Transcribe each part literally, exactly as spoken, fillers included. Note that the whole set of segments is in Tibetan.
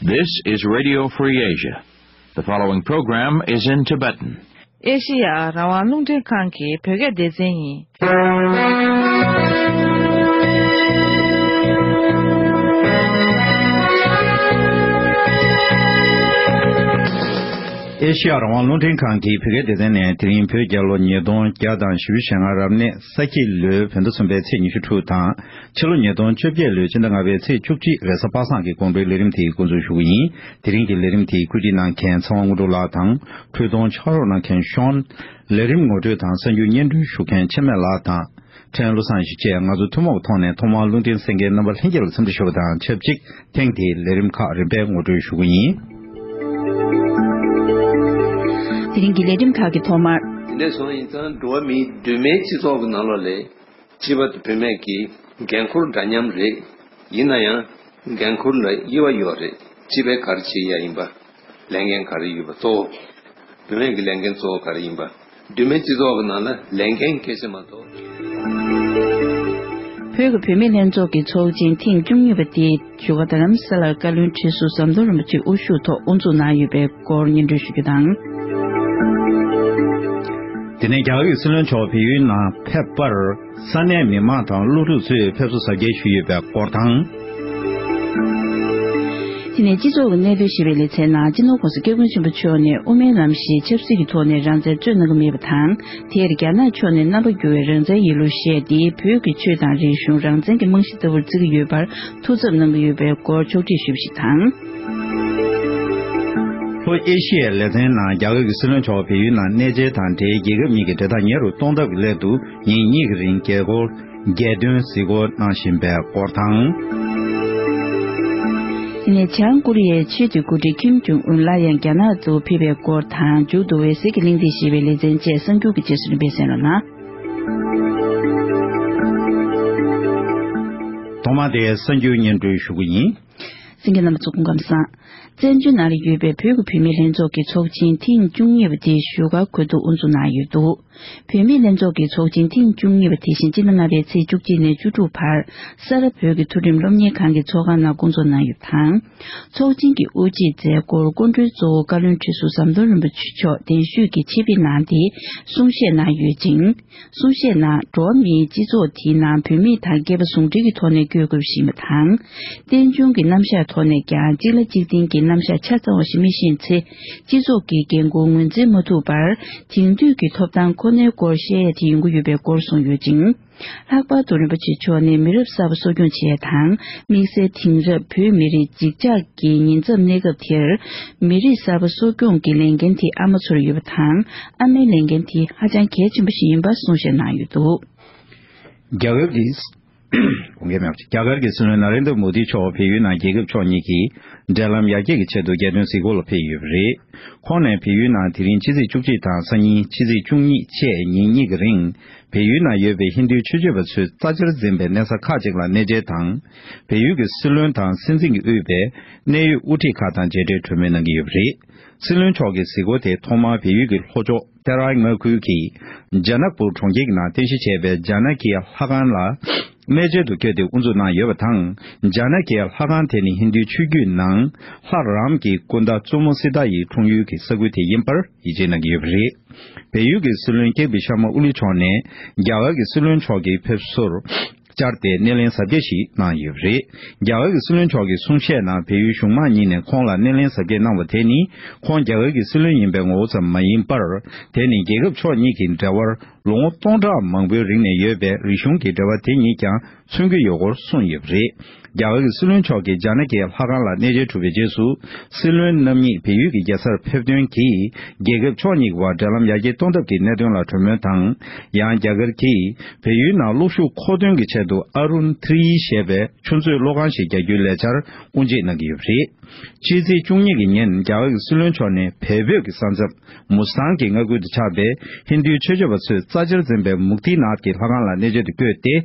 This is Radio Free Asia. The following program is in Tibetan. ཨེ་ཤེ་ཡ་རང་དབང་རླུང་འཕྲིན་ཁང་གི་བོད་སྐད་སྡེ་ཚན་ཡིན། ཨེ་ཤེ་ཡ་རང་དབང་རླུང་འཕྲིན་ཁང་གི་བོད་སྐད་སྡེ་ཚན་ནས་དེ་རིང་བོད་རྒྱལ་ལོ་ཉིས་སྟོང་བརྒྱ་དང་བཞི་བཅུ་ཞེ་ལྔ་རབ་གནས་ས་ཁྱི་ལོའི་བོད་ཟླ་གསུམ་པའི་ཚེས་ཉི་ཤུ་དྲུག་དང་། ཕྱི་ལོ་ཉིས་སྟོང་བཅོ་བརྒྱད་ལོའི་ཕྱི་ཟླ་ལྔ་པའི་ཚེས་བཅུ་གཅིག་རེས་གཟའ་པ་སངས་ཀྱི་དགོང་དྲོའི་ལས་རིམ་དེའི་འགོ་འཛུགས་ཞུ་གི་ཡིན། དེ་རིང་གི་ལས་རིམ་དེའི་བཀོད་སྒྲིག་གནང་མཁན་ཚེ་དབང་དངོས་གྲུབ་ལགས་དང་། འཕྲུལ་གཏོང་ཕྱག་རོགས་གནང་མཁན་ཤོན། ལས་རིམ་ངོ་སྤྲོད་དང་གསར་འགྱུར་སྙན་སྒྲོན་ཞུ་མཁན་འཆི་མེད་ལགས་དང་། ཕྲན་བློ་བཟང་ཞིག་བཅས་ང་ཚོ་ཐུན་མོང་གི་ཐོག་ནས་ཐོག་མར་རླུང་འཕྲིན་གསན་མཁན་རྣམ་པ་ལྷན་རྒྱས་ལ་འཚམས་འདྲི་ཞུ་བ་དང་ཆབས་ཅིག་ཐེངས་འདིའི་ལས་རིམ་ཁག་རིམ་པས་ངོ་སྤྲོད་ཞུ་གི་ཡིན། དེ་རིང་གི་ལས་རིམ་ཁག་གི་ཐོག་མར། དེ་འདྲ་སོང་ཡིན་ཙང་འགྲོ་བ་མིའི་གདོད་མའི་སྤྱི་ཚོགས་ཀྱི་ནང་ལོགས་ལས་སྤྱི་པ་དང་བུད་མེད་ཀྱི་འགན་ཁུར་འདྲ་མཉམ་རེད། ཡིན་ན་ཡང་འགན་ཁུར་ལ་དབྱེ་བ་ཡོད་རེད། སྤྱི་པས་ག་རེ་བྱེད་ཡ་ཡིན་པ། ལས་འགན་ག་རེ་ཡོད་པ་གཙོ་བོ། བུད་མེད་ཀྱི་ལས་འགན་གཙོ་བོ་ག་རེ་ཡིན་པ། གདོད་མའི་སྤྱི་ཚོགས་ཀྱི་ནང་ལ་ལས་འགན་སྐད་ཆ་མ་གཏོགས། བོད་ཀྱི་བུད་མེད་ལྷན་ཚོགས་ཀྱི་ཚོགས་ཆེན་ཐེངས་བཅུ་གཉིས་པ་དེ་བཞུགས་སྒར་རྡ་རམ་ས་ལར་བཀའ་བློན་ཁྲི་ཟུར་ཟམ་གདོང་རིན་པོ་ཆེ་དབུ་བཞུགས་ཐོག་དབུ་འཛུགས་གནང་ཡོད་པའི་སྐོར་སྙན་སྒྲོན་ཞུ་རྒྱུ་དང་། དེ་ནས་རྒྱ་གར་གྱི་སྲིད་བློན་མཆོག་བལ་ཡུལ་ནང་ཕེབས་པར་ས་གནས་མི་མང་དང་སློབ་ཕྲུག་ཚོས་ཕེབས་བསུ་གཟབ་རྒྱས་ཞུས་ཡོད་པའི་སྐོར་དང་། དེ་ནས་སྤྱི་ཚོགས་ཀྱི་གནད་དོན་ཞེས་པའི་ལེ་ཚན་ནང་སྤྱི་ནོར་༸གོང་ས་༸སྐྱབས་མགོན་ཆེན་པོ་མཆོག་ནས་དབུ་མའི་ལམ་ཞེས་ཆབ་སྲིད་ཀྱི་ཐོག་ནས་རང་བཙན་རྩོད་གནང་གི་མེད་པ་དང་། དེར་རྒྱ་ནག་ཕྱོགས་ནས་རྣམ་པ་འགྱུར་བའི་རང་བཙན་ཡིན་ལུགས་བཤད་དེ། བོད་ཀྱི་ཆོས་དང་རིག་གཞུང་རང་བཙན་གྱི་རྨང་གཞི་ལྟ་བུར་བརྩི་གི་ཡོད་པར་ཐུགས་འཚབ་གནང་གི་ཡོད་པའི་སྐོར་ཕྱོགས་བསྒྲིགས་ཞུས་པ་ཞིག་དང་། ལྷོ་ཨེ་ཤི་ཡའི་ལེ་ཚན་ནང་རྒྱ་གར་གྱི་སྲིད་བློན་མཆོག་བལ་ཡུལ་ནང་གནས་མཇལ་དང་འབྲེལ། རྒྱལ་ཁབ་གཉིས་ཀྱི་འབྲེལ་ཐག་ཉེ་རུ་གཏོང་ཐབས་ཀྱི་སླད་དུ་ཉིན་གཉིས་ཀྱི་རིང་རྒྱལ་སྒོར་རྒྱལ་དོན་གཟིགས་སྐོར་གནང་བཞིན་པའི་སྐོར་དང་། དེ་ནས་བྱང་ཀོ་རི་ཡའི་ཕྱི་དྲིལ་འགོ་ཁྲིད་ཁིམ་ཇུང་ཨུན་སླར་ཡང་རྒྱ་ནག་ཏུ་ཕེབས་པའི་སྐོར་དང་། མཇུག་ཏུ་འོད་ཟེར་གྱི་གླེང་སྟེགས་ཞེས་པའི་ལེ་ཚན་བཅས་གསར་འགྱུར་གྱི་རྗེས་སུ་རིམ་པས་གསན་རོགས་གནང་། ཐོག་མར་དེ་གསར་འགྱུར་སྙན་སྒྲོན་ཞུ་གི་ཡིན། གསན་མཁན་རྣམ་པ་ཚོ་སྐུ་ཁམས་བཟང་། བཙན་བྱོལ་ནང་ལ་ཡོད་པའི་བོད་ཀྱི་བུད་མེད་ལྷན་ཚོགས་ཀྱི་ཚོགས་ཆེན་ཐེངས་བཅུ་གཉིས་པ་དེ་བཞུགས་སྒར་ཁུལ་དུ་དབུ་འཛུགས་གནང་ཡོད་འདུག་བུད་མེད་ལྷན་ཚོགས་ཀྱི་ཚོགས་ཆེན་ཐེངས་བཅུ་གཉིས་པ་དེ་བཞིན་སྤྱི་ཟླ་ལྔ་པའི་ཚེས་བཅུ་གཅིག་ནས་བཅུ་དྲུག་བར་ས་རཱ་བོད་ཀྱི་མཐོ་རིམ་སློབ་གཉེར་ཁང་གི་ཚོགས་ཁང་ནང་བསྐོང་ཚོགས་གནང་ཡོད་པ་དང་། ཚོགས་ཆེན་གྱི་དབུ་འབྱེད་མཛད་སྒོར་སྐུ་མགྲོན་གཙོ་བོ་བཀའ་བློན་ཁྲི་ཟུར་ཟམ་གདོང་རིན་པོ་ཆེ་མཆོག་གདན་ཞུས་ཀྱིས་ཆེད་ཕེབས་གནང་སྟེ་གསུང་བཤད་གནང་ཡོད་ཅིང་། གསུང་བཤད་ནང་འགྲོ་བ་མིའི་སྤྱི་ཚོགས་དེའི་ནང་བུད་མེད་དང་སྐལ་པ་ཟུང་འབྲེལ་གྱི་ཐོག་ནས་བསྐྱོད་དགོས་པ་ཞིག་ཡིན་པ་དང་། རྟེན་འབྱུང་གི་རྣམ་གཞག་ཐོག་ནས་ཀྱང་གཅིག་ལ་གཅིག་བརྟེན་གྱི་རྣམ་གཞག་ཆ་ཚང་བ་ཞིག་མི་ཤེས་ཚེ། སྤྱི་ཚོགས་ཀྱི་འགན་ཁུར་ངོས་འཛིན་མ་ཐུབ་པར། དེང་དུས་ཀྱི་ཐོབ་ཐང་ཁོ་ནའི་སྐོར་བཤད་ཡ་དེ་ཡོང་གི་ཡོད་པའི་སྐོར་གསུངས་ཡོད་ཅིང་། ལྷག་པར་དུ་རིན་པོ་ཆེ་མཆོག་ནས་མི་རབས་གསར་པ་གསོ་སྐྱོང་བྱེད་ཡ་དང་། དམིགས་བསལ་དེང་རབས་བོད་མི་རིགས་འཇིགས་ཆགས་ཀྱི་ཉེན་ཚབས་གནས་སྐབས་དེར། མི་རིགས་གསར་པ་གསོ་སྐྱོང་གི་ལས་འགན་དེ་ཨ་མ་ཚོར་ཡོད་པ་དང་། ཨ་མའི་ལས་འགན་དེ་ཧ་ཅང་གལ་ཆེན་པོ་ཞིག་ཡིན་པ་གསུང་བཤད་གནང་ཡོད་འདུག་རྒྱ་གར་གྱི་དགོངས་འགལ་མེད་པ། རྒྱ་གར་གྱི་སྲིད་བློན་ན་རེན་དྲ་མོ་དི་མཆོག་བལ་ཡུལ་ནང་རྒྱལ་ཁབ་ཕྱོགས་གཉིས་ཀྱི་འབྲེལ་ལམ་ཡར་རྒྱས་ཀྱི་ཆེད་དུ་རྒྱལ་དོན་གཟིགས་སྐོར་ལ་ཕེབས་ཡོད་པ་རེད། ཁོང་ནས་བལ་ཡུལ་ནང་དེ་རིང་ཕྱི་ཚེས་བཅུ་གཅིག་དང་སང་ཉིན་ཕྱི་ཚེས་བཅུ་གཉིས་བཅས་ཉིན་གཉིས་ཀྱི་རིང་། བལ་ཡུལ་ནང་ཡོད་པའི་ཧིན་རྡུའི་ཆོས་བྱེད་པ་ཚོས་རྩ་ཆེར་འཛིན་པའི་གནས་ས་ཁག་ཅིག་ལ་གནས་མཇལ་དང་། བལ་ཡུལ་གྱི་སྲིད་བློན་དང་སྲིད་འཛིན་གྱིས་དབུས་པའི་གནད་ཡོད་དབུ་ཁྲིད་ཁག་དང་མཇལ་འཕྲད་གྲོས་མོལ་གནང་གི་ཡོད་པ་རེད། སྲིད་བློན་མཆོག་གི་གཟིགས་སྐོར་དེ་ཐོག་མར་བལ་ཡུལ་གྱི་ལྷོ་ཕྱོགས་ཏེ་རའི་མངའ་ཁུལ་གྱི་ཇ་ནག་པུར་གྲོང་ཁྱེར་གྱི་ནང་རྟེན་གཞི་བྱས་པའི་ཇ་ན་ཀི་ཡ་ལྷ་ཁང་ལ་གནས་མཇལ་དུ་བསྐྱོད་དེ་དབུ་འཛུགས་གནང་ཡོད་པ་དང་། ཇ་ན་ཀི་ཡ་ལྷ་ཁང་དེ་ནི་ཧིན་རྡུའི་ཆོས་བརྒྱུད་ནང་ལྷ་རམ་གྱི་སྐུ་ཟླ་བཙུན་མོ་སི་ཏཱ་ཡི་འཁྲུངས་ཡུལ་གྱི་ས་ཁུལ་དེ་ཡིན་པར་ཡིད་ཆེས་གནང་གི་ཡོད་པ་རེད། བལ་ཡུལ་གྱི་སྲིད་བློན་ཀེ་པི་ཤར་མ་ཨོ་ལི་མཆོག་ནས་རྒྱ་གར་གྱི་སྲིད་བློན་མཆོག་གི་ཕེབས་བསུར་བཅར་ཏེ་སྣེ་ལེན་གཟབ་རྒྱས་ཤིག་གནང་ཡོད་པ་རེད། རྒྱ་གར་གྱི་སྲིད་བློན་མཆོག་གི་གསུང་བཤད་ནང་བལ་ཡུལ་གཞུང་མང་གཉིས་ནས་ཁོང་ལ་སྣེ་ལེན་གཟབ་རྒྱས་གནང་བ་དེ་ནི་ཁོང་རྒྱ་གར་གྱི་སྲིད་བློན་ཡིན་པའི་ངོ་བོ་ཙམ་མ་ཡིན་པར། དེ་ནི་རྒྱལ་ཁབ་ཕྱོགས་གཉིས་ཀྱི་འབྲེལ་བར་ལོ་ངོ་སྟོང་ཕྲག་མང་པོའི་རིང་ནས་ཡོད་པའི་རིག་གཞུང་གི་འབྲེལ་བ་དེ་ཉིད་ཀྱང་མཚོན་གྱི་ཡོད་སྐོར་གསུངས་ཡོད་པ་རེད། རྒྱ་གར་གྱི་སྲིད་བློན་མཆོག་གིས་ཇ་ན་ཀི་ལྷ་ཁང་ལ་གནས་མཇལ་གྲུབ་པའི་རྗེས་སུ། སྲིད་བློན་རྣམ་གཉིས་བལ་ཡུལ་གྱི་རྒྱལ་སར་ཕེབས་ཐོན་གྱིས་རྒྱལ་ཁབ་ཕྱོགས་གཉིས་ཀྱི་བར་འབྲེལ་ལམ་ཡར་རྒྱས་གཏོང་ཐབས་ཀྱི་གནད་དོན་ལ་གྲོས་མོལ་དང་། ཡང་རྒྱ་གར་གྱིས་བལ་ཡུལ་ནང་གློག་ཤུགས་མཁོ་འདོན་གྱི་ཆེད་དུ་ཨ་རུན་ཐི་རི་ཞེས་པའི་ཆུ་མཛོད་གློག་ཁང་ཞིག་རྒྱག་རྒྱུའི་ལས་འཆར་དབུ་འབྱེད་གནང་གི་ཡོད་པ་རེད། ཕྱི་ཚེས་བཅུ་གཉིས་ཀྱི་ཉིན་རྒྱ་གར་གྱི་སྲིད་བློན་མཆོག་ནས་བལ་བོད་ཀྱི་ས་མཚམས་མུ་སི་ཐང་གི་མངའ་ཁུལ་དུ་ཆགས་པའི་ཧིན་རྡུའི་ཆོས་བྱེད་པ་ཚོས་རྩ་ཆེར་འཛིན་པའི་མུག་ཏི་ནཱཐ་ཀྱི་ལྷ་ཁང་ལ་གནས་མཇལ་དུ་བསྐྱོད་དེ།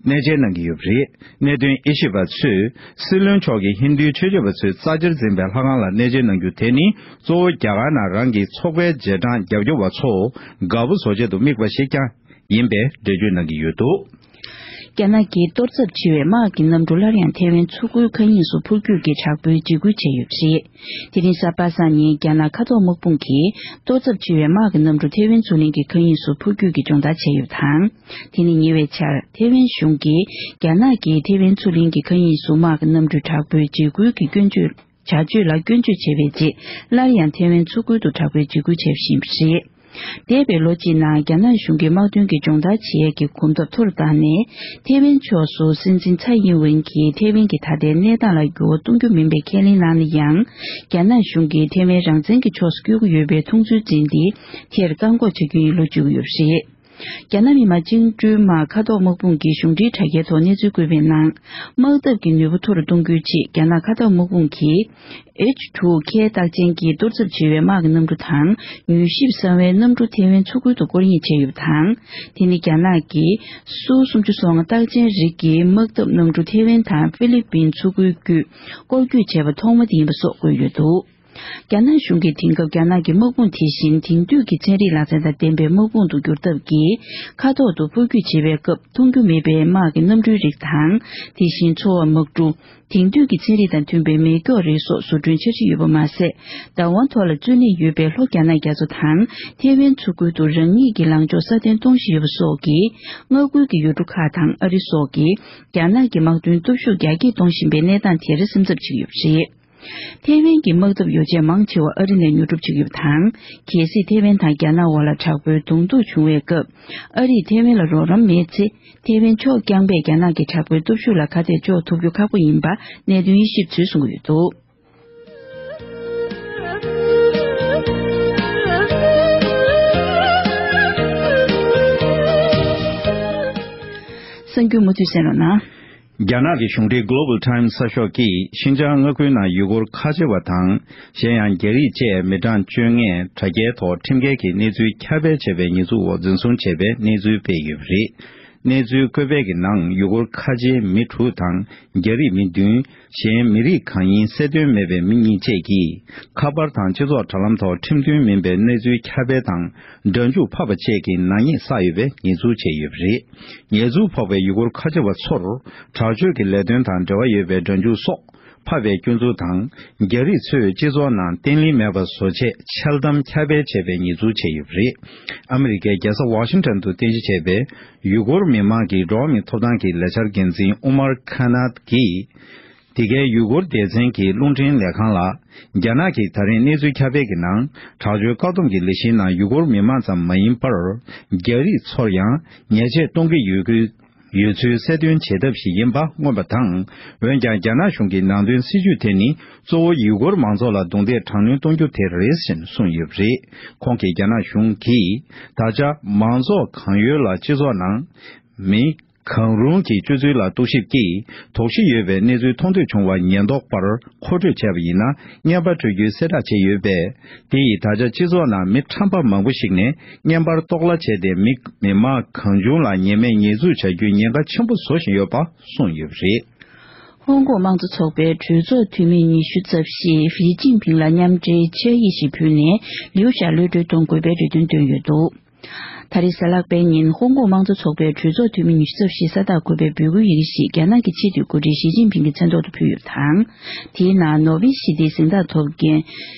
གནས་མཇལ་གནང་གི་ཡོད་པ་རེད། གནད་དོན་དབྱེ་ཞིབ་པ་ཚོས་སྲིད་བློན་མཆོག་གིས་ཧིན་རྡུའི་ཆོས་བྱེད་པ་ཚོས་རྩ་ཆེར་འཛིན་པའི་ལྷ་ཁང་ལ་གནས་མཇལ་གནང་རྒྱུ་དེ་ནི་གཙོ་བོ་རྒྱ་གར་ནང་རང་གི་ཚོགས་པའི་རྗེས་འབྲང་རྒྱབ་སྐྱོར་བ་ཚོ་དགའ་པོ་བཟོ་ཆེད་དུ་དམིགས་པ་ཞིག་ཀྱང་ཡིན་པའི་འགྲེལ་བརྗོད་གནང་གི་ཡོད་འདུག་རྒྱ་ནག་གིས་གཏོར་ཚབས་ཆེ་བའི་དམག་གི་གནམ་གྲུ་སླར་ཡང་ཐེ་ཝན་མཚོ་ཁུལ་མཁའ་དབྱིངས་སུ་འཕུར་སྐྱོད་ཀྱི་དྲག་པོའི་འཇིགས་སྐུལ་བྱས་ཡོད་པ་རེད། དེ་རིང་གཟའ་པ་སངས་ཉིན་རྒྱ་ནག་མཁའ་ཐོག་དམག་དཔུང་གིས་གཏོར་ཚབས་ཆེ་བའི་དམག་གི་གནམ་གྲུ་ཐེ་ཝན་མཚོ་གླིང་གི་མཁའ་དབྱིངས་སུ་འཕུར་སྐྱོད་ཀྱི་སྦྱོང་བརྡར་བྱས་ཡོད་པ་དང་། དེ་ནི་ཉེ་བའི་ཆར་ཐེ་ཝན་གཞུང་གིས་རྒྱ་ནག་གིས་ཐེ་ཝན་མཚོ་གླིང་གི་མཁའ་དབྱིངས་སུ་དམག་གི་གནམ་གྲུ་དྲག་པོའི་འཇིགས་སྐུལ་གྱི་སྐྱོན་བརྗོད། བྱ་སྤྱོད་ལ་སྐྱོན་བརྗོད་བྱས་པའི་རྗེས། སླར་ཡང་ཐེ་ཝན་མཚོ་ཁུལ་དུ་དྲག་པོའི་འཇིགས་སྐུལ་བྱས་པ་ཡིན་པ་རེད། འདས་པའི་ལོ་གཅིག་ནང་རྒྱ་ནག་གཞུང་གིས་དམག་དོན་གྱི་སྦྱོང་བརྡར་བྱེད་ཡས་ཀྱི་གོམ་སྟབས་མཐོ་རུ་བཏང་ནས། ཐེ་ཝན་ཕྱོགས་སུ་སྲིད་འཛིན་ཚའེ་ཡིན་ཝེན་གྱིས་ཐེ་ཝན་གྱི་ད་ལྟའི་གནས་སྟངས་ལ་འགྱུར་བ་གཏོང་རྒྱུ་མིན་པའི་ཁས་ལེན་གནང་ན་ཡང་། རྒྱ་ནག་གཞུང་གིས་ཐེ་ཝན་རང་བཙན་གྱི་ཕྱོགས་སུ་བསྐྱོད་ཀྱི་ཡོད་པའི་མཐོང་ཚུལ་འཛིན་ཏེ། དེར་བཀག་འགོག་བྱ་རྒྱུ་ཡིན་ལོ་བཅུ་གི་ཡོད་པ་རེད། རྒྱ་ནག་མི་དམངས་བཅིངས་འགྲོལ་དམག་མཁའ་ཐོག་དམག་དཔུང་གི་གཞུང་འབྲེལ་དྲ་རྒྱའི་ཐོག་གནས་ཚུལ་བཀོད་པའི་ནང་། དམག་འཐབ་ཀྱི་ནུས་པ་མཐོ་རུ་གཏོང་རྒྱུའི་ཆེད་རྒྱ་ནག་མཁའ་ཐོག་དམག་དཔུང་གིས། H two K རྟགས་ཅན་གྱི་གཏོར་ཚབས་ཆེ་བའི་དམག་གི་གནམ་གྲུ་དང་། མྱུལ་ཞིབ་གསང་བའི་གནམ་གྲུ་ཐེ་ཝན་མཚོ་ཁུལ་དུ་སྐོར་གཡེང་བྱས་ཡོད་པ་དང་། དེ་ནི་རྒྱ་ནག་གི་སུ་སུམ་ཅུ་སོ་ལྔ་རྟགས་ཅན་རིགས་ཀྱི་དམག་འཐབ་གནམ་གྲུ་ཐེ་ཝན་དང་ཧྥི་ལི་པིན་མཚོ་ཁུལ་བརྒྱུད་སྐོར་སྐྱོད་བྱས་པ་ཐོག་མ་དེ་ཡིན་པ་སོགས་བཀོད་ཡོད་འདུག་རྒྱ་ནག་གཞུང་གིས་དེང་སྐབས་རྒྱ་ནག་གི་དམག་དཔུང་དེ་བཞིན་དེང་དུས་ཀྱི་ཚན་རིག་ལག་རྩལ་དང་ལྡན་པའི་དམག་དཔུང་དུ་འགྱུར་ཐབས་ཀྱིས། མཁའ་ཐོག་ཏུ་འཕུར་སྐྱོད་བྱེད་པའི་སྐབས་མཐོང་རྒྱུ་མེད་པའི་དམག་གི་གནམ་གྲུའི་རིགས་དང་། དེ་བཞིན་འཚོ་བ་དམག་གྲུ། དེང་དུས་ཀྱི་ཚན་རིག་དང་མཐུན་པའི་མེ་སྒྱོགས་རིགས་སོགས་བཟོ་སྐྲུན་འཆར་གཞི་ཡོད་པ་མ་ཟད། བདག་དབང་ཐོག་ལ་བཙོན་ལས་ཡོད་པའི་ལྷོ་རྒྱ་ནག་རྒྱ་མཚོ་དང་། ཐེ་ཝན་མཚོ་ཁུལ་དུ་རང་ཉིད་ཀྱི་ལངས་ཕྱོགས་སྲ་བརྟན་གཏོང་བཞིན་ཡོད་པ་སོགས་ཀྱིས། མངའ་ཁུལ་གྱི་ཡུལ་གྲུ་ཁག་དང་ཨ་རི་སོགས་ཀྱིས། རྒྱ་ནག་གི་དམག་དོན་སྟོབས་ཤུགས་རྒྱ་སྐྱེད་གཏོང་བཞིན་པའི་གནས་སྟངས་དེར་སེམས་འཚབ་བྱེད་ཀྱི་ཡོད་པ་རེད། ཐེ་ཝན་གྱི་དམག་འཐབ་ཡོ་བྱད་མང་ཆེ་བ་ཨ་རི་ནས་ཉོ་སྒྲུབ་བྱེད་ཀྱི་ཡོད་པ་དང་། གལ་སྲིད་ཐེ་ཝན་དང་རྒྱ་ནག་དབར་ལ་དྲག་པོའི་གདོང་ཐུག་བྱུང་བའི་སྐབས། ཨ་རིས་ཐེ་ཝན་ལ་རོགས་རམ་མེད་ཚེ། ཐེ་ཝན་ཕྱོགས་རྐྱང་པས་རྒྱ་ནག་གི་དྲག་པོའི་སྟོབས་ཤུགས་ལ་ཁ་གཏད་གཅོག་ཐུབ་རྒྱུ་ཁག་པོ་ཡིན་པ་གནད་དོན་དབྱེ་ཞིབ་ཚོས་གསུང་གི་ཡོད་འདུག་གསར་འགྱུར་མུ་མཐུད་གསན་རོགས་གནང་། རྒྱ་ནག་གི་གཞུང་འབྲེལ་Global Times་གསར་ཤོག་གིས་ཤིན་ཅང་མངའ་ཁུལ་ནང་ཡུ་གུར་ཁ་ཆེ་བ་དང་། གཞན་ཡང་རྒྱ་རིགས་བཅས་མི་གྲངས་བཅོ་ལྔས་དྲ་རྒྱའི་ཐོག་ཁྲིམས་འགལ་གྱི་གནས་ཚུལ་ཁྱབ་སྤེལ་བྱས་པའི་ཉེས་འཛུགས་འོག་འཛིན་བཟུང་བྱས་པའི་གནས་ཚུལ་སྤེལ་ཡོད་པ་རེད། གནས་ཚུལ་བཀོད་པའི་གི་ནང་ཡུ་གུར་ཁ་ཆེའི་མི་དྲུག་དང་རྒྱ་རིགས་མི་བདུན། གཞན་མི་རིགས་གང་ཡིན་གསལ་སྟོན་མེད་པའི་མི་གཉིས་བཅས་ཀྱིས་ཁ་པར་དང་སྤྱི་ཚོགས་དྲ་ལམ་ཐོག་ཁྲིམས་མཐུན་མིན་པའི་གནས་ཚུལ་ཁྱབ་སྤེལ་དང་། སྒྲ་འཇུག་ཕབ་པ་བཅས་ཀྱི་ནག་ཉེས་བསགས་ཡོད་པའི་ཉེས་འཛུགས་བྱས་ཡོད་པ་རེད། ཉེས་འཛུགས་ཕོག་པའི་ཡུ་གུར་ཁ་ཆེ་བ་ཚོར་དྲག་སྤྱོད་ཀྱི་ལས་དོན་དང་འབྲེལ་བ་ཡོད་པའི་སྒྲ་འཇུག་སོགས་ཕབ་པའི་སྐྱོན་འཛུགས་དང་། རྒྱ་རིགས་ཚོས་སྤྱི་ཚོགས་ནང་བརྟན་ལྷིང་མེད་པ་བཟོ་ཆེད་འཆལ་གཏམ་ཁྱབ་སྤེལ་བྱས་པའི་ཉེས་འཛུགས་བྱས་ཡོད་པ་རེད། ཨ་མི་རི་ཀའི་རྒྱལ་ས་ཝ་ཤིང་ཊོན་དུ་རྟེན་གཞི་བྱས་པའི་ཡུ་གུར་མི་དམངས་ཀྱི་འགྲོ་བ་མིའི་ཐོབ་ཐང་གི་ལས་འཆར་འགན་འཛིན་ཨུ་མར་ཁ་ནཱད་ཀྱིས། འདི་གའི་ཡུ་གུར་སྡེ་ཚན་གྱི་རླུང་འཕྲིན་ལས་ཁང་ལ། རྒྱ་ནག་གིས་ད་རིང་གནས་ཚུལ་ཁྱབ་སྤེལ་གྱི་ནང་། དྲག་སྤྱོད་བཀག་སྡོམ་གྱི་ལས་གཞིའི་ནང་ཡུ་གུར་མི་དམངས་ཙམ་མ་ཡིན་པར། རྒྱ་རིགས་ཚོར་ཡང་ཉེས་ཆད་གཏོང་གི་ཡོད་ཀྱི་ཡོད་ཚུལ་གསལ་སྟོན་བྱེད་ཐབས་ཤིག་ཡིན་པ་མངོན་པ་དང་། འོན་ཀྱང་། རྒྱ་ནག་གཞུང་གི་ནང་དོན་སྲིད་ཇུས་དེ་ནི། གཙོ་བོ་ཡུ་གུར་མང་ཚོགས་ལ་རྡུང་རྡེག་དྲག་གནོན་གཏོང་རྒྱུ་དེ་རེད་ཅེས་གསུངས་ཡོད་པ་རེད། ཁོང་གིས་རྒྱ་ནག་གཞུང་གིས། ད་ཆ་མང་ཚོགས་གང་ཡོད་ལ་སྤྱི་ཚོགས་ནང་། མི། གང་རུང་གི་སྤྱོད་ཚུལ་ལ་གཏོར་བཤིག་གིས་དོགས་གཞི་ཡོད་པའི་གནས་ཚུལ་མཐོང་ཐོས་བྱུང་བ་ཉེན་རྟོག་པར་མཁོ་སྤྲོད་བྱས་པ་ཡིན་ན། བརྙན་པར་སྤྲོད་རྒྱུའི་གསལ་བསྒྲགས་བྱས་ཡོད་པས། དེ་ཡིས་ད་ཆ་སྤྱི་ཚོགས་ནང་མི་ཁྲམ་པ་མང་པོ་ཞིག་ནས་བརྙན་པར་གཏོར་བརླག་བྱས་ཏེ། མི་མི་མང་གང་བྱུང་ལ་ཉེས་མེད་ཉེས་འཛུགས་བྱ་རྒྱུའི་ཉེན་ཁ་ཆེན་པོ་བཟོ་བཞིན་ཡོད་པ་གསུངས་ཡོད་པ་རེད། ཧོང་ཀོང་དམངས་གཙོ་ཚོགས་པའི་གྲོས་ཚོགས་འཐུས་མི་ཉི་ཤུ་རྩ་བཞིས་ཞི་ཅིན་ཕིང་ལ་མཉམ་འབྲེལ་ཕྱག་ཡིག་ཞིག་ཕུལ་ནས། ལིའུ་ཞའོ་གློད་གྲོལ་གཏོང་དགོས་པའི་རེ་འདུན་བཏོན་ཡོད་འདུག་ད་རེས་གཟའ་ལྷག་པའི་ཉིན། ཧོང་ཀོང་དམངས་གཙོ་ཚོགས་པའི་གྲོས་ཚོགས་འཐུས་མི་ཉི་ཤུ་རྩ་བཞིས་ས་རྟགས་བཀོད་པའི་འབོད་སྐུལ་ཡི་གེ་ཞིག་རྒྱ་ནག་གི་ཕྱི་འཐུས་འགོ་ཁྲིད་ཞི་ཅིན་ཕིང་གི་མཚན་ཐོག་ཏུ་ཕུལ་ཡོད་པ་དང་། དེའི་ནང་ནོ་བྷེལ་ཞི་བདེའི་གཟེངས་རྟགས་ཐོབ་མཁན་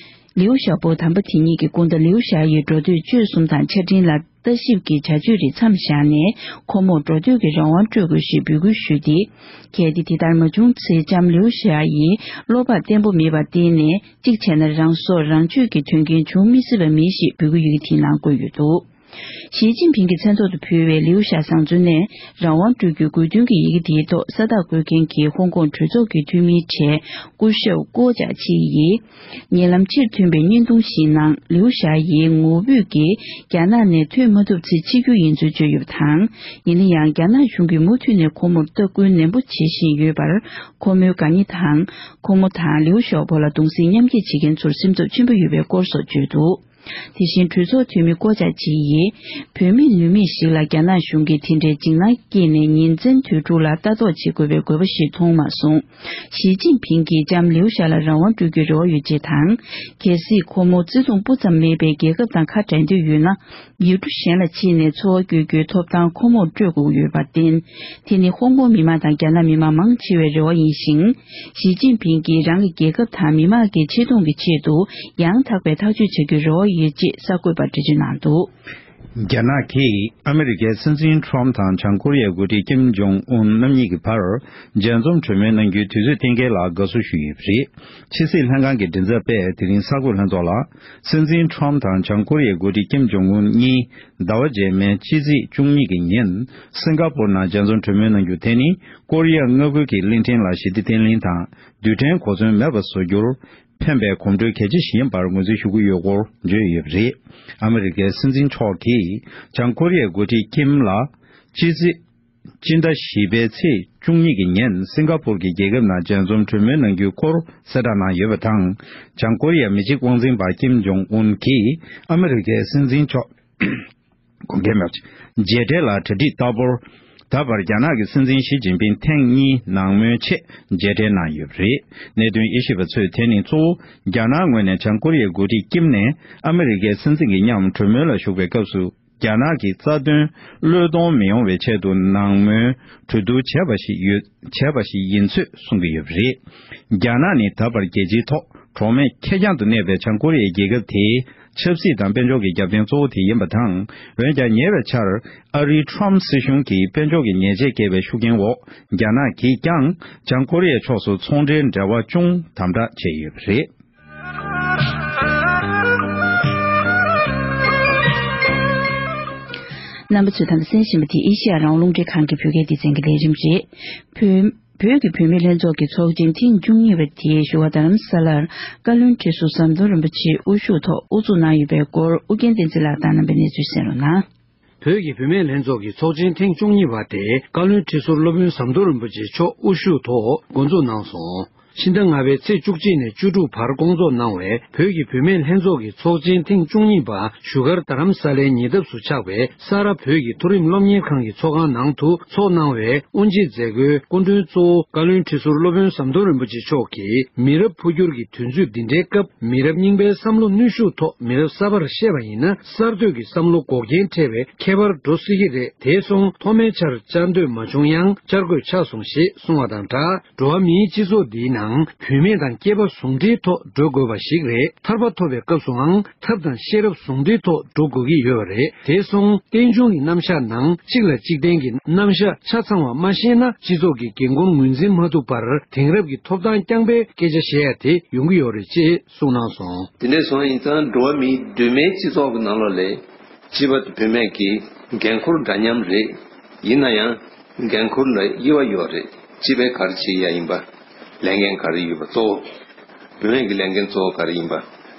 ལིའུ་ཞའོ་པོ་དམ་པ་དེ་ཉིད་ཀྱི་སྐུ་ཟླ་ལིའུ་ཞའོ་ཡི་འགྲོ་སྡོད་སྤྱོད་གསུམ་དང་ཆ་འཕྲིན་ལ་ལྟ་ཞིབ་ཀྱི་བྱ་སྤྱོད་རིགས་མཚམས་བཞག་ནས། ཁོ་མོར་འགྲོ་སྡོད་ཀྱི་རང་དབང་སྤྲོད་དགོས་ཞེས་འབོད་སྐུལ་ཞུས་ཏེ། གལ་ཏེ་དེ་ལྟར་མ་བྱུང་ཚེ། ལྕམ་ལིའུ་ཞའོ་ཡི་བློ་བག་བརྟན་པོ་མེད་པར་བརྟེན་ནས། གཅིག་བྱས་ན་རང་སྲོག་རང་གཅོད་ཀྱི་དོན་རྐྱེན་འབྱུང་མི་སྲིད་པ་མིན་ཞེས་འབོད་སྐུལ་ཡི་གེ་དེའི་ནང་བཀོད་ཡོད་འདུག་ཞི་ཅིན་ཕིང་གི་མཚན་ཐོག་ཏུ་ཕུལ་བའི་ལིའུ་ཞའོ་བཟང་བཙོན་ནས་རང་དབང་སྤྲོད་རྒྱུའི་དགོས་འདུན་གྱི་ཡི་གེ་དེའི་ཐོག་ས་རྟགས་བཀོད་མཁན་གྱི་ཧོང་ཀོང་གྲོས་ཚོགས་ཀྱི་འཐུས་མིའི་གྲས་སྐུ་ཞབས་ཀོ་ཅཱ་ཆི་ཡིས། ཉེ་ལམ་ཕྱིར་ཐོན་པའི་བརྙན་ཐུང་ཞིག་ནང་ལིའུ་ཞའོ་ཡིས་ངོ་བོས་ཀྱིས་རྒྱ་ནག་ནས་ཐོན་མ་ཐུབ་ཚེ་འཆི་རྒྱུ་ཡིན་ཚུལ་བརྗོད་ཡོད་པ་དང་། ཡིན་ན་ཡང་། རྒྱ་ནག་གཞུང་གིས་མུ་མཐུད་ནས་ཁོ་མོར་ལྟ་སྐུལ་ནན་པོ་བྱེད་བཞིན་ཡོད་པར། ཁོ་མོའི་དགའ་ཉེ་དང་། ཁོ་མོ་དང་ལིའུ་ཞའོ་པོ་ལ་གདུང་སེམས་མཉམ་སྐྱེད་བྱེད་མཁན་ཚོར་སེམས་འཚབ་ཆེན་པོ་ཡོད་པའི་སྐོར་སོགས་བརྗོད་འདུག་དེ་བཞིན་གྲོས་ཚོགས་འཐུས་མི་ཀོ་ཅཱ་ཅི་ཡིས། བུད་མེད་ནུས་མེད་ཞིག་ལ་རྒྱ་ནག་གཞུང་གིས་དེ་འདྲའི་འཇིགས་སྣང་སྐྱེས་ནས་ཉིན་མཚན་དུས་དྲུག་ལ་ལྟ་རྟོག་བྱེད་དགོས་པའི་དགོས་པ་ཞིག་མཐོང་མ་སོང་། ཞི་ཅིན་ཕིང་གིས་ལྕམ་ལིའུ་ཞའོ་ལ་རང་དབང་སྤྲོད་རྒྱུའི་རེ་བ་ཡོད་ཅེས་དང་། གལ་སྲིད་ཁོ་མོ་བརྩེ་དུང་སྤུ་ཙམ་མེད་པའི་རྒྱལ་ཁབ་དང་ཁ་བྲལ་འདོད་ཡོད་ན། ཡུལ་གྲུ་གཞན་ལ་ཕྱིན་ནས་འཚོ་བ་སྐྱོལ་རྒྱུའི་ཐོབ་ཐང་ཁོ་མོར་སྤྲོད་དགོས་ཡོད་པར་བརྟེན། དེ་ནི་ཧོང་ཀོང་མི་མང་དང་རྒྱ་ནག་མི་མང་མང་ཆེ་བའི་རེ་བ་ཡིན་ཞིང་། ཞི་ཅིན་ཕིང་གིས་རང་གི་རྒྱལ་ཁབ་དང་མི་མང་གི་ཆེ་མཐོང་གི་ཆེད་དུ་ཡང་དག་པའི་ཐག་གཅོད་བྱ་རྒྱུའི་རེ་བ་ཡོད་ཅེས་གསར་འགོད་པར་འགྲེལ་བརྗོད་གནང་འདུག། རྒྱ་ནག་གིས་ཨ་མི་རི་ཀའི་སྲིད་འཛིན་ཁྲོམ་དང་བྱང་ཀོ་རི་ཡའི་འགོ་ཁྲིད་ཀིམ་ཇོང་ཨུན་རྣམ་གཉིས་ཀྱི་བར་མཇལ་འཛོམས་གྲོས་མོལ་གནང་རྒྱུའི་དུས་ཚོད་གཏན་འཁེལ་ལ་དགའ་བསུ་ཞུས་ཡོད་པ་རེད། ཕྱི་སྲིད་ལྷན་ཁང་གི་མགྲིན་ཚབ་པས་དེ་རིང་གསར་འགོད་ལྷན་ཚོགས་ལ། སྲིད་འཛིན་ཁྲོམ་དང་བྱང་ཀོ་རི་ཡའི་འགོ་ཁྲིད་ཀིམ་ཇོང་ཨུན་གཉིས་ཟླ་བ་རྗེས་མའི་ཕྱི་ཚེས་བཅུ་གཉིས་ཀྱི་ཉིན་སིང་ག་པུར་ནང་མཇལ་འཛོམས་གྲོས་མོལ་གནང་རྒྱུ་དེ་ནི་ཀོ་རི་ཡ་མངའ་ཁུལ་གྱི་གླིང་ཕྲན་ལ་ཞི་བདེ་བརྟན་ལྷིང་དང་རྡུལ་ཕྲན་གོ་མཚོན་མེད་པ་བཟོ་རྒྱུར་ཕན་པའི་གོམ་བགྲོད་གལ་ཆེ་ཞིག་ཡིན་པར་ངོས་འཛིན་ཞུ་གི་ཡོད་སྐོར་བརྗོད་ཡོད་པ་རེད། ཨ་མི་རི་ཀའི་སྲིད་འཛིན་མཆོག་གིས་བྱང་ཀོ་རི་ཡའི་འགོ་ཁྲིད་ཀིམ་ལ་ཕྱི་ཚེས། སྤྱི་ཟླ་བཞི་པའི་ཚེས་བཅུ་གཉིས་ཀྱི་ཉིན་སིང་ག་པུར་གྱི་རྒྱལ་ཁབ་ནང་མཇལ་འཛོམས་གྲོས་མོལ་གནང་རྒྱུའི་སྐོར་གསལ་བསྒྲགས་གནང་ཡོད་པ་དང་། བྱང་ཀོ་རི་ཡའི་མི་གཅིག་དབང་འཛིན་པ་ཀིམ་ཇོང་ཨུན་གྱིས་ཨ་མི་རི་ཀའི་སྲིད་འཛིན་མཆོག་དགོངས་འགལ་མེད་པ་མཇལ་འཕྲད་ལ་གྲ་སྒྲིག་ལྟ་བུར། ད་བར་རྒྱ་ནག་གི་སྲིད་འཛིན་ཞི་ཅིན་ཕིང་ཐེངས་གཉིས་ནང་མོལ་ཆེད་མཇལ་འཕྲད་གནང་ཡོད་པ་རེད། གནད་དོན་དབྱེ་ཞིབ་པ་ཚོས་དེ་ནི་གཙོ་བོ་རྒྱ་ནག་ངོས་ནས་བྱང་ཀོ་རི་ཡའི་འགོ་ཁྲིད་ཀིམ་ནས་ཨ་མི་རི་ཀའི་སྲིད་འཛིན་གྱི་མཉམ་གྲོས་མོལ་ལ་ཞུགས་པའི་སྐབས་སུ། རྒྱ་ནག་གི་རྩ་དོན་བློས་གཏོང་མི་ཡོང་བའི་ཆེད་དུ་ནང་མོལ་གྲོས་བསྡུར་བྱས་པ་ཞིག་ཡོད། བྱས་པ་ཞིག་ཡིན་ཚོད་གསུང་གི་ཡོད་པ་རེད། རྒྱ་ནག་ནི་ད་བར་རྒྱལ་སྤྱིའི་ཐོག་གྲོགས་མེད་ཁེར་རྐྱང་དུ་གནས་པའི་བྱང་ཀོ་རི་ཡའི་རྒྱལ་ཁབ་དེའི་ཆབ་སྲིད་དང་དཔལ་འབྱོར་གྱི་རྒྱབ་རྟེན་གཙོ་བོ་དེ་ཡིན་པ་དང་། འོན་ཀྱང་ཉེ་བའི་ཆར་ཨ་རིའི་ཁྲོམ་སྲིད་གཞུང་གིས་དཔལ་འབྱོར་གྱི་ཉེས་ཆད་བཀལ་བའི་ཤུགས་རྐྱེན་འོག་རྒྱ་ནག་གིས་ཀྱང་བྱང་ཀོ་རི་ཡའི་ཕྱོགས་སུ་ཚོང་འབྲེལ་འབྲེལ་བ་ཅུང་དམ་དྲག་བྱས་ཡོད་པ་རེད། རྣམ་པ་ཚོས་ད་ལྟ་གསན་བཞིན་པ་དེ་ཨེ་ཤེ་ཡ་རང་དབང་རླུང་འཕྲིན་ཁང་གི་བོད་སྐད་སྡེ་ཚན་གྱི་ལས་རིམ་རེད། བོད། བོད་ཀྱི་བུད་མེད་ལྷན་ཚོགས་ཀྱི་ཚོགས་ཆེན་ཐེངས་བཅུ་གཉིས་པ་དེ་ཞུ་བ་རྡ་རམ་ས་ལར་བཀའ་བློན་ཁྲི་ཟུར་ཟམ་གདོང་རིན་པོ་ཆེའི་དབུ་བཞུགས་ཐོག་དབུ་འཛུགས་གནང་ཡོད་པའི་སྐོར་ཨུ་རྒྱན་བསྟན་འཛིན་ལགས་དང་རྣམ་པས་གནས་ཚུལ་གསན་རོགས་གནང་། བོད་ཀྱི་བུད་མེད་ལྷན་ཚོགས་ཀྱི་ཚོགས་ཆེན་ཐེངས་བཅུ་གཉིས་པ་དེ་བཀའ་བློན་ཁྲི་ཟུར་སློབ་དཔོན་ཟམ་གདོང་རིན་པོ་ཆེ་མཆོག་དབུ་བཞུགས་ཐོག་འགོ་འཛུགས་གནང་སོང་། ཕྱི་ཟླ་ལྔ་པའི་ཚེས་བཅུ་གཅིག་ནས་བཅུ་དྲུག་བར་སྐོང་ཚོགས་གནང་བའི་བོད་ཀྱི་བུད་མེད་ལྷན་ཚོགས་ཀྱི་ཚོགས་ཆེན་ཐེངས་བཅུ་གཉིས་པ་བཞུགས་སྒར་རྡ་རམ་ས་ལའི་ཉེ་འདབས་སུ་ཆགས་པའི་ས་རཱ་བོད་ཀྱི་མཐོ་རིམ་སློབ་གཉེར་ཁང་གི་ཚོགས་ཁང་ནང་དུ་ཚོགས་གནང་བའི་དབུ་འབྱེད་མཛད་སྒོའི་སྐུ་མགྲོན་གཙོ་བོ་བཀའ་བློན་ཁྲི་ཟུར་སློབ་དཔོན་ཟམ་གདོང་རིན་པོ་ཆེ་མཆོག་གིས་མི་རབས་འཕོ་འགྱུར་གྱི་དུས་ཚོད་འདི་འདྲའི་སྐབས། མི་རབས་རྙིང་པའི་བསམ་བློ་གནོན་ཤུགས་ཐོག་མི་རབས་གསར་པར་བཤད་པ་ཡིན་ན། གསར་གཏོད་ཀྱི་བསམ་བློ་འགོག་རྐྱེན་འཕྲད་པའི་ཁྱད་པར་འགྲོ་སྲིད་ཀྱི་རེད། དེ་སོང་ཐོག་མའི་ཆར་བཅར་འདོད་མ་བྱུང་ཡང་བཅར་དགོས་ཆགས་སོང་ཞེས་གསུངས་པ་དང་སྦྲགས། འགྲོ་བ་མིའི་སྤྱི་ཚོགས་འདིའི་ནང་བུད་མེད་དང་སྐྱེས་པ་ཟུང་འབྲེལ་ཐོག་འགྲོ་དགོས་པ་ཞིག་རེད། ཐར་པ་ཐོབ་པའི་སྐབས་སུའང་ཐབས་དང་ཤེས་རབ་ཟུང་འབྲེལ་ཐོག་འགྲོ་དགོས་ཀྱི་ཡོད་པ་རེད། དེ་སོང་རྟེན་འབྱུང་གི་རྣམ་གཞག་ནང་གཅིག་ལ་གཅིག་བརྟེན་གྱི་རྣམ་གཞག་ཆ་ཚང་བ་མ་ཤེས་ན། སྤྱི་ཚོགས་ཀྱི་འགན་ཁུར་ངོས་འཛིན་མ་ཐུབ་པར་དེང་རབས་ཀྱི་ཐོབ་ཐང་རྐྱང་པའི་སྐད་ཆ་བཤད་ཡ་དེ་ཡོང་གི་ཡོད་རེད་ཅེས་གསུངས་གནང་སོང་། དེ་འདྲ་སོང་ཡིན་ཙང་འགྲོ་བ་མིའི་གདོད་མའི་སྤྱི་ཚོགས་ཀྱི་ནང་ལོགས་ལ་སྐྱེས་པ་དང་བུད་མེད་ཀྱི་འགན་ཁུར་འདྲ་མཉམ་རེད། ཡིན་ན་ཡང་། འགན་ཁུར་ལ་དབྱེ་བ་ཡོད་རེད། སྐྱེས་པས་ག་རེ་བྱེད་ཡ་ཡིན་པ། ལས་འགན་ག་རེ་ཡོད་པ་གཙོ་བོ། བུད་མེད་ཀྱི་ལས་འགན་གཙོ་བོ་ག་རེ་ཡིན་པ།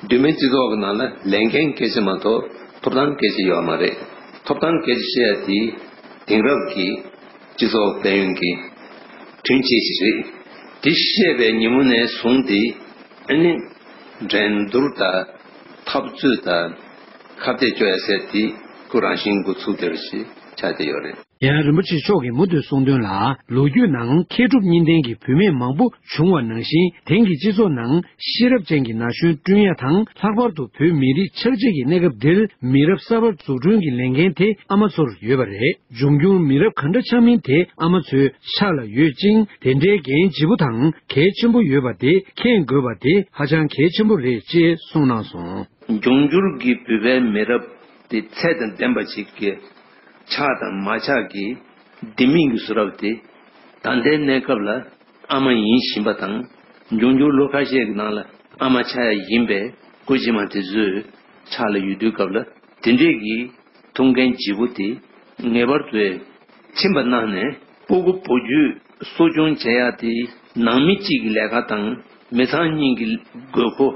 གདོད་མའི་སྤྱི་ཚོགས་ཀྱི་ནང་ལ་ལས་འགན་སྐད་ཆ་མ་གཏོགས་ཐོབ་ཐང་སྐད་ཆ་ཡོད་མ་རེད། ཐོབ་ཐང་སྐད་ཆ་བཤད་ཡ་དེ་དེང་རབས་ཀྱི་སྤྱི་ཚོགས་དཔལ་ཡོན་གྱི་དྲིན་ཅན་ཞིག་རེད། དེ་བཤད་པའི་ཉིན་མོ་ནས་བཟུང་སྟེ་ཨ་ནི་འགྲན་བསྡུར་དང་འཐབ་རྩོད་དང་ཁ་གཏད་གཅོག་ཡ་ཟེར་དེ་ཁོ་རང་བཞིན་འགོ་ཚུགས་བསྡད་པ་ཞིག་ཆགས་བསྡད་ཡོད་རེད། ཡང་རིན་པོ་ཆེ་མཆོག་གིས་མུ་མཐུད་གསུངས་དོན་ལ། ལོ་རྒྱུས་ནང་མཁས་གྲུབ་གཉིས་ལྡན་གྱི་བུད་མེད་མང་པོ་བྱུང་བ་ནང་བཞིན། དེང་གི་སྤྱི་ཚོགས་ནང་ཤེས་རབ་ཅན་གྱི་ན་གཞོན་བསྐྲུན་ཡ་དང་། ལྷག་པར་དུ་བོད་མི་རིགས་ཆགས་འཇིག་གི་གནས་སྐབས་འདིར་མི་རབས་གསར་པ་འཛུགས་སྐྲུན་གྱི་ལས་འགན་དེ་ཨ་མ་ཚོར་ཡོད་པ་རེད། འབྱུང་འགྱུར་མི་རབས་ག་འདྲ་ཆགས་མིན་དེ་ཨ་མ་ཚོའི་ཕྱག་ལ་ཡོད་ཅིང་། དེ་འདྲའི་འགན་ལྗིད་པོ་དང་གལ་ཆེན་པོ་ཡོད་པ་དེ་མཁྱེན་དགོས་པ་དེ་ཧ་ཅང་གལ་ཆེན་པོ་རེད་ཅེས་གསུངས་གནང་སོང་། འབྱུང་འགྱུར་གྱི་བོད་པའི་མི་རབས་དེ་ཚད་དང་ལྡན་པ་ཞིག་གི་ཆགས་དང་མ་ཆགས་ཀྱི་ལྡེ་མིག་གི་བཟོ་རབས་དེ་ད་ལྟའི་གནས་སྐབས་ལ་ཨ་མ་ཡིན་བཞིན་པ་དང་། འབྱུང་འགྱུར་ལོ་ཁ་ཤས་ཀྱི་ནང་ལ་ཨ་མ་ཆགས་ཡ་ཡིན་པའི་བཀོད་ཇེ་མང་དེ་ཚོའི་ཕྱག་ལ་ཡོད་དུས་སྐབས་ལ་དེ་འདྲས་ཀྱི་ཐུགས་འགན་ལྗིད་པོ་དེ་ངེས་པར་དུ་ཁྱིམ་པ་གནང་ནས་སྤུ་གུ་བུ་རྒྱུད་གསོ་སྐྱོང་བྱེད་ཡ་དེ་ནང་མི་གཅིག་གི་ལས་ཀ་དང་མི་ཚང་གཉིས་ཀྱི་དགོས་མཁོ།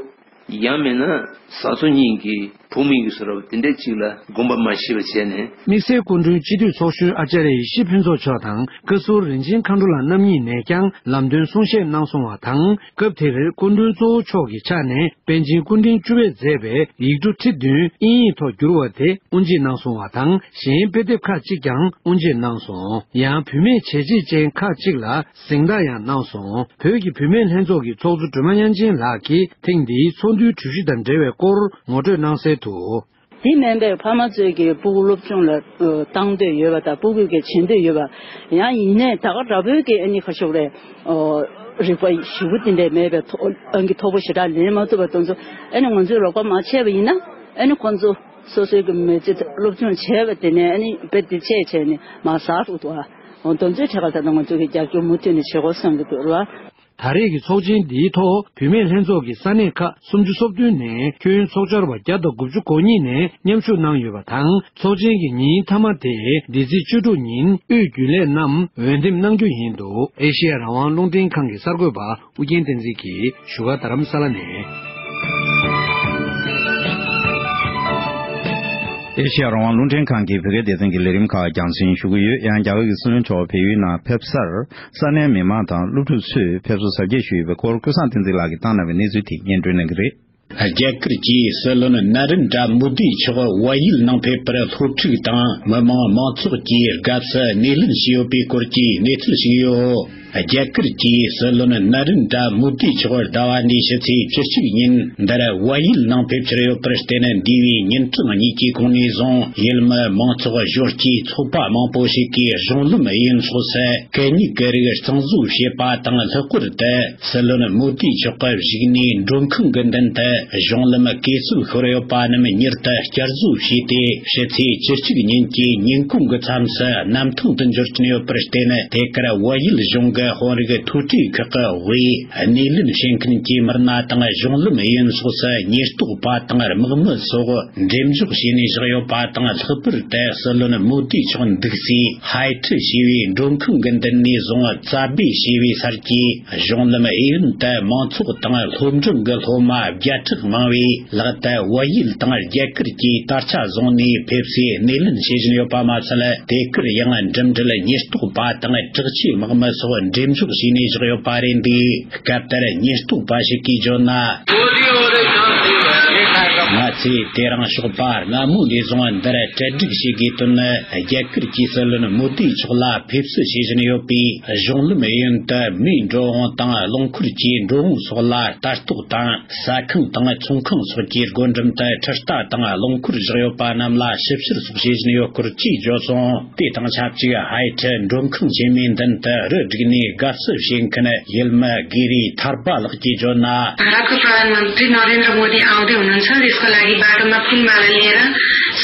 ཡང་མིན་ན་བཟའ་ཚོ་གཉིས་ཀྱི་བུ་མོ་ཡིན་ས་རེད་པ། དེ་འདྲ་ཅིག་ལ་དགོངས་པ་མ་བཞེས་པ་བྱས་ནས། དམིགས་བསལ་སྐུ་མགྲོན་སྤྱི་འཐུས་ཚོགས་གཞོན་ཨ་ཙརྱ་ཡེ་ཤེས་ཕུན་ཚོགས་མཆོག་དང་། བཀའ་ཟུར་རིན་ཆེན་མཁའ་འགྲོ་ལགས་རྣམ་གཉིས་ནས་ཀྱང་ལམ་སྟོན་གསུང་བཤད་གནང་སོང་བ་དང་། སྐབས་དེར་སྐུ་མགྲོན་གཙོ་བོ་མཆོག་གི་ཕྱག་ནས་པཎ་ཆེན་སྐུ་ཕྲེང་བཅུ་པས་མཛད་པའི་ཡིག་འབྲུ་ཁྲི་བདུན་དབྱིན་ཡིག་ཐོག་བསྒྱུར་བ་དེ་དབུ་འབྱེད་གནང་སོང་བ་དང་། གཞན་དཔེ་དེབ་ཁག་ཅིག་ཀྱང་དབུ་འབྱེད་གནང་སོང་། ཡང་བུད་མེད་བྱས་རྗེས་ཅན་ཁག་ཅིག་ལ་གཟེངས་རྟགས་ཡང་གནང་སོང་། བོད་ཀྱི་བུད་མེད་ལྷན་ཚོགས་ཀྱི་ཚོགས་གཙོ་སྒྲོལ་མ་དབྱངས་ཅན་ལགས་ཀྱིས་ཐེངས་འདིའི་ཚོགས་འདུའི་གྲོས་གཞི་དང་འབྲེལ་བའི་སྐོར་ངོ་སྤྲོད་གནང་གསལ་དུ། དེ་མིན་པའི་ཕ་མ་ཚོས་ཀྱི་སྤུ་གུ་སློབ་སྦྱོང་ལ་ཨ་བཏང་འདོད་ཡོད་པ་དང་། སྤུ་གུས་ཀྱི་བྱེད་འདོད་ཡོད་པ། ཡང་ཡིན་ནའི་ད་ག་འདྲ་པོའི་ཀྱི་ཨ་ནི་ཁ་ཤོག་རེད། ཨོ། རིག་པ་ཞེ་པོ་དེ་འདྲ་མེད་པའི་ཐོ་ཨང་ཀི་མཐོ་པོ་ཞེ་དྲག་ལེན་མ་ཐུབ་པ་དེ་ཚོ་ཨ་ནི་ང་ཚོས་རོགས་པ་མ་བྱས་པ་ཡིན་ན། ཨ་ནི་ཁོང་ཚོ་སོ་སོའི་གི་མི་ཚེ་སློབ་སྦྱོང་བྱས་པ་དེ་ནས་ཨ་ནི་དཔེ་དེ་བྱས་བྱས་ནས་མར་ཟག་འགྲོ་འདུག་ཨ། འོ་དེ་ཚོའི་གྲས་ཀ་ད་ལྟ་ང་ཚོས་ཀྱི་རྒྱབ་སྐྱོར་མུ་མཐུད་ནས་བྱེད་དགོས་བསམ་གྱི་འདུག་ར། ད་རེས་ཀྱི་ཚོགས་ཆེན་འདིའི་ཐོག་བུད་མེད་ལྷན་ཚོགས་ཀྱི་ས་གནས་ཁག་སུམ་ཅུ་སོ་བདུན་ནས་ཁྱོན་ཚོགས་བཅར་བ་བརྒྱ་དང་དགུ་བཅུ་གོ་གཉིས་ནས་མཉམ་ཞུགས་གནང་ཡོད་པ་དང་། ཚོགས་ཆེན་གྱི་ཉིན་མཐའ་མ་དེ་འདི་ཚེས་བཅུ་དྲུག་ཉིན་དབུས་རྒྱུན་ལས་རྣམས་འོས་འདེམས་གནང་རྒྱུ་ཡིན་འདུག་ཨེ་ཤེ་ཡ་རང་དབང་རླུང་འཕྲིན་ཁང་གི་གསར་འགོད་པ་ཨུ་རྒྱན་བསྟན་འཛིན་གྱིས་བཞུགས་སྒར་རྡ་རམ་ས་ལ་ནས། ཨེ་ཤེ་ཡ་རང་དབང་རླུང་འཕྲིན་ཁང་གི་བོད་སྐད་སྡེ་ཚན་གྱི་ལས་རིམ་ཁག་རྒྱང་སྲིང་ཞུ་གི་ཡོད། ཡང་རྒྱ་གར་གྱི་སྲིད་བློན་མཆོག་བལ་ཡུལ་ནང་ཕེབས་སར། ས་གནས་མི་མང་དང་སློབ་ཕྲུག་ཚོས་ཕེབས་བསུ་གཟབ་རྒྱས་ཞུས་ཡོད་པའི་སྐོར་ཀུན་བཟང་བསྟན་འཛིན་ལགས་ཀྱིས་བཏང་གནང་བའི་གནས་ཚུལ་དེ་སྙན་སྒྲོན་གནང་གི་རེད། རྒྱ་གར་གྱི་སྲིད་བློན་ན་རེན་དྲ་མོ་དི་མཆོག་བལ་ཡུལ་ནང་ཕེབས་པར་སློབ་ཕྲུག་དང་མི་མང་མང་ཚོགས་ཀྱིས་དགའ་བསུ་སྣེ་ལེན་བྱས་ཡོད་པའི་སྐོར་གྱི་གནས་ཚུལ་ཞིག་ཡོད། རྒྱ་གར་གྱི་སྲིད་བློན་ན་རེན་དྲ་མོ་དི་མཆོག་ཟླ་བ་འདིའི་ཕྱི་ཚེས་བཅུ་གཅིག་ཉིན་འདིར་བལ་ཡུལ་ནང་ཕེབས་འཆར་ཡོད་པར་བརྟེན། འདས་པའི་ཉིན་གྲངས་གཉིས་ཀྱི་གོང་ནས་བཟུང་ཡུལ་མི་མང་ཚོགས་གཞོན་སྐྱེས་ཚོགས་པ་མང་པོ་ཞིག་གིས་གཞུང་ལམ་གཡས་གཡོན་སོགས་སུ་གད་སྙིགས་ཀྱི་རིགས་གཙང་བཟོ་བྱེད་པ་དང་། ལྷག་པར་དུ་སྲིད་བློན་མོ་དི་མཆོག་གི་བཞུགས་གནས་མགྲོན་ཁང་གི་མདུན་དུ་གཞུང་ལམ་གས་སྲོལ་ཤོར་ཡོད་པ་རྣམས་མྱུར་དུ་བསྐྱར་བཟོ་བྱས་ཏེ། ཕྱི་ཚེས་བཅུ་གཅིག་ཉིན་གྱི་ཉིན་གུང་གི་མཚམས་སུ་གནམ་ཐང་དུ་འབྱོར་གྱིན་ཡོད་པར་བརྟེན། དེ་གར་བལ་ཡུལ་གཞུང་གི་དཔོན་རིགས་མཐོ་གྲས་ཁག་གི་དབུས་སྣེ་ལེན་བྱེད་མཁན་གྱི་མི་སྣ་དང་། གཞུང་ལམ་གཡས་གཡོན་སོགས་སུ་ཉེན་རྟོག་པ་དང་དམག་མི་སོགས་འགྲེམས་འཇོག་བྱས་ནས་བཞག་ཡོད་པ་དང་། ལྷག་པར་དུ་སྲིད་བློན་མོ་དི་མཆོག་འདུག་སའི་ཧའེ་ཁྲི་ཞེས་པའི་མགྲོན་ཁང་གི་མདུན་ནས་བཟུང་། ཙ་པེ་ཞེས་པའི་སར་གྱི་གཞུང་ལམ་གཡས་གཡོན་དུ་མང་ཚོགས་དང་སློབ་འབྲིང་གི་སློབ་མ་བརྒྱ་ཕྲག་མང་བས། ལག་ཏུ་བལ་ཡུལ་དང་རྒྱ་གར་གྱི་དར་ཆ་བཟུང་ནས་ཕེབས་སའི་སྣེ་ལེན་བྱེད་བཞིན་ཡོད་པ་མ་ཚད། དེ་གར་ཡང་འགྲིམ་འགྲུལ་ཉེན་རྟོག་པ་དང་དྲག་ཆས་དམག་མི་སོགས་འགྲེམས་འཇོག་བྱས་ནས་བཞག་ཡོད་པ་རེད་འདུག་སྐབས་དེར་ཉེན་རྟོག་པ་ཞིག་གིས་བརྗོད་ན། ང་ཚོས་དེ་རིང་ཞོགས་པ་སྔ་མོ་ནས་བཟུང་འདིར་གྲ་སྒྲིག་བྱེད་དགོས་དོན་ནི། རྒྱ་གར་གྱི་སྲིད་བློན་མོ་དི་མཆོག་ལ་ཕེབས་བསུ་བྱེད་བཞིན་ཡོད་པས། གཞུང་ལམ་གཡས་གཡོན་དུ་མིའི་འགྲོ་འོང་དང་། རླངས་འཁོར་གྱི་འགྲོ་འོང་སོགས་ལ་ལྟ་རྟོག་དང་། ཟ་ཁང་དང་ཚོང་ཁང་སོགས་ཀྱི་སྒོ་འགྲམ་དུ་འཕྲུལ་རྟ་དང་རླངས་འཁོར་བཞག་ཡོད་པ་རྣམས་ལ་ཞིབ་བཤེར་སོགས་བྱེད་བཞིན་ཡོད་སྐོར་བཅས་བརྗོད་སོང་། དེ་དང་ཆབས་ཅིག་ཧའེ་ཁྲི་མགྲོན་ཁང་ཆེན་མོའི་མདུན་དུ་རུ་བསྒྲིགས་ནས་དགའ་བསུ་བྱེད་མཁན་ཡུལ་མི་གྷི་རི་ཐར་པ་ལགས་ཀྱིས་བརྗོད་ན། भारतको प्रधानमन्त्री नरेन्द्र मोदी आउँदै हुनुहुन्छ। त्यसको लागि बाटोमा पुलमाला लिएर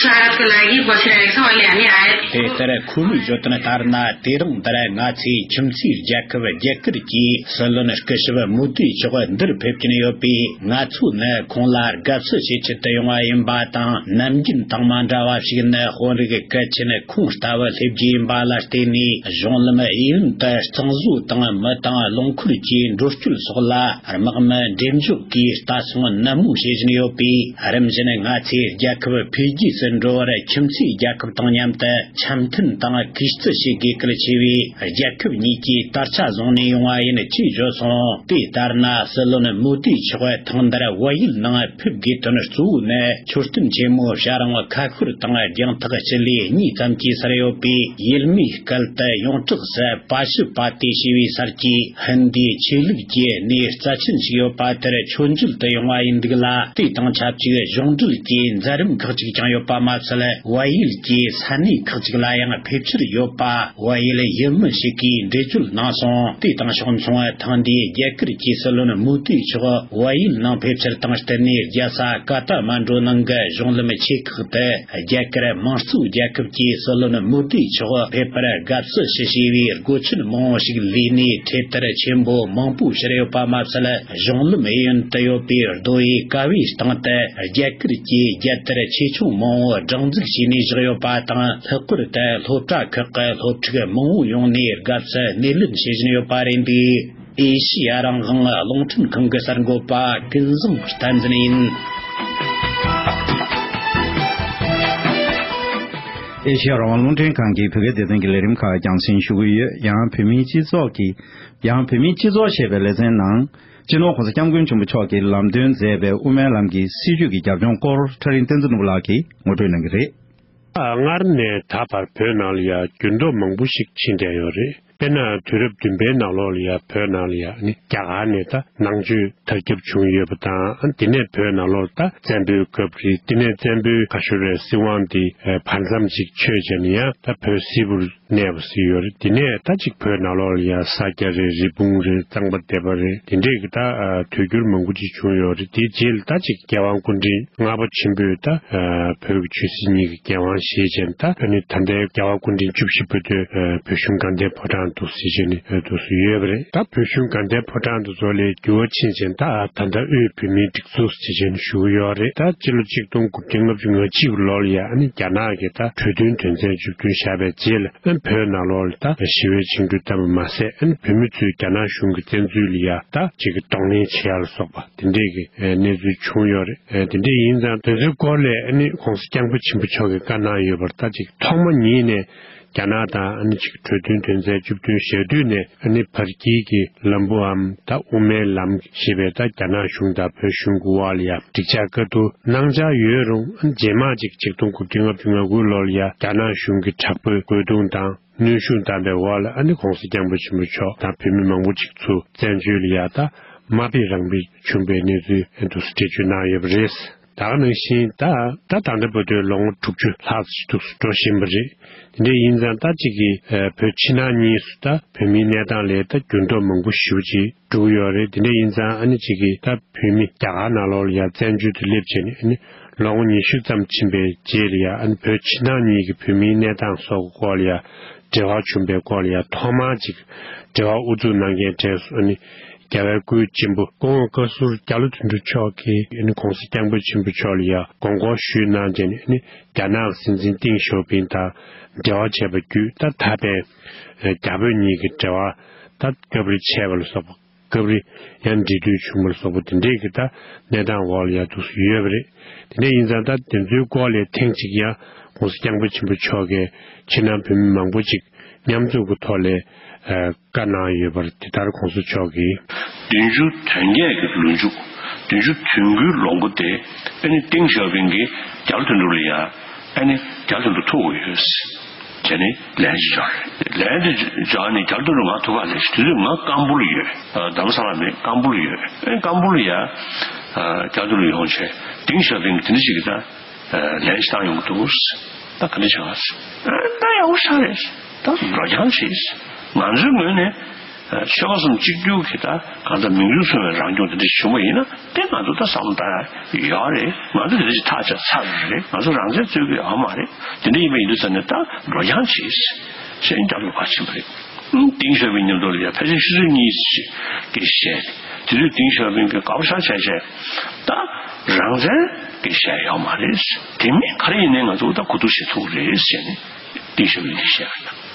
स्वागतको लागि बसिरहेका छौँ। अहिले हामी आए དེ་ལྟར་ཁོ་མོས་བརྗོད་དོན་ལྟར་ན། དེ་རིང་འདིར་ང་ཚོའི་ཁྱིམ་མཚེས་རྒྱལ་ཁབ་རྒྱ་གར་གྱི་སྲིད་བློན་སྐུ་ཞབས་མོ་དི་མཆོག་འདིར་ཕེབས་ཀྱིན་ཡོད་པས། ང་ཚོ་ནི་ཁོང་ལ་དགའ་བསུ་བྱེད་ཆེད་དུ་ཡོང་བ་ཡིན་པ་དང་། ནམ་རྒྱུན་དང་མ་འདྲ་བ་ཞིག་ནི་དཔོན་རིགས་གལ་ཆེན་ཁོང་ལྟ་བུ་སླེབས་རྒྱུ་ཡིན་པ་ལ་བརྟེན་ནས། གཞུང་ལམ་གཡས་གཡོན་དུ་གཙང་བཟོ་དང་། མི་དང་རླངས་འཁོར་གྱི་འགྲོ་སྐྱོད་སོགས་ལ་དམག་མི་འགྲེམས་འཇོག་གིས་ལྟ་སྲུང་ནན་མོ་བྱེད་བཞིན་ཡོད་པས། རིམ་བཞིན་ང་ཚོའི་རྒྱལ་ཁབ་འཕེལ་རྒྱས་སུ་འགྲོ་བར་ཁྱིམ་མཚེས་རྒྱལ་ཁབ་དང་མཉམ་དུ་འཆམ་མཐུན་དང་གུས་བརྩི་བྱེད་དགོས་གལ་ཆེ་བས། རྒྱལ་ཁབ་གཉིས་ཀྱི་དར་ཆ་བཟུང་ནས་ཡོང་བ་ཡིན་ཅེས་བརྗོད་སོང་། དེ་ལྟར་ན། སྲིད་བློན་མོ་དི་མཆོག་ཐེངས་འདིར་བལ་ཡུལ་ནང་ཕེབས་དགོས་དོན་གཙོ་བོ་ནི། མཆོད་རྟེན་ཆེན་མོ་བྱ་རུང་ཁ་ཤོར་དང་རྒྱང་ཐག་སྤྱི་ལེ་གཉིས་ཙམ་གྱི་སར་ཡོད་པའི་ཡུལ་མིའི་སྐད་དུ་ཡོངས་གྲགས་སུ་པ་ཞི་པ་ཏི་ཞེས་པའི་སར་གྱི་ཧིན་དིའི་ཆོས་ལུགས་ཀྱི་གནས་རྩ་ཆེན་ཞིག་ཡོད་པ་དེར་མཆོད་མཇལ་དུ་ཡོང་བ་ཡིན་འདུག་ལ། དེ་དང་ཆབས་ཅིག་གཞུང་འབྲེལ་གྱི་མཛད་རིམ་ཁག་ཅིག་ཀྱང་ཡོད་པ་མ་ཚད། བལ་ཡུལ་གྱི་ས་གནས་ཁག་ཅིག་ལ་ཡང་ཕེབས་འཆར་ཡོད་པ་བལ་ཡུལ་ཡུལ་མི་ཞིག་གིས་འགྲེལ་བརྗོད་གནང་སོང་། དེ་དང་ཕྱོགས་མཚུངས། ཐེངས་འདིའི་རྒྱ་གར་གྱི་སྲིད་བློན་མོ་དི་མཆོག་བལ་ཡུལ་ནང་ཕེབས་འཆར་དང་བསྟུན་ནས། རྒྱལ་ས་ཀ་ཐ་མན་གྲུ་ནང་གི་གཞུང་ལམ་ཆེ་ཁག་ཏུ། རྒྱ་གར་དམངས་གཙོའི་རྒྱལ་ཁབ་ཀྱི་སྲིད་བློན་མོ་དི་མཆོག་ཕེབས་པར་དགའ་བསུ་ཞུ་ཞེས་པའི་སྒོ་ཆེན་མང་བོ་ཞིག་ལས་ནས་འཕྲེད་དར་ཆེན་པོ་མང་པོ་ཕྱར་ཡོད་པ་མ་ཚད། གཞུང་ལམ་གཡས་གཡོན་དུ་ཡོད་པའི་རྡོ་ཡི་ཀ་བའི་སྟེང་དུ་རྒྱ་གར་གྱི་རྒྱལ་དར་ཆེ་ཆུང་མང་བོ་སྒྲེང་འཛུགས་བྱས་ནས་བཞག་ཡོད་པ་དང་། ལྷག་པར་དུ་སློབ་གྲྭ་ཁག་གི་སློབ་ཕྲུག་མང་བོ་ཡོང་ནས་དགའ་བསུ་སྣེ་ལེན་བྱེད་བཞིན་ཡོད་པ་རེད་འདུག་ཨེ་ཤི་ཡ་རང་དབང་རླུང་འཕྲིན་ཁང་གི་གསར་འགོད་པ་ཀུན་བཟང་བསྟན་འཛིན་ཡིན། ཨེ་ཤི་ཡ་རང་དབང་རླུང་འཕྲིན་ཁང་གི་བོད་སྐད་སྡེ་ཚན་གྱི་ལས་རིམ་ཁག་རྒྱང་སྲིང་ཞུ་གི་ཡོད། ཡང་བོད་མིའི་སྤྱི་ཚོགས་ཀྱི་ཡང་བོད་མིའི་སྤྱི་ཚོགས་ཞེས་པའི་ལེ་ཚན་ནང་། སྤྱི་ནོར་༸གོང་ས་༸སྐྱབས་མགོན་ཆེན་པོ་མཆོག་གིས་ལམ་སྟོན་མཛད་པའི་དབུ་མའི་ལམ་གྱི་སྲིད་བྱུས་ཀྱི་རྒྱབ་ལྗོངས་སྐོར་ཕྲ་རིང་བསྟན་འཛིན་ནོར་བུ་ལགས་ཀྱིས་ངོ་སྤྲོད་གནང་གི་རེད། སྔར་ནས་ད་བར་བོད་ནང་ལ་ཡང་འགྱུར་ལྡོག་མང་པོ་ཞིག་ཕྱིན་བསྡད་ཡོད་རེད། དཔེར་ན་དུས་རབས་བདུན་པའི་ནང་ལོགས་ལ་ཡང་བོད་ནང་ལ་ཡང་ནི་རྒྱ་གར་ནས་ད་ནང་ཆོས་དར་ཁྱབ་བྱུང་ཡོད་པ་དང་། དེ་ནས་བོད་ནང་ལོགས་ད་བཙན་པོའི་སྐབས་རེད། དེ་ནས་བཙན་པོའི་ཁ་ཤོར་བའི་སྲིད་དབང་དེ་བར་མཚམས་ཅིག་ཆོད་བྱས་ནས་ཡང་ད་བོད་སིལ་བུར་གནས་པ་ཞིག་ཡོད་རེད། དེ་ནས་ད་ཅིག་བོད་ནང་ལོགས་ལ་ཡང་ས་སྐྱ་རེད། རི་སྤུངས་རེད། གཙང་པ་སྡེ་པ་རེད། དེ་འདྲས་ཀྱི་ད་དུས་འགྱུར་མང་པོ་ཅིག་བྱུང་ཡོད་རེད། དེའི་རྗེས་ལ་ད་ཅིག་རྒྱལ་དབང་སྐུ་ཕྲེང་ལྔ་པ་ཆེན་པོས་ད་བོད་ཀྱི་ཆོས་སྲིད་གཉིས་ཀྱི་རྒྱལ་དབང་བཞེས་བྱས་ནས། ད་ཨ་ནི་ད་ལྟའི་རྒྱལ་བ་སྐུ་ཕྲེང་བཅུ་བཞི་པོ་དེ་བོད་གཞུང་དགའ་ལྡན་ཕོ་བྲང་དུ་ཟེར་བྱས་ནས་འདུག་སེ་ཡོད་པ་རེད། ད་བོད་གཞུང་དགའ་ལྡན་ཕོ་བྲང་དུ་ཚོ་ལས་འགྱུར་བ་ཕྱིན་བྱས་ནས་ད་ད་ལྟ་དབུས་བོད་མིའི་སྒྲིག་འཛུགས་ཟེར་བྱས་ནས་ཞུ་གི་ཡོད་རེད། ད་སྤྱི་ལོ་ཆིག་སྟོང་དགུ་བརྒྱ་ལྔ་བཅུ་ང་གཅིག་ལོ་ལ་ཡ་ཨ་ནི་རྒྱ་ནག་གིས་ད་གྲོས་མཐུན་དོན་ཚན་བཅུ་བདུན་བཞག་པའི་རྗེས་ལ་ཨ་ནི་བོད་ནང་ལོགས་ལ་ད་ཞི་བའི་བཅིངས་འགྲོལ་བཏང་བ་མ་ཟད། ཨ་ནི་བོད་མི་ཚོས་རྒྱ་ནག་གཞུང་གི་བཙན་འཛུལ་ལ་ཡ་ད་ཅིག་གི་གདོང་ལེན་བྱེད་ཡ་ལ་སོགས་པ་དེ་འདྲས་ཀྱི་གནས་ཚུལ་བྱུང་ཡོད་རེད། ཨ་དེ་འདྲས་ཡིན་ཙང་དེ་ཚོའི་སྐོར་ལས་ཨ་ནི་༸གོང་ས་༸སྐྱབས་མགོན་ཆེན་པོ་མཆོག་གིས་བཀའ་གནང་ཡོད་པར། ད་ཅིག་ཐོག་མ་ཉིད་ནས་རྒྱ་ནག་དང་ཨ་ནི་ཅིག་གྲོས་མཐུན་དོན་ཚན་བཅུ་བདུན་བཞག་དུས་ནས་ཨ་ནི་བར་དཀྱིལ་གྱི་ལམ་བུའམ་ད་དབུ་མའི་ལམ་ཞེས་པའི་ད་རྒྱ་ནག་གཞུང་དང་བོད་གཞུང་གི་དབར་ལ་ཡ་འགྲིག་འཇགས་བཀའ་བསྡུར་གནང་འཆར་ཡོད་རུང་། ཨ་ནི་རྗེས་མ་ཅིག་ཆིག་སྟོང་དགུ་བརྒྱ་ལྔ་བཅུ་ང་དགུ་ལོར་ཡ་རྒྱ་ནག་གཞུང་གི་དྲག་པོའི་རྒོལ་རྡུང་དང་གནོན་ཤུགས་བཏང་པའི་འོག་ལ་ཨ་ནི་༸གོང་ས་༸སྐྱབས་མགོན་ཆེན་པོ་མཆོག་དང་བོད་མི་མང་པོ་ཅིག་ཚུར་བཙན་བྱོལ་ལ་ཡ་ད་མ་ཕེབས་རང་ཕེབས་བྱུང་པའི་གནས་ཚུལ་འདུག་སེ་འགྲེལ་བརྗོད་གནང་ཡོད་པ་རེད། ད་ག་ནང་བཞིན་ད་ད་ད་ལྟ་བར་དུ་ལོ་ངོ་དྲུག་ཅུ་ལྷག་ཙམ་འདུག་སེ་འགྲོ་བཞིན་པ་རེད། དེ་འདྲ་ཡིན་ཙང་ད་ཅིག་གིས་བོད་ཕྱི་ནང་གཉིས་སུ་ད་བོད་མིའི་གནས་སྟངས་ལ་ད་འགྱུར་ལྡོག་མང་པོ་ཞེ་པོ་ཅིག་འགྲོ་གི་ཡོད་རེད། དེ་འདྲ་ཡིན་ཙང་ཨ་ནི་ཅིག་གིས་ད་བོད་མི་རྒྱ་གར་ནང་ལོགས་ལ་ཡ་བཙན་བྱོལ་དུ་སླེབས་བྱས་ནས་ཨ་ནི་ལོ་ངོ་ཉི་ཤུ་ཙམ་ཕྱིན་པའི་རྗེས་ལ་ཡ་ཨ་ནི་བོད་ཕྱི་ནང་གཉིས་ཀྱི་བོད་མིའི་གནས་སྟངས་སོགས་ཀྱི་སྐོར་ལ་ཡ་འབྲེལ་བ་བྱུང་པའི་སྐོར་ལ་ཡ་ཐོག་མར་ཅིག་འབྲེལ་བ་དབུ་འཛུགས་གནང་མཁན་གྲས་སུ་ཨ་ནི་རྒྱལ་བའི་སྐུའི་གཅེན་པོ་སྐུ་ངོ་བཀའ་ཟུར་རྒྱ་ལོ་དོན་གྲུབ་མཆོག་གིས་ཨ་ནི་༸གོང་ས་༸སྐྱབས་མགོན་ཆེན་པོ་མཆོག་ལ་ཡ་དགོངས་སྐོར་ཞུས་གནང་བྱས་ནས་ཨ་ནི་རྒྱ་ནག་གི་སྲིད་འཛིན་ཏེང་ཞའོ་ཕིང་དང་འབྲེལ་བ་བྱས་པ་བརྒྱུད། ད་ད་ཕན་རྒྱ་བོད་གཉིས་ཀྱི་འབྲེལ་བ་ད་སྐབས་རེ་ཆད་པ་ལ་སོགས་པ། སྐབས་རེ་ཡང་འབྲེལ་མཐུད་བྱུང་བ་ལ་སོགས་པ་དེ་འདྲས་ཀྱི་ད་གནས་སྟངས་འོག་ལ་ཡ་འདུག་སེ་ཡོད་པ་རེད། དེ་འདྲ་ཡིན་ཙང་ད་དེ་ཚོའི་སྐོར་ལས་ཐེངས་གཅིག་ཡང་༸གོང་ས་༸སྐྱབས་མགོན་ཆེན་པོ་མཆོག་གིས་ཕྱི་ནང་བོད་མི་མང་པོ་ཅིག་མཉམ་འཛོམས་ཀྱི་ཐོག་ལས་ཨ་བཀའ་གནང་ཡོད་པར། དེ་ལྟར་༸གོང་ས་མཆོག་གིས། བདུན་ཅུ་དོན་བརྒྱད་ཀྱི་ལོ་མཇུག་བདུན་ཅུ་དོན་དགུའི་ལོ་མགོ་དེ་ཨ་ནི་ཏེང་ཞའོ་ཕིང་གིས་རྒྱ་ལོ་དོན་གྲུབ་ལ་ཡ་ཨ་ནི་རྒྱ་ལོ་དོན་གྲུབ་ཐུག་དགོས་ཡོད་ཟེར་ནས་ལན་ཅིག་འབྱོར་རེད། ལན་དེ་འབྱོར་ནས་རྒྱ་ལོ་དོན་གྲུབ་ང་ཐུག་ག་ལས་ཤིག་དུས་ཚོད་ང་ཀམ་པུ་ལ་ཡོད། རྡ་རམ་ས་ལ་མེད། ཀམ་པུ་ལ་ཡོད། ཨ་ནི་ཀམ་པུ་ལ་ཡ་རྒྱ་ལོ་དོན་གྲུབ་ཡོང་བྱས་ཏེང་ཞའོ་ཕིང་གིས་དེ་འདྲ་ཞིག་གི་ད་ལན་ཞིག་བཏང་ཡོང་གི་འདུག་ད་ག་འདྲ་བྱ་བ་ཟེར། ད་ཡག་པོ་ཞེ་དྲག་རེད། ད་འགྲོ་རྐྱང་བྱེད། ང་ཚོའི་ངོས་ནས་ཆོལ་ཁ་གསུམ་གཅིག་གྱུར་གྱི་ད་གང་ལྟར་མིང་རུས་མཚུངས་པའི་རང་སྐྱོང་དེ་འདྲ་བྱུང་བ་ཡིན་ན་དེ་ང་ཚོ་ད་བསམ་བློ་བཏང་ཡ་ཡོད་རེད། ང་ཚོ་དེ་འདྲ་ཞིག་ཐག་བཅད་ཚར་རེད། ང་ཚོ་རང་བཙན་རྩོད་ཀྱི་ཡོད་མ་རེད། དེ་འདྲ་ཡིན་པ་ཡིན་དུས་ཙང་ནས་ད་འགྲོ་རྐྱང་བྱེད་ཟེར་ནས་རྒྱ་ལོ་ཕར་ཕྱིན་པ་རེད། ཏེང་ཞའོ་ཕིང་མཉམ་དུ་ལ་ཡ་ཕལ་ཆེར་ཆུ་ཚོད་གཉིས་ཙམ་ཞིག་བཤད་ནས། དེ་དུས་ཏེང་ཞའོ་ཕིང་གིས་དགའ་པོ་ཞེ་དྲག་བྱས་བྱས། ད་རང་བཙན་གྱི་བཤད་ཡོད་མ་རེད། དེ་མིན་ག་རེ་ཡིན་ནའི་ང་ཚོ་ད་གོ་བསྡུར་བྱེད་ཐུབ་རེད་ཟེར་ནས་ཏེང་ཞའོ་ཕིང་གིས་བཤད་པ་རེད།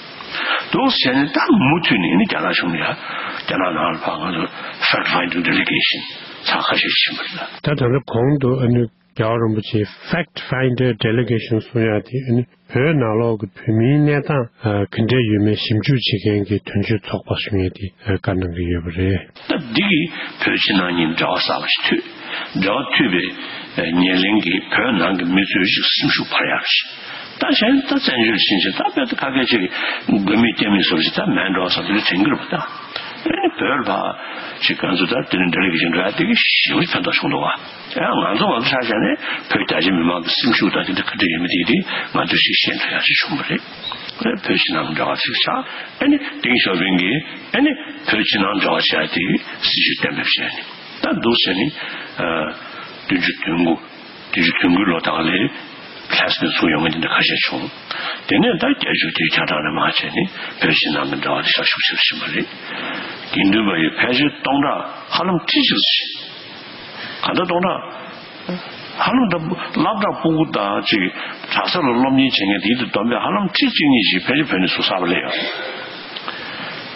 འདུག་བྱས་ནས་ད་མུ་མཐུད་ནས་ནི་རྒྱ་ནག་གཞུང་ལ་ཡ་རྒྱ་ནག་ནང་ལ་ཕར་ང་ཚོ་fact finding delegation ཚར་ཁ་ཤས་ཕྱིན་པ་རེད། ད་ད་ལྟ་གོང་དུ་ཨ་ནི་རྒྱལ་བ་རིན་པོ་ཆེའི་fact finder delegation གསུང་ཡག་དེ་ཨ་ནི་བོད་ནང་ལོགས་ཀྱི་བོད་མིའི་གནས་སྟངས་ཨ་ག་འདྲས་ཡོད་མེད་ཞིབ་འཇུག་བྱེད་མཁན་གྱི་དོན་གཅོད་ཚོགས་པ་གསུང་ཡག་དེ་ཨ་བཀའ་གནང་གི་ཡོད་པ་རེད། ད་འདི་གིས་བོད་ཕྱི་ནང་གཉིས་འབྲེལ་བ་གསར་པ་ཞིག་མཐུད། འབྲེལ་བ་མཐུད་པའི་ཨ་ཉེར་ལེན་གྱིས་བོད་ནང་གི་མི་ཚོའི་ཞིག་སེམས་ཤུགས་འཕར་ཡག་རེད། ད་གཞན་ད་བཙན་བྱོལ་ཕྱིན་བྱས་ད་དཔེ་ད་ཁ་སྐད་ཅིག་དགོས་མེད་རྐྱང་མེད་བཟོ་ཞིག་ད་མེད་འགྲོ་བསམ་དེ་དྲན་གྱི་རེད་པ། ད་ཨ་ནི་བོད་ལ་ཕར་ཅིག་ང་ཚོ་ད་དེ་ནས་delegation འགྲོ་ཡག་དེ་གིས་ཞེ་པོ་ཕན་ཐོགས་བྱུང་འདུག་བ། ཡང་ང་ཚོ་ང་ཚོ་ཆ་བཞག་ནས་བོད་རྒྱ་ཆེ་མི་མང་གི་སེམས་ཤུགས་དང་དེ་འདྲ་ག་འདྲ་ཡོད་མེད་དེ་དེ་ང་ཚོས་ཞིག་ཤེས་ཐུབ་ཡག་ཞིག་བྱུང་བ་རེད། བོད་ཕྱི་ནང་འབྲེལ་བ་ཞིག་བྱ། ཨ་ནི་ཏེང་ཞའོ་ཕིང་གིས་ཨ་ནི་བོད་ཕྱི་ནང་འབྲེལ་བ་བྱ་ཡག་དེ་གི་སྲིད་བྱུས་གཏན་འབེབས་བྱས་ནས་ད་འདུག་བྱས་ནས་བདུན་ཅུ་དོན་དགུ། དུས་ཚོད་དུས་འགོའི་ལོ་ད་ག་ལས་ལྷག་ནས་ཚུར་ཡོང་མཁན་དེ་འདྲ་ཁ་ཤས་བྱུང་། དེ་ནས་ད་བརྒྱད་ཅུ་དུས་ཆ་གྲངས་ནས་མར་བྱས་ནས་བོད་ཕྱི་ནང་གི་འབྲེལ་བ་དེ་ཤུགས་ཆེ་རུ་ཕྱིན་པ་རེད། དགེ་འདུན་པ་ཡི་ཕལ་ཆེར་སྟོང་ཕྲག་ཧ་ལམ་ཁྲི་གཅིག་ཙམ་ཞིག་གང་ལྟར་སྟོང་ཕྲག་ཧ་ལམ་ད་སློབ་གྲྭ་སྤུ་གུ་དང་ཅིག་གྲྭ་ས་ལ་སློབ་གཉེར་བྱེད་མཁན་དེའི་དུ་བསྡོམས་པས་ཧ་ལམ་ཁྲི་གཅིག་གཉིས་ཤིག་ཕལ་ཆེར་བོད་ནས་ཟུར་གསར་པ་སླེབས་ཡོད་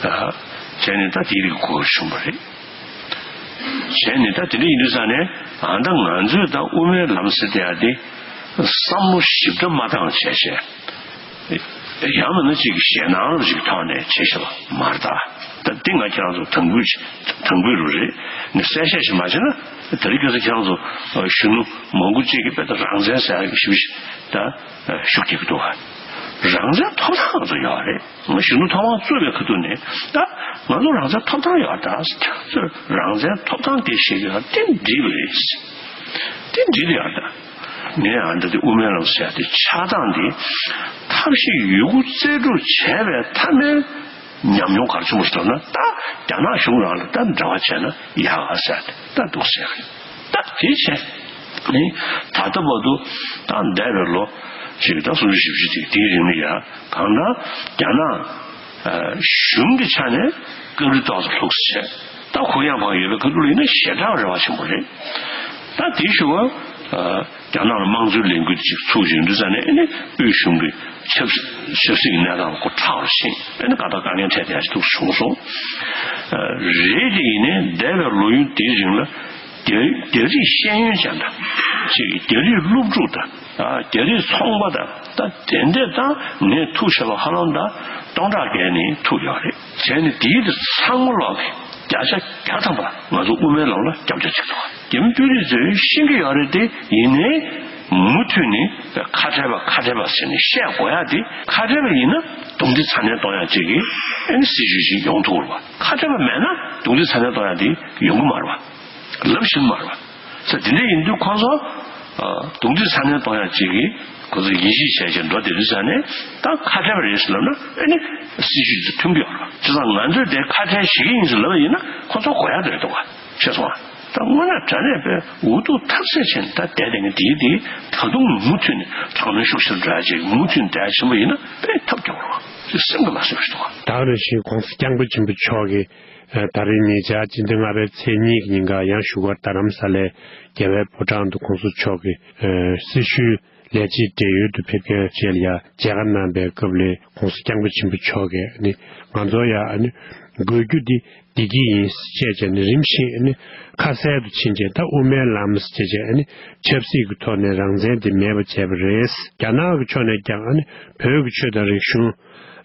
རེད། བྱས་ནས་ད་དེའི་རིགས་གོ་བྱུང་བ་རེད། བྱས་ནས་ད་དེ་འདྲ་ཡིན་དུས་ཙང་ནས་ཨ་ད་ང་ཚོས་ད་དབུ་མའི་ལམ་ཟེར་དེ་ཡ་དེ་བསམ་བློ་ཞིབ་ཕྲ་མ་བཏང་བྱས་བྱས། ཡང་མིན་ན་ཅིག་ཞེད་སྣང་ཅིག་ཐོག་ནས་བྱེད་ཤེས་པ་མ་རེད་ད། ད་འདི་ང་ཁྱེད་རང་ཚོ་དང་པོའི་དང་པོའི་རུ་རེད་ནས་གསལ་བཤད་ཞིག་མ་བྱས་ན་ད་རེས་ཁ་སང་ཁྱེད་རང་ཚོ་གཞོན་ནུ་མང་པོ་ཅིག་གིས་དཔེ་ད་རང་བཙན་ཟེར་ཡག་ཞིབ་ཞིབ་ད་ཤུགས་རྒྱག་གི་འདུག་རང་བཙན་ཐོབ་ཐང་ང་ཚོ་ཡོད་རེད། ང་གཞོན་ནུ་ཐོབ་དབང་རྩོད་པའི་ཁ་ཐུག་ནས་ད་ང་ཚོ་རང་བཙན་ཐོབ་ཐང་ཡོད་ད། ཁྱེད་ཚོས་རང་བཙན་ཐོབ་ཐང་དེ་ཤེས་ཀྱི་ཡོད་དེ་འགྲིག་པ་རེད། དེ་འགྲིག་གི་ཡོད་ད། ངས་ཨ་འདྲ་དེ་དབུ་མའི་ལམ་ཟེར་ཡ་དེ་ཆགས་སྟངས་དེ་ཐབས་ཤེས་ཡོད་རྒུ་རྩལ་སྤྲུགས་བྱས་པའི་མཐའ་མའི་ཉམས་མྱོང་ག་རེ་བྱུང་བ་ཞིག་ལབ་ན་ད་རྒྱ་ནག་གཞུང་རང་ལ་ད་འབྲེལ་བ་བྱས་ན་ཡག་ག་ཟེར་ཡ་དེ་ད་འདུག་ཟེར་ཡ་རེད། ད་དེ་བྱས་ནི་ད་ལྟ་བར་དུ་ད་འདས་པའི་ལོ་ཅིག་ད་སུམ་ཅུ་བཞི་བཅུ་དེ་དེའི་རིང་ལ་ཡ་གང་ལྟར་རྒྱ་ནག་གཞུང་གི་ཆ་ནས་སྐབས་རེ་ཏོག་ཙམ་ལྷུག་ཙམ་བྱས། ད་གུ་ཡངས་པོ་ཡོད་པའི་ཁ་ཐུག་ལ་ཡིན་ན་ཞེ་དྲག་རེ་བ་ཆེན་པོ་རེད། ད་དེའི་ཞུ་བ་རྒྱ་ནག་ལ་དམངས་གཙོའི་ལས་འགུལ་ཅིག་ཚུགས་བཞིན་དུས་ཙང་ནས་ཨ་ནི་དབུས་གཞུང་གི་ཆབ་ཆབ་སྲིད་ཀྱི་གནས་སྟངས་ལ་སྒོ་ཕྲག་ལ་ཕྱིན་ཨ་ནི་དཀའ་ཐག་དཀའ་ངལ་འཕྲད་བསྡད་ཡ་ཞིག་ཐུག་བྱུང་སོང་། རེད་དེ་ཡིན་ནའི་འདས་པའི་ལོ་ཡུན་དེའི་རིང་ལ་རྒྱ་རྒྱ་རིགས་ཤེས་ཡོན་ཅན་དང་ཅིག་རྒྱ་རིགས་སློབ་ཕྲུག་དང་རྒྱ་རིགས་ཚོང་པ་དང་ད་དེ་འདྲས་དང་ངས་ཐུག་བྱས་པ་ཧ་ལམ་ད་སྟོང་ཕྲག་བརྒལ་ནས་ཐུག་ཡོད་རེད། བྱས་ནས་དེའི་དེ་ཚང་མ་ལོག་གི་བརྒྱ་ཆ་བརྒྱ་ཐམ་པ་ང་ཚོ་དབུ་མའི་ལམ་ལ་སྐྱབས་བཅོལ་བྱེད་ཐུབ། རྒྱ་མི་དཔོན་རིགས་ཚོས་ཤེས་ཀྱི་ཡོད་རེད་དེ་ཡིན་ནའི་མུ་མཐུད་ནས་ཁ་བྲལ་བ་ཁ་བྲལ་བ་ཟེར་ནས་བཤད་དགོས་ཡ་དེ་ཁ་བྲལ་བ་ཡིན་ན་རྡུང་རྡེག་ཚ་ནན་གཏོང་ཡ་གཅིག་གིས་ཨ་ནི་སྲིད་བྱུས་ཤིག་ཡོང་ཐུབ་རེད་བ། ཁ་བྲལ་བ་མེད་ན་རྡུང་རྡེག་ཚ་ནན་གཏོང་ཡ་དེ་ཡོང་གི་མ་རེད་བ། ལབ་ཤེས་མ་རེད་བ། ས་དེ་འདྲ་ཡིན་དུས་ཁོང་ཚོ་རྡུང་རྡེག་ཚ་ནན་གཏོང་ཡ་གཅིག་གིས་ཁོ་ཚོ་ཡིད་ཆེས་བྱས་བྱས་འགྲོ་བསྡད་དུས་ས་ནས་ད་ཁ་བྲལ་བ་རེད་ཟེར་ལབ་ན་ཨ་ནི་སྲིད་བྱུས་དེ་མཐུན་གྱི་ཡོད་རེད་བ། བྱས་ཙང་ང་ཚོས་དེ་ཁ་བྲལ་ཞིག་གི་ཡིན་ཟེར་ལབ་པ་ཡིན་ན་ཁོ་ཚོ་གོ་ཡ་དེ་རེད་འདུག་བ། ཤེས་སོང་ང་། ད་དངོས་གནས་དྲང་གནས་དཔེ་འུ་ཐུག་ཐབས་ཟད་ཆེན་ད་བསྡད་དེ་ངས་དེའི་དེ་ད་དུང་མུ་མཐུད་ནས་དྲག་གནོན་ཤུགས་ཆེར་འགྲོ་ཡ་ཅིག་མུ་མཐུད་བསྡད་ཡ་ཆེན་པོ་ཡིན་ན་དཔེ་ཐབས་སྐྱོ་བོ་རེད་བ། ཅིག་སེམས་ཀྱི་མ་བཟོད་པ་ཞིག་འདུག་བ། ད་ག་ནང་བཞིན་༸གོང་ས་༸སྐྱབས་མགོན་ཆེན་པོ་མཆོག་གིས་ད་རེས་ཉེ་ཆར་སྤྱི་ཟླ་ལྔ་པའི་ཚེས་གཉིས་ཀྱི་ཉིན་ཀ་ཡང་བཞུགས་སྒར་རྡ་རམ་ས་ལའི་རྒྱལ་བའི་ཕོ་བྲང་དུ་༸གོང་ས་མཆོག་གི་སྲི་ཞུའི་ལས་བྱེད་བགྲེས་ཡོལ་དུ་ཕེབས་མཁན་བཅས་ལ་ཡང་མཇལ་ཁ་གནང་པའི་སྐབས་ལ་༸གོང་ས་༸སྐྱབས་མགོན་ཆེན་པོ་མཆོག་གིས་ནི་ང་ཚོ་ཡང་ནི་དགོས་རྒྱུ་འདི་བདེ་སྐྱིད་ཡིན་ཅེས་བྱས་ནས་རིམ་བཞིན་ནི་ཁ་གསལ་དུ་ཕྱིན་རྗེས་ད་དབུ་མའི་ལམ་ཅེས་བྱས་ནི་ཆབ་སྲིད་ཀྱི་ཐོག་ནས་རང་བཙན་འདི་མེད་པ་བྱས་པ་རེད། རྒྱ་ནག་གི་ཕྱོགས་ནས་ཀྱང་ནི་བོད་ཀྱི་ཆོས་དང་རིག་གཞུང་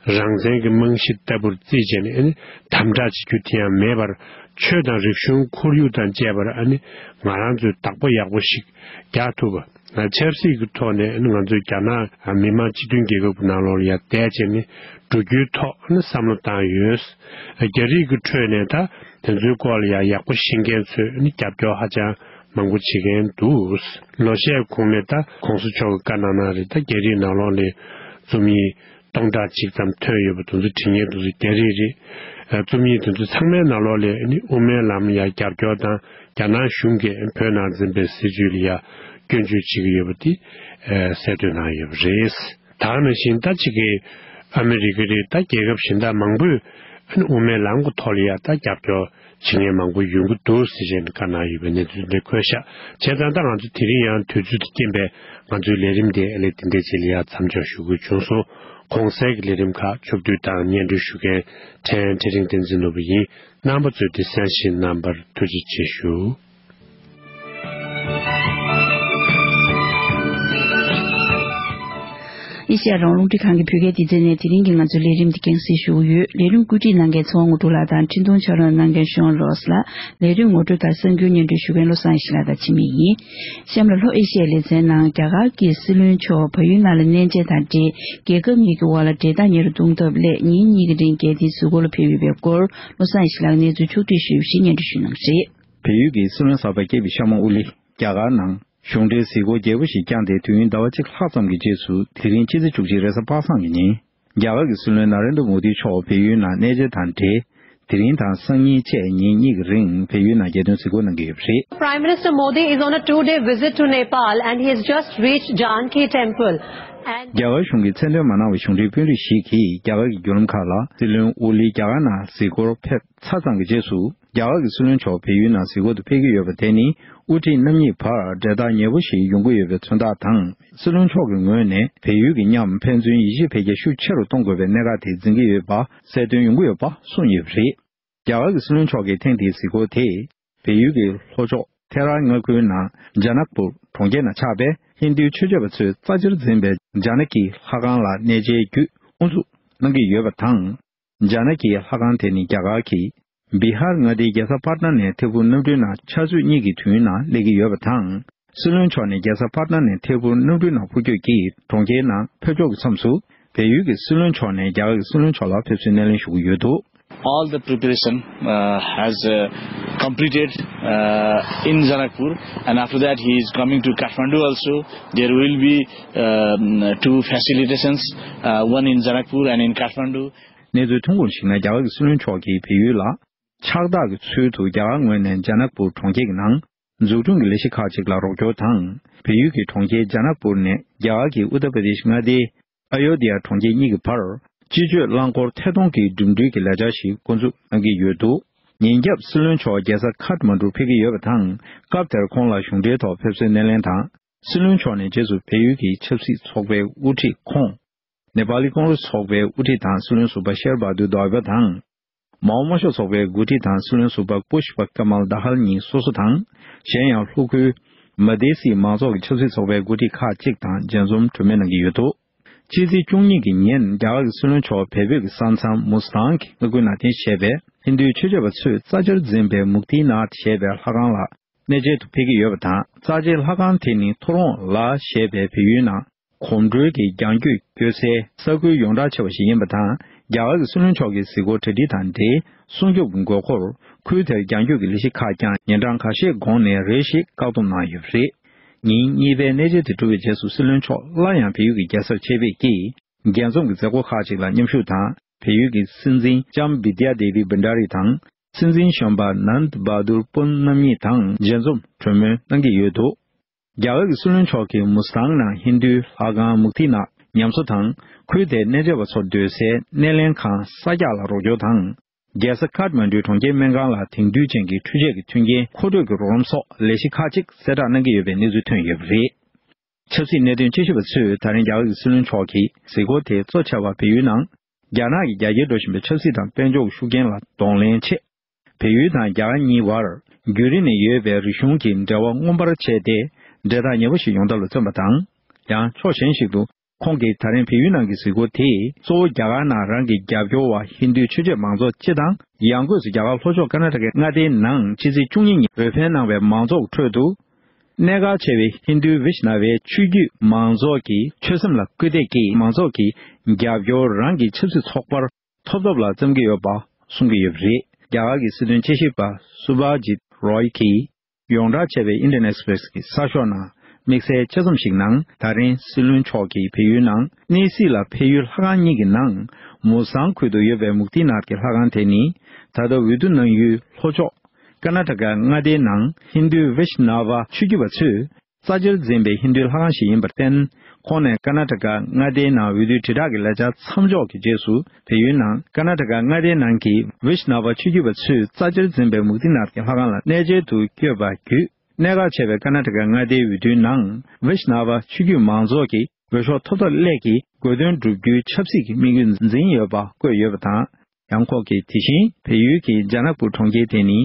རང་བཙན་གྱི་རྨང་གཞི་ལྟ་བུར་བརྩིས་བྱས་ནས་ནི་དམ་དྲག་བྱེད་རྒྱུ་དེ་ཡང་མེད་པར་ཆོས་དང་རིག་གཞུང་ཁོར་ཡུག་དང་བཅས་པར་ནི་ང་རང་ཚོས་བདག་པོ་ཡག་པོ་ཞིག་རྒྱག་ཐུབ་པ། ཆབ་སྲིད་ཀྱི་ཐོག་ནས་ང་ཚོས་རྒྱ་ནག་མི་དམངས་སྤྱི་མཐུན་རྒྱལ་ཁབ་ཀྱི་ནང་ལོགས་ལ་ཡར་བསྡད་བྱས་ནས་འགྲོ་རྒྱུའི་ཐོག་ནས་བསམ་བློ་བཏང་ཡོད། རྒྱ་རིགས་ཀྱི་ཁྲོད་ནས་ད་དེ་ཚོའི་སྐོར་ལ་ཡང་ཡག་པོ་ཤེས་མཁན་ཚོས་ནི་རྒྱབ་སྐྱོར་ཧ་ཅང་མང་པོ་བྱེད་མཁན་འདུག་ལོ་ཤས་གོང་ནས་ད་༸གོང་ས་མཆོག་གིས་བཀའ་གནང་གནང་རེད། ད་རྒྱ་རིགས་ནང་ལོགས་ནས་རྩོམ་ཡིག་སྟོང་ཕྲག་གཅིག་ཙམ་ཐོན་ཡོད་པ་དེ་ཚོ་བྲིས་མཁན་དེ་ཚོ་རྒྱ་རིགས་རེད། རྩོམ་ཡིག་དེ་ཚོ་ཚང་མའི་ནང་ལོགས་ལ་ནི་དབུ་མའི་ལམ་ཡང་རྒྱབ་སྐྱོར་དང་རྒྱ་ནག་གཞུང་གིས་བོད་ནང་འཛིན་པའི་སྲིད་བྱུས་ལ་ཡང་སྐྱོན་བརྗོད་བྱེད་ཀྱི་ཡོད་པ་དེ་གསལ་སྟོན་གནང་ཡོད་པ་རེད། ད་ག་ནང་བཞིན་ད་ཅིག་གིས་ཨ་མི་རི་ཀ་རེད། ད་རྒྱལ་ཁབ་གཞན་དག་མང་པོས་དབུ་མའི་ལམ་གྱི་ཐོག་ལ་ཡང་ད་རྒྱབ་སྐྱོར་བྱེད་མཁན་མང་པོ་ཡོང་གི་འདུག་ཟེར་བྱས་ནས་བཀའ་གནང་ཡོད་པའི་གནས་ཚུལ་འདི་བཀོད་ཤག་བྱས་ཙང་ད་ང་ཚོ་དེ་རིང་ཡང་དུས་ཚོད་དང་རྐྱེན་པས་ང་ཚོའི་ལས་རིམ་འདི་ཨ་ལས་འདི་འདྲའི་ཅིག་ལ་ཡང་མཚམས་འཇོག་ཞུ་དགོས་བྱུང་སོང་། གོང་གསལ་གྱི་ལས་རིམ་ཁག་ཕྱོགས་བསྡུས་དང་སྙན་སྒྲོན་ཞུ་མཁན་ཕྲན་ཚེ་རིང་བསྟན་འཛིན་ནོར་བུ་ཡིན། རྣམ་པ་ཚོས་འདི་གསན་བཞེས་གནང་བར་ཐུགས་རྗེ་ཆེ་ཞུ། ཨེ་ཤེ་ཡ་རང་དབང་རླུང་འཕྲིན་ཁང་གི་བོད་སྐད་སྡེ་ཚན་ནས་དེ་རིང་གི་ང་ཚོའི་ལས་རིམ་འདི་རྒྱང་སྲིང་ཞུ་གི་ཡོད། ལས་རིམ་བཀོད་སྒྲིག་གནང་མཁན་ཚེ་དབང་དངོས་གྲུབ་ལགས་དང་འཕྲིན་གཏོང་ཕྱག་རོགས་གནང་མཁན་ཤོན་རོས་ལགས། ལས་རིམ་ངོ་སྤྲོད་དང་གསར་འགྱུར་སྙན་སྒྲོན་ཞུ་མཁན་བློ་བཟང་ཡེ་ཤེས་ལགས་དང་འཆི་མེད་ཡིན། གཤམ་ལ་ལྷོ་ཨེ་ཤེ་ཡའི་ལེ་ཚན་ནང་རྒྱ་གར་གྱི་སྲིད་བློན་མཆོག་བལ་ཡུལ་ནང་ལ་གནས་མཇལ་དང་འབྲེལ་རྒྱལ་ཁབ་གཉིས་ཀྱི་དབར་ལ་འབྲེལ་ཐག་ཉེ་རུ་གཏོང་ཐབས་སླད་ཉིན་གཉིས་ཀྱི་རིང་རྒྱལ་སྡེའི་གཟིགས་སྐོར་ལ་ཕེབས་ཡོད་པའི་སྐོར་བློ་བཟང་ཡེ་ཤེས་ལགས་གནས་ཚུལ་ཕྱོགས་བསྒྲིགས་ཞུས་པ་ཞིག་སྙན་སྒྲོན་ཞུ་གནང་གི་རེད། བལ་ཡུལ་གྱི་སྲིད་བློན་གསར་པ་ཀེ་པི་ཤར་མ་ཨོ་ལི་རྒྱ་གར་ནང་གཞུང་འབྲེལ་གཟིགས་སྐོར་རྒྱས་པོ་ཞིག་བསྐྱངས་ཏེ་དུས་ཡུན་ཟླ་བ་གཅིག་ལྷག་ཙམ་གྱི་རྗེས་སུ་དེ་རིང་ཕྱི་ཚེས་བཅུ་གཅིག་རེས་གཟའ་པ་སངས་ཀྱི་ཉིན། རྒྱ་གར་གྱི་སྲིད་བློན་ན་རེན་དྲ་མོ་དི་མཆོག་བལ་ཡུལ་ནང་གནས་མཇལ་དང་འབྲེལ། དེ་རིང་དང་སང་ཉིན་བཅས་ཉིན་གཉིས་ཀྱི་རིང་བལ་ཡུལ་ནང་རྒྱལ་དོན་གཟིགས་སྐོར་གནང་གི་ཡོད་པ་རེད། Prime Minister Modi is on a two-day visit to Nepal and he has just reached Janki Temple. And རྒྱ་གར་གཞུང་གིས་མཚན་འདོན་མ་གནང་བའི་གཞུང་འབྲེལ་དཔོན་རིགས་ཤིག་གིས་རྒྱ་གར་གྱི་བརྒྱུད་ལམ་ཁག་ལ་སྲིད་བློན་ཨོ་ལི་རྒྱ་གར་ནང་གཟིགས་སྐོར་ཕེབས་ཚར་ཙམ་གྱི་རྗེས་སུ། རྒྱ་གར་གྱི་སྲིད་བློན་མཆོག་བལ་ཡུལ་ནང་གཟིགས་སྐོར་དུ་ཕེབས་ཀྱི་ཡོད་པ་དེ་ནི་དབུ་ཁྲིད་རྣམ་གཉིས་བར་འབྲེལ་ཐག་ཉེ་པོ་ཞིག་ཡོང་གི་ཡོད་པའི་མཚོན་རྟགས་དང་། སྲིད་བློན་མཆོག་གི་ངོས་ནས་བལ་ཡུལ་གྱི་མཉམ་ཕན་ཚུན་ཡིད་ཆེས་འཕེལ་རྒྱས་ཤུགས་ཆེ་རུ་གཏོང་དགོས་པའི་གནད་འགག་དེ་འཛིན་གྱི་ཡོད་པ་གསལ་སྟོན་ཡོང་གི་ཡོད་པ་གསུངས་ཡོད་པ་རེད། རྒྱ་གར་གྱི་སྲིད་བློན་མཆོག་གི་ཐེངས་འདིའི་གཟིགས་སྐོར་དེས། བལ་ཡུལ་གྱི་ལྷོ་ཕྱོགས་ཐེ་ར་མངའ་ཁུལ་ནང་ཇ་ནག་པུར་གྲོང་ཁྱེར་ནང་ཆགས་པའི་ཧིན་རྡུའི་ཆོས་བྱེད་པ་ཚོས་རྩ་ཆེར་འཛིན་པའི་ཇ་ན་ཀི་ལྷ་ཁང་ལ་གནས་མཇལ་བརྒྱུད་དབུ་འཛུགས་གནང་གི་ཡོད་པ་དང་། ཇ་ན་ཀི་ལྷ་ཁང་དེ་ནི་རྒྱ་གར་གྱི་བི་ཧར་མངའ་སྡེའི་རྒྱལ་ས་པཱ་ཊ་ནས་ཐད་འཕུར་གནམ་གྲུའི་ནང་ཆུ་ཚོད་གཉིས་ཀྱི་དུས་ཡུན་ནང་སླེབས་ཀྱི་ཡོད་པ་དང་། སྲིད་བློན་མཆོག་ནས་རྒྱལ་ས་པཱ་ཊ་ནས་ཐད་འཕུར་གནམ་གྲུའི་ནང་འཕུར་སྐྱོད་ཀྱིས་གྲོང་ཁྱེར་ནང་ཕེབས་འབྱོར་གྱི་མཚམས་སུ། བལ་ཡུལ་གྱི་སྲིད་བློན་མཆོག་ནས་རྒྱ་གར་གྱི་སྲིད་བློན་མཆོག་ལ་ཕེབས་བསུའི་སྣེ་ལེན་ཞུ་གི་ཡོད་འདུག། All the preparation uh, has uh, completed uh, in Janakpur, and after that he is coming to Kathmandu also. There will be um, two facilitations, uh, one in Janakpur and in Kathmandu. གནས་ཚུལ་ཐོན་ཁུངས་ཤིག་ནས་རྒྱ་གར་གྱི་སྲིད་བློན་མཆོག་གིས་བལ་ཡུལ་ལ་ཕྱག་རྟགས་ཀྱི་ཚུལ་དུ་རྒྱ་གར་ངོས་ནས་ཇ་ནག་པུར་གྲོང་ཁྱེར་གྱི་ནང་འཛུགས་སྐྲུན་གྱི་ལས་གཞི་ཁག་ཅིག་ལ་རོགས་སྐྱོར་དང་། བལ་ཡུལ་གྱི་གྲོང་ཁྱེར་ཇ་ནག་པུར་ནས་རྒྱ་གར་གྱི་ཨུ་ཏར་པྲ་དེཤ་མངའ་སྡེའི་ཨ་ཡོ་དྷི་ཡ་གྲོང་ཁྱེར་གཉིས་ཀྱི་བར་སྤྱི་སྤྱོད་རླངས་འཁོར་ཐད་གཏོང་གི་འགྲིམ་འགྲུལ་གྱི་ལས་འཆར་ཞིག་འགོ་འཛུགས་གནང་གི་ཡོད་འདུག། ཉིན་རྒྱབ་སྲིད་བློན་མཆོག་རྒྱལ་ས་ཁཱཐ་མན་ཌུར་ཕེབས་ཀྱི་ཡོད་པ་དང་། སྐབས་དེར་ཁོང་ལ་གཞུང་འབྲེལ་ཐོག་ཕེབས་བསུའི་སྣེ་ལེན་དང་། སྲིད་བློན་མཆོག་ནས་རྗེས་སུ་བལ་ཡུལ་གྱི་ཆབ་སྲིད་ཚོགས་པའི་དབུ་ཁྲིད་ཁོང་། ནེ་པ་ལི་ཀོང་རེ་སི་ཚོགས་པའི་དབུ་ཁྲིད་དང་སྲིད་བློན་ཟུར་པ་ཤེར་བྷ་དུར་དོ་ཨ་བྷ་དང་། མའོ་དམར་ཤོག་ཚོགས་པའི་འགོ་ཁྲིད་དང་སྲིད་བློན་ཟུར་པ་པུཤ་པ་ཀ་མལ་དྷ་ཧལ་གཉིས་སོ་སོ་དང་། གཞན་ཡང་ལྷོ་ཁུལ་མ་དེ་སི་མང་ཚོགས་ཀྱི་ཆབ་སྲིད་ཚོགས་པའི་འགོ་ཁྲིད་ཁག་ཅིག་དང་མཇལ་འཛོམས་གྲོས་མོལ་གནང་གི་ཡོད་འདུག། ཕྱི་ཚེས་བཅུ་གཉིས་ཀྱི་ཉིན་རྒྱ་གར་གྱི་སྲིད་བློན་མཆོག་བལ་བོད་ཀྱི་ས་མཚམས་མུ་སི་ཐང་གི་མངའ་ཁུལ་ནང་རྟེན་གཞི་བྱས་པའི་ཧིན་རྡུའི་ཆོས་བྱེད་པ་ཚོས་རྩ་ཆེར་འཛིན་པའི་མུག་ཏི་ནཱཐ་ཞེས་པའི་ལྷ་ཁང་ལ་གནས་མཇལ་དུ་ཕེབས་ཀྱི་ཡོད་པ་དང་། རྩ་ཆེའི་ལྷ་ཁང་དེ་ནི་ཐོ་རོང་ལ་ཞེས་པའི་བལ་ཡུལ་ནང་གོམ་བགྲོད་ཀྱི་རྒྱང་སྐྱོད་སྐྱོད་སའི་ས་ཁུལ་ཡོངས་གྲགས་ཆེ་བ་ཞིག་ཡིན་པ་དང་། རྒྱ་གར་གྱི་སྲིད་བློན་མཆོག་གི་གཟིགས་སྐོར་གྲ་སྒྲིག་དང་འབྲེལ་སྲུང་སྐྱོབ་ཀྱི་དགོས་མཁོར་ཁུལ་དེར་རྒྱང་སྐྱོད་ཀྱི་ལས་གཞི་ཁག་ཀྱང་ཉིན་གྲངས་ཁ་ཤས་གོང་ནས་རེ་ཞིག་བཀག་སྡོམ་གནང་ཡོད་པ་རེད། ཉིན་གཉིས་པའི་གནས་མཇལ་དེ་གྲུབ་པའི་རྗེས་སུ་སྲིད་བློན་མཆོག་སླར་ཡང་བལ་ཡུལ་གྱི་རྒྱལ་སར་ཆེད་ཕེབས་ཀྱིས། རྒྱལ་འཛོམས་ཀྱི་མཛད་སྒོ་ཁག་ཅིག་ལ་མཉམ་ཞུགས་དང་། བལ་ཡུལ་གྱི་སྲིད་འཛིན་ལྕམ་བི་དྱ་དེ་བི་བྷན་ཌ་རི་དང་། སྲིད་འཛིན་གཞོན་པ་ནན་དི་བྷ་དུར་པུན་རྣམ་གཉིས་དང་མཇལ་འཛོམས་གྲོས་མོལ་གནང་གི་ཡོད་འདུག། རྒྱ་གར་གྱི་སྲིད་བློན་མཆོག་གིས་མུ་སི་ཐང་ནང་ཧིན་རྡུའི་ལྷ་ཁང་མུག་ཏི་ནཱཐ་ཉམས་གསོ་དང་། ཁུལ་དེའི་གནས་མཇལ་བ་ཚོ་སྡོད་སའི་སྣེ་ལེན་ཁང་གསར་རྒྱག་ལ་རོགས་སྐྱོར་དང་། རྒྱལ་ས་ཁཱཐ་མན་ཌུའི་གྲོང་ཁྱེར་སྨན་ཁང་ལ་དེང་དུས་ཅན་གྱི་འཕྲུལ་ཆས་ཀྱི་མཐུན་རྐྱེན་མཁོ་སྤྲོད་ཀྱི་རོགས་རམ་སོགས་ལས་གཞི་ཁག་ཅིག་གསལ་བསྒྲགས་གནང་གི་ཡོད་པའི་གནས་ཚུལ་ཐོན་ཡོད་པ་རེད། ཆབ་སྲིད་གནད་དོན་དཔྱད་ཞིབ་པ་ཚོས་ད་རིང་རྒྱ་གར་གྱི་སྲིད་བློན་མཆོག་གི་གཟིགས་སྐོར་དེ་གཙོ་ཆེ་བ་བལ་ཡུལ་ནང་རྒྱ་ནག་གི་རྒྱ་སྐྱེད་འགྲོ་བཞིན་པའི་ཆབ་སྲིད་དང་དཔལ་འབྱོར་གྱི་ཤུགས་རྐྱེན་ལ་གདོང་ལེན་ཆེད། བལ་ཡུལ་དང་རྒྱ་གར་གཉིས་བར་བརྒྱུད་རིམ་ནས་ཡོད་པའི་རིག་གཞུང་གི་འབྲེལ་བ་མངོན་པར་བྱས་ཏེ། འབྲེལ་ཐག་ཉེ་པོ་ཞིག་ཡོང་ཐབས་ལ་བརྩོན་པ་དང་། ཡང་ཕྱོགས་གཞན་ཞིག་ཏུ། ཁོང་གིས་ད་རིང་བལ་ཡུལ་ནང་གི་གཟིགས་སྐོར་དེས་གཙོ་བོ་རྒྱ་གར་ནང་རང་གི་རྒྱབ་སྐྱོར་བ་ཧིན་རྡུའི་ཆོས་བྱེད་མང་ཚོགས་སྤྱི་དང་། ཡང་སྒོས་སུ་རྒྱ་གར་ལྷོ་ཕྱོགས་ཀར་ནཱ་ཊ་ཀའི་མངའ་སྡེའི་ནང་ཕྱི་ཚེས་བཅུ་གཉིས་ཉིན་འོས་འཕེན་གནང་བའི་མང་ཚོགས་ཁྲོད་དུ། གནད་འགག་ཆེ་བའི་ཧིན་རྡུའི་ཝེཤ་ནཱ་ཝའི་ཆོས་བརྒྱུད་མང་ཚོགས་ཀྱི་ཆོད་སེམས་ལ་སྐུལ་འདེད་ཀྱིས་མང་ཚོགས་ཀྱི་རྒྱབ་སྐྱོར་རང་གི་ཆབ་སྲིད་ཚོགས་པར་ཐོབ་ཐབས་ལ་བརྩོན་གྱི་ཡོད་པ་གསུང་གི་ཡོད་པ་རེད། རྒྱ་གར་གྱི་སྲིད་དོན་དཔྱད་ཞིབ་པ་སུ་བྷ་ཇིད་རོའི་གིས་ཡོངས་གྲགས་ཆེ་བའི་ཨིན་ཌི་ཡན་ཨེག་སི་པི་རེ་སི་གི་གསར་ཤོག་ནང་དམིགས་བསལ་ཆེད་རྩོམ་ཞིག་ནང་། ད་རིང་སྲིད་བློན་མཆོག་གིས་བལ་ཡུལ་ནང་གནས་གཟིགས་ལ་ཕེབས་ཡུལ་ལྷ་ཁང་གཉིས་ཀྱི་ནང་མུ་སང་ཁུལ་དུ་ཡོད་པའི་མུག་ཏི་ནཱཐ་ཀྱི་ལྷ་ཁང་དེ་ནི། ད་ལྟ་འོས་བསྡུ་གནང་ཡུལ་ལྷོ་ཕྱོགས་ཀར་ནཱ་ཊ་ཀ་མངའ་སྡེའི་ནང་ཧིན་རྡུའི་ཝེཤ་ནཱ་ཝ་ཆོས་བརྒྱུད་པ་ཚོས་རྩ་ཆེར་འཛིན་པའི་ཧིན་རྡུའི་ལྷ་ཁང་ཞིག་ཡིན་པར་བརྟེན། ཁོང་ནས་ཀར་ནཱ་ཊ་ཀ་མངའ་སྡེའི་ནང་འོས་བསྡུའི་དྲིལ་བསྒྲགས་ཀྱི་ལས་འཆར་མཚམས་འཇོག་གི་རྗེས་སུ། བལ་ཡུལ་ནང་ཀར་ནཱ་ཊ་ཀ་མངའ་སྡེའི་ནང་གི་ཝེཤ་ནཱ་ཝ་ཆོས་བརྒྱུད་པ་ཚོས་རྩ་ཆེར་འཛིན་པའི་མུག་ཏི་ནཱཐ་ཀྱི་ལྷ་ཁང་ལ་གནས་མཇལ་དུ་བསྐྱོད་པ་བརྒྱུད། གནད་འགག་ཆེ་བའི་ཀར་ནཱ་ཊ་ཀ་མངའ་སྡེའི་འོས་བསྡུའི་ནང་ཝེཤ་ནཱ་ཝ་ཆོས་བརྒྱུད་མང་ཚོགས་ཀྱི་འོས་ཤོག་ཐོབ་ཐབས་སླད་ཀྱི་དགོས་འདུན་བསྒྲུབ་རྒྱུའི་ཆབ་སྲིད་ཀྱི་དམིགས་ཡུལ་འཛིན་ཡོད་པ་བཀོད་ཡོད་པ་དང་། ཡང་ཁོང་གིས་དེ་བཞིན་བལ་ཡུལ་གྱི་ཇ་ནག་པུར་གྲོང་ཁྱེར་དེ་ནི་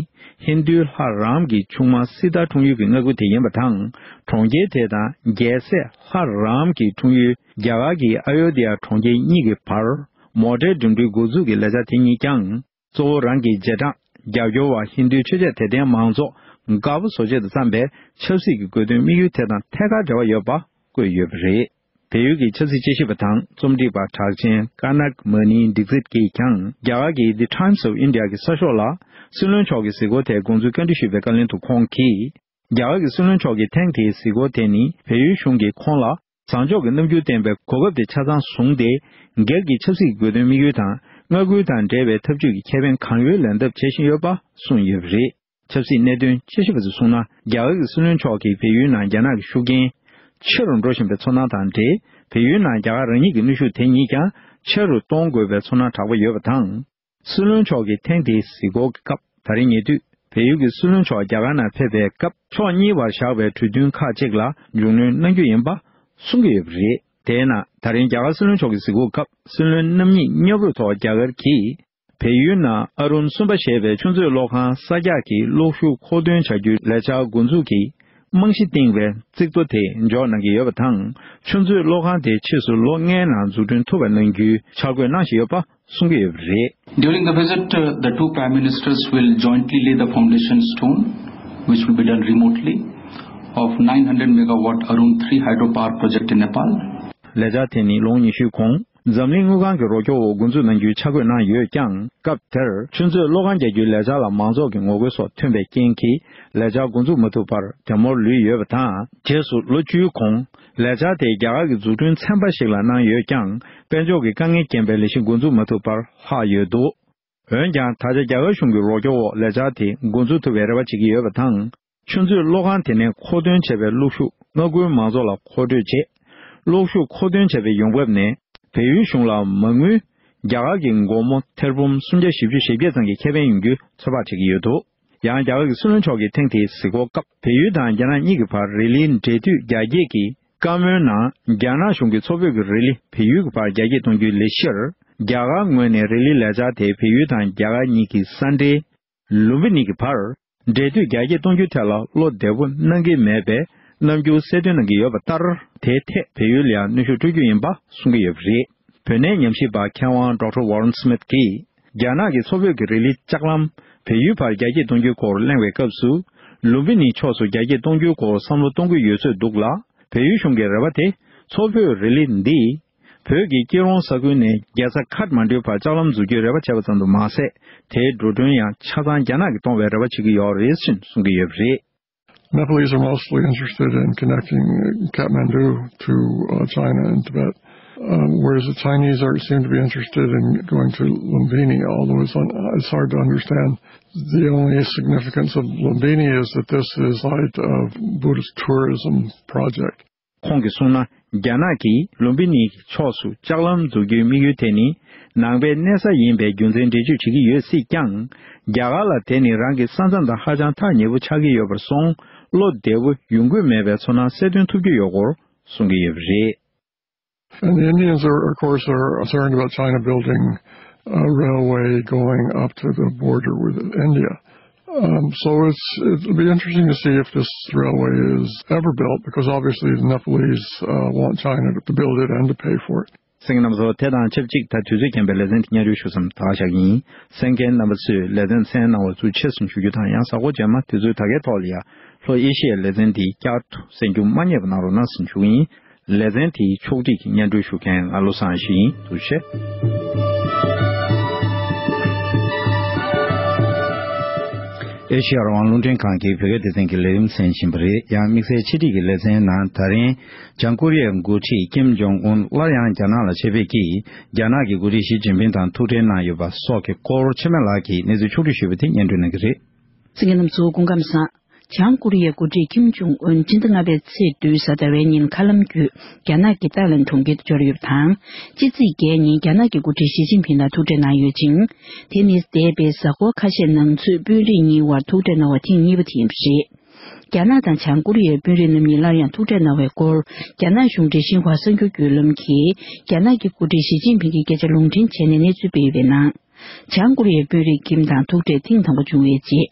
ཧིན་རྡུའི་ལྷ་རམ་གྱི་ཆུང་མ་སི་ཏཱ་འཁྲུངས་ཡུལ་གྱི་མངའ་ཁུལ་དེ་ཡིན་པ་དང་། གྲོང་ཁྱེར་དེ་དང་རྒྱལ་སྲས་ལྷ་རམ་གྱི་འཁྲུངས་ཡུལ་རྒྱ་གར་གྱི་ཨ་ཡོ་དྷི་ཡ་གྲོང་ཁྱེར་གཉིས་ཀྱི་བར་མོ་ཊའི་འགྲིམ་འགྲུལ་འགོ་འཛུགས་ཀྱི་ལས་འཆར་དེ་གཉིས་ཀྱང་། གཙོ་བོ་རང་གི་རྗེས་འབྲང་རྒྱབ་སྐྱོར་བ་ཧིན་རྡུའི་ཆོས་བྱེད་དད་ལྡན་མང་ཚོགས་དགའ་པོ་བཟོ་ཆེད་དུ་བརྩམས་པའི་ཆབ་སྲིད་ཀྱི་དགོས་འདུན་དམིགས་ཡུལ་དེ་དང་ཐད་ཀར་འབྲེལ་བ་ཡོད་པ་བཀོད་ཡོད་པ་རེད། བལ་ཡུལ་གྱི་ཆབ་སྲིད་དཔྱད་ཞིབ་པ་དང་རྩོམ་སྒྲིག་པ་གྲགས་ཅན་ཀ་ནག་མ་ནི་ཌི་ཀཛིད་ཀྱིས་ཀྱང་རྒྱ་གར་གྱི་The Times of India གི་གསར་ཤོག་ལ་སྲིད་བློན་མཆོག་གི་གཟིགས་སྐོར་དེའི་དགོངས་ཚུལ་བཀའ་འདྲི་ཞུས་པའི་བཀའ་ལན་དུ་ཁོང་གིས། རྒྱ་གར་གྱི་སྲིད་བློན་མཆོག་གི་ཐེངས་དེའི་གཟིགས་སྐོར་དེ་ནི་བལ་ཡུལ་གཞུང་གིས་ཁོང་ལ་བཟང་ཕྱོགས་ཀྱི་རྣམ་འགྱུར་བསྟན་པའི་གོ་སྐབས་དེ་ཆ་ཚང་བཟུང་སྟེ། སྒེར་གྱི་ཆབ་སྲིད་ཀྱི་དགོས་འདུན་དམིགས་ཡུལ་དང་མངའ་ཁུལ་དང་འབྲེལ་བའི་འཐབ་ཇུས་ཀྱི་ཁེ་ཕན་གང་ཡོད་ལེན་ཐབས་བྱེད་བཞིན་ཡོད་པ་གསུངས་ཡོད་པ་རེད། ཆབ་སྲིད་གནད་དོན་དཔྱད་ཞིབ་པ་ཚོས་གསུངས་ན། རྒྱ་གར་གྱི་སྲིད་བློན་མཆོག་གིས་བལ་ཡུལ་ནང་རྒྱ་ནག་གི་ཤུགས་རྐྱེན་ཆེ་རུ་འགྲོ་བཞིན་པའི་ཚོར་སྣང་དང་འབྲེལ། བལ་ཡུལ་ནང་རྒྱ་གར་རང་ཉིད་ཀྱི་ནུས་ཤུགས་དེ་ཉིད་ཀྱང་ཆེ་རུ་གཏོང་དགོས་པའི་ཚོར་སྣང་དྲག་པོ་ཡོད་པ་དང་། སྲིད་བློན་མཆོག་གིས་ཐེངས་འདིའི་གཟིགས་སྐོར་གྱི་སྐབས། ད་རིང་ཉེ་དུས་བལ་ཡུལ་གྱི་སྲིད་བློན་མཆོག་རྒྱ་གར་ནང་ཕེབས་པའི་སྐབས། ཕྱོགས་གཉིས་བར་བཞག་པའི་གྲོས་མཐུན་ཁག་ཅིག་ལ་མཇུག་གནོན་གནང་རྒྱུ་ཡིན་པ་གསུང་གི་ཡོད་པ་རེད། དེས་ན། ད་རིང་རྒྱ་གར་སྲིད་བློན་མཆོག་གི་གཟིགས་སྐོར་སྐབས། སྲིད་བློན་རྣམ་གཉིས་མཉམ་རུབ་ཐོག་རྒྱ་གར་གྱིས་ བལ་ཡུལ་ནང་ཨ་རུན་གསུམ་པ་ཞེས་པའི་ཆུ་མཛོད་གློག་ཁང་གསར་རྒྱག་གི་གློག་ཤུགས་མཁོ་འདོན་བྱ་རྒྱུའི་ལས་འཆར་འགོ་འཛུགས་ཀྱི་རྨང་གཞི་བཏིང་བའི་རྩིག་རྡོ་དེ་འཇོག་གནང་གི་ཡོད་པ་དང་། ཆུ་མཛོད་གློག་ཁང་དེ་ཕྱིས་སུ་ལོ་ལྔའི་ནང་འཛུགས་སྐྲུན་ཐུབ་པ་གནང་རྒྱུའི་འཆར་འགོད་གནང་བཞིན་ཡོད་པ་གསུང་གི་ཡོད་པ་རེད། During the visit, uh, the two Prime Ministers will jointly lay the foundation stone, which will be done remotely, of nine hundred megawatt Arun three hydropower project in Nepal. ལས་འཆར་དེ་ནི་ལོ་ངོ་ཉི་ཤུའི་གོང་འཛམ་གླིང་དངུལ་ཁང་གི་རོགས་སྐྱོར་འོག་འགོ་འཛུགས་གནང་རྒྱུའི་འཆར་འགོད་གནང་ཡོད་ཀྱང་། སྐབས་དེར་ཆུ་མཛོད་གློག་ཁང་རྒྱག་རྒྱུའི་ལས་འཆར་ལ་མང་ཚོགས་ཀྱི་ངོ་རྒོལ་སོགས་ཐོན་པའི་རྐྱེན་གྱིས་ལས་འཆར་འགོ་འཛུགས་མ་ཐུབ་པར་དལ་མོར་ལུས་ཡོད་པ་དང་། རྗེས་སུ་ལོ་བཅུའི་གོང་ལས་འཆར་དེ་རྒྱ་གར་གྱི་འཛུགས་སྐྲུན་ཚན་པ་ཞིག་ལ་གནང་ཡོད་ཀྱང་། དཔལ་འབྱོར་གྱི་དཀའ་ངལ་རྐྱེན་པས་ལས་གཞི་འགོ་འཛུགས་མ་ཐུབ་པར་ལྷག་ཡོད་འདུག་འོན་ཀྱང་། ད་ཆ་རྒྱ་གར་གཞུང་གི་རོགས་སྐྱོར་འོག་ལས་འཆར་དེ་འགོ་འཛུགས་ཐུབ་པའི་རེ་བ་བྱེད་ཀྱི་ཡོད་པ་དང་། ཆུ་མཛོད་གློག་ཁང་དེ་ནས་མཁོ་འདོན་བྱས་པའི་གློག་ཤུགས་མངའ་ཁུལ་མང་ཚོགས་ལ་མཁོ་སྤྲོད་བྱས། གློག་ཤུགས་མཁོ་འདོན་བྱས་པའི་ཡོང་འབབ་ནས་བལ་ཡུལ་གཞུང་ལ་མ་དངུལ་རྒྱ་གར་གྱི་སྒོར་མོ་ཐེར་འབུམ་སུམ་བརྒྱ་བཞི་བཅུ་ཞེ་བརྒྱད་ཙམ་གྱི་ཁེ་ཕན་ཡོང་རྒྱུའི་ཚོད་དཔག་བྱེད་ཀྱི་ཡོད་འདུག་ཡང་། རྒྱ་གར་གྱི་སྲིད་བློན་མཆོག་གིས་ཐེངས་དེའི་གཟིགས་སྐོར་སྐབས། བལ་ཡུལ་དང་རྒྱ་ནག་གཉིས་ཀྱི་བར་རི་ལིའི་འབྲེལ་མཐུད་རྒྱ་སྐྱེད་ཀྱི་བཀའ་མོལ་ནང་། རྒྱ་ནག་གཞུང་གིས་མཚོ་བོད་ཀྱི་རི་ལི་བལ་ཡུལ་གྱི་བར་རྒྱ་སྐྱེད་གཏོང་རྒྱུའི་ལས་གཞིར། རྒྱ་གར་ངོས་ནས་རི་ལི་ལས་འཆར་དེ་བལ་ཡུལ་དང་རྒྱ་གར་གཉིས་ཀྱི་ས་འབྲེལ་ལུམ་བི་ནི་གྱི་བར་འབྲེལ་མཐུད་རྒྱ་སྐྱེད་གཏོང་རྒྱུའི་ཐད་ལ་བློ་བདེ་པོ་གནང་གི་མེད་པའི་རྣམ་འགྱུར་གསལ་སྟོན་གནང་གི་ཡོད་པ་ལྟར། དེའི་ཐད་བལ་ཡུལ་ལ་ཡང་གནོན་ཤུགས་སྤྲོད་རྒྱུ་ཡིན་པ་གསུང་གི་ཡོད་པ་རེད། བོད་གནས་ཉམས་ཞིབ་པ་མཁས་དབང་ཌོག་ཊར་ཝོ་རན་སྨིཐ་གིས། རྒྱ་ནག་གིས་མཚོ་བོད་ཀྱི་རི་ལི་ལྕགས་ལམ་བལ་ཡུལ་བར་རྒྱ་སྐྱེད་གཏོང་རྒྱུའི་སྐོར་གླེང་བའི་སྐབས་སུ། ལུམ་བི་ནི་ཕྱོགས་སུ་རྒྱ་སྐྱེད་གཏོང་རྒྱུའི་སྐོར་བསམ་བློ་གཏོང་གི་ཡོད་ཚོད་འདུག་ལ། བལ་ཡུལ་གཞུང་གི་རེ་བ་དེ། མཚོ་བོད་རི་ལི་འདི། བོད་ཀྱི་སྐྱིད་རོང་ས་ཁུལ་ནས་རྒྱལ་ས་ཁཊ་མན་ཌུའི་བར་ལྕགས་ལམ་འཛུགས་རྒྱུའི་རེ་བ་བྱས་པ་ཙམ་དུ་མ་ཟད། དེའི་འགྲོ་གྲོན་ཡང་ཆ་ཚང་རྒྱ་ནག་གིས་གཏོང་བའི་རེ་བ་བྱེད་ཀྱི་ཡོད་རེད་ཅེས་གསུང་གི་ཡོད་པ་རེད། Nepalese are mostly interested in connecting Kathmandu to uh, China and Tibet, um, whereas the Chinese are seem to be interested in going to Lumbini, although it's, un- it's hard to understand. The only significance of Lumbini is that this is a site of Buddhist tourism project. ཁོང་གིས་གསུངས་ན། རྒྱ་ནག་གིས་ལུམ་བི་ནིའི་ཕྱོགས་སུ་ལྕགས་ལམ་འཛུགས་རྒྱུའི་དམིགས་ཡུལ་དེ་ནི། ནང་པའི་གནས་ས་ཡིན་པའི་རྒྱུ་མཚན་འགྲེལ་བརྗོད་བྱེད་ཀྱི་ཡོད་སྲིད་ཀྱང་། རྒྱ་གར་ལ་དེ་ནི་རང་གི་ས་མཚམས་དང་ཧ་ཅང་ཐག་ཉེ་པོ་ཆགས་ཀྱི་ཡོད་པར་སོང་། བློ་བདེ་པོ་ཡོང་གི་མེད་པའི་ཚོར་སྣང་གསལ་སྟོན་ཐུབ་ཀྱི་ཡོད་སྐོར་གསུང་གི་ཡོད་པ་རེད། And the Indians are, of course, are concerned about China building a railway going up to the border with India. Um, so it's, it'll be interesting to see if this railway is ever built, because obviously the Nepalese uh, want China to build it and to pay for it. གསན་མཁན་རྣམ་པ་ཚོ། དེ་དང་ཆབས་ཅིག་ད་དུས་ཚོད་རྐྱེན་པས་ལེ་ཚན་དེ་སྙན་སྒྲོན་ཞུ་མཚམས་ད་ག་བཞག་གི་ཡིན། གསན་མཁན་རྣམ་པ་ཚོས་ལེ་ཚན་གསན་གནང་བ་ཚུར་ཆེད་གསུང་ཞུ་རྒྱུ་དང་། ཡང་གཟའ་འཁོར་རྗེས་མ་དུས་ཚོད་ད་གའི་ཐོག་ལ་ཡ། ལྷོ་ཨེ་ཤི་ཡའི་ལེ་ཚན་འདི་བསྐྱར་དུ་གསན་རྒྱུ་མ་བསྙེལ་བ་གནང་རོགས་གནང་ཟེར་ཞུ་གི་ཡིན། ལེ་ཚན་དེའི་ཕྱོགས་སྒྲིག་གི་སྙན་སྒྲོན་ཞུ་མཁན་ང་བློ་བཟང་ཡེ་ཤེས་ཡིན། ཐུགས་རྗེ་ཆེ། ཨེ་ཤི་ཡ་རང་དབང་རླུང་འཕྲིན་ཁང་གི་བོད་སྐད་སྡེ་ཚན་གྱི་ལས་རིམ་གསན་བཞིན་པ་རེད། ཡང་དམིགས་བསལ་ཕྱི་དྲིལ་གྱི་ལེ་ཚན་ནང་། ད་རིང་བྱང་ཀོ་རི་ཡའི་འགོ་ཁྲིད་ཀིམ་ཇོང་ཨུན་སླར་ཡང་རྒྱ་ནག་ལ་ཆེད་ཕེབས་ཀྱིས། རྒྱ་ནག་གི་འགོ་ཁྲིད་ཞི་ཅིན་ཕིང་དང་ཐུག་འཕྲད་གནང་ཡོད་པ་སོགས་ཀྱི་སྐོར་འཆི་མེད་ལགས་ཀྱིས་གནས་ཚུལ་ཕྱོགས་བསྒྲིགས་ཞུས་པ་དེ་སྙན་སྒྲོན་གནང་གི་རེད། གསན་མཁན་རྣམ་ཚོ་སྐུ་ཁམས་བཟང་། བྱང་ཀོ་རི་ཡའི་འགོ་ཁྲིད་ཀིམ་ཇོང་ཨུན་སྤྱི་ཟླ་ལྔ་པའི་ཚེས་བདུན་གཟའ་ཟླ་བའི་ཉིན་མཁའ་ལམ་བརྒྱུད་རྒྱ་ནག་གི་ཏཱ་ལན་གྲོང་ཁྱེར་དུ་འབྱོར་ཡོད་པ་དང་། སྤྱི་ཚེས་བརྒྱད་ཉིན་རྒྱ་ནག་གི་འགོ་ཁྲིད་ཞི་ཅིན་ཕིང་དང་ཐུག་འཕྲད་གནང་ཡོད་ཅིང་། དེ་ནི་འདས་པའི་གཟའ་འཁོར་ཁ་ཤས་ནང་ཚུད་དཔོན་རིགས་གཉིས་དབར་ཐུག་འཕྲད་གནང་བ་ཐེངས་གཉིས་པ་དེ་ཡིན་པ་རེད། རྒྱ་ནག་དང་བྱང་ཀོ་རི་ཡའི་དཔོན་རིགས་རྣམ་གཉིས་སླར་ཡང་ཐུག་འཕྲད་གནང་བའི་སྐོར། རྒྱ་ནག་གཞུང་འབྲེལ་ཤིན་ཧྭ་གསར་འགྱུར་བརྒྱུད་ལམ་གྱིས་རྒྱ་ནག་གི་འགོ་ཁྲིད་ཞི་ཅིན་ཕིང་གི་སྐད་ཆ་ལུང་འདྲེན་བྱས་ནས་གནས་ཚུལ་སྤེལ་ཡོད་པའི་ནང་། བྱང་ཀོ་རི་ཡའི་དཔོན་རིགས་ཀིམ་དང་ཐུག་འཕྲད་ཐེངས་དང་པོ་བྱུང་བའི་རྗེས།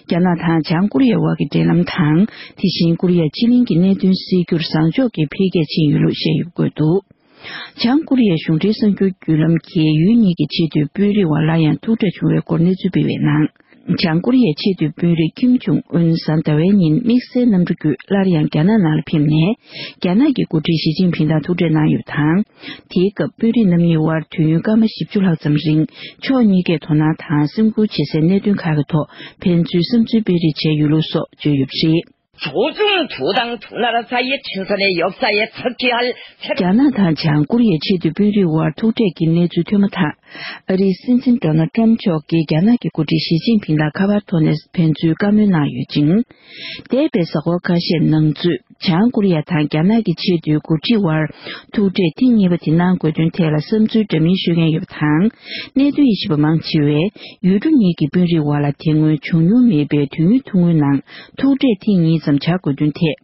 རྒྱ་ནག་དང་བྱང་ཀོ་རི་ཡའི་དབར་གྱི་འབྲེལ་ལམ་དང་། དེ་བཞིན་ཀོ་རི་ཡ་ཕྱེད་གླིང་གི་གནད་དོན་སེལ་རྒྱུར་བཟང་ཕྱོགས་ཀྱི་འཕེལ་རྒྱས་ཕྱིན་ཡོད་ལུགས་བཤད་ཡོད་པ་བཀོད་འདུག་བྱང་ཀོ་རི་ཡའི་གཞུང་འབྲེལ་གསར་འགྱུར་བརྒྱུད་ལམ་གྱིས་ཡུལ་གཉིས་ཀྱི་ཆེས་མཐོའི་དཔོན་རིགས་དབར་སླར་ཡང་ཐུག་འཕྲད་བྱུང་བའི་སྐོར་གནས་ཚུལ་སྤེལ་བའི་ནང་། བྱང་ཀོ་རི་ཡའི་ཆེས་མཐོའི་དཔོན་རིགས་ཀིམ་ཇོང་ཨུན་གཟའ་ཟླ་བའི་ཉིན་དམིགས་བསལ་གནམ་གྲུ་བརྒྱུད་སླར་ཡང་རྒྱ་ནག་ནང་ལ་ཕེབས་ནས། རྒྱ་ནག་གི་འགོ་ཁྲིད་ཞི་ཅིན་ཕིང་དང་ཐུག་འཕྲད་གནང་ཡོད་པ་དང་། དེའི་སྐབས་དཔོན་རིགས་རྣམ་གཉིས་དབར་དུས་ཡུན་སྐར་མ་བཞི་བཅུ་ལྷག་ཙམ་རིང་ཕྱོགས་གཉིས་ཀས་དོ་སྣང་དང་སེམས་ཁུར་བྱེད་སའི་གནད་དོན་ཁག་གི་ཐོག་ཕན་ཚུན་བསམ་ཚུལ་སྤེལ་རེས་བྱས་ཡོད་ལུགས་སོགས་བརྗོད་ཡོད་པ་རེད། 祖宗图腾图那拉撒耶听说的有撒耶吃掉。 རྒྱ་ནག་དང་བྱང་ཀོ་རི་ཡའི་ཆེས་མཐོའི་དཔོན་རིགས་དབར་ཐུག་འཕྲད་ཀྱི་གནས་ཚུལ་ཐོན་མ་ཐག་ཨ་རིའི་སྲིད་འཛིན་ཌོ་ནལ་ཌི་ཊརམ་མཆོག་གིས་རྒྱ་ནག་གི་འགོ་ཁྲིད་ཞི་ཅིན་ཕིང་ལ་ཁ་པར་ཐོག་ནས་ཕན་ཚུན་བཀའ་མོལ་གནང་ཡོད་ཅིང་། འདས་པའི་གཟའ་འཁོར་ཁ་ཤས་ནང་ཚུད་ བྱང་ཀོ་རི་ཡ་དང་རྒྱ་ནག་གི་ཆེས་མཐོའི་འགོ་ཁྲིད་དབར་ཐུག་འཕྲད་ཐེངས་གཉིས་པ་དེ་གནང་དགོས་དོན་ཐད་ལ་བསམ་ཚུལ་འདྲ་མིན་ཤོད་མཁན་ཡོད་པ་དང་། གནད་དོན་དབྱེ་ཞིབ་པ་མང་ཆེ་བས་ཡུལ་གྲུ་གཉིས་ཀྱི་དཔོན་རིགས་དབར་ལ་དེ་སྔོན་བྱུང་མྱོང་མེད་པའི་དུས་ཡུན་ཐུང་ངུའི་ནང་ཐུག་འཕྲད་ཐེངས་གཉིས་ཙམ་བྱ་དགོས་དོན་ཐད།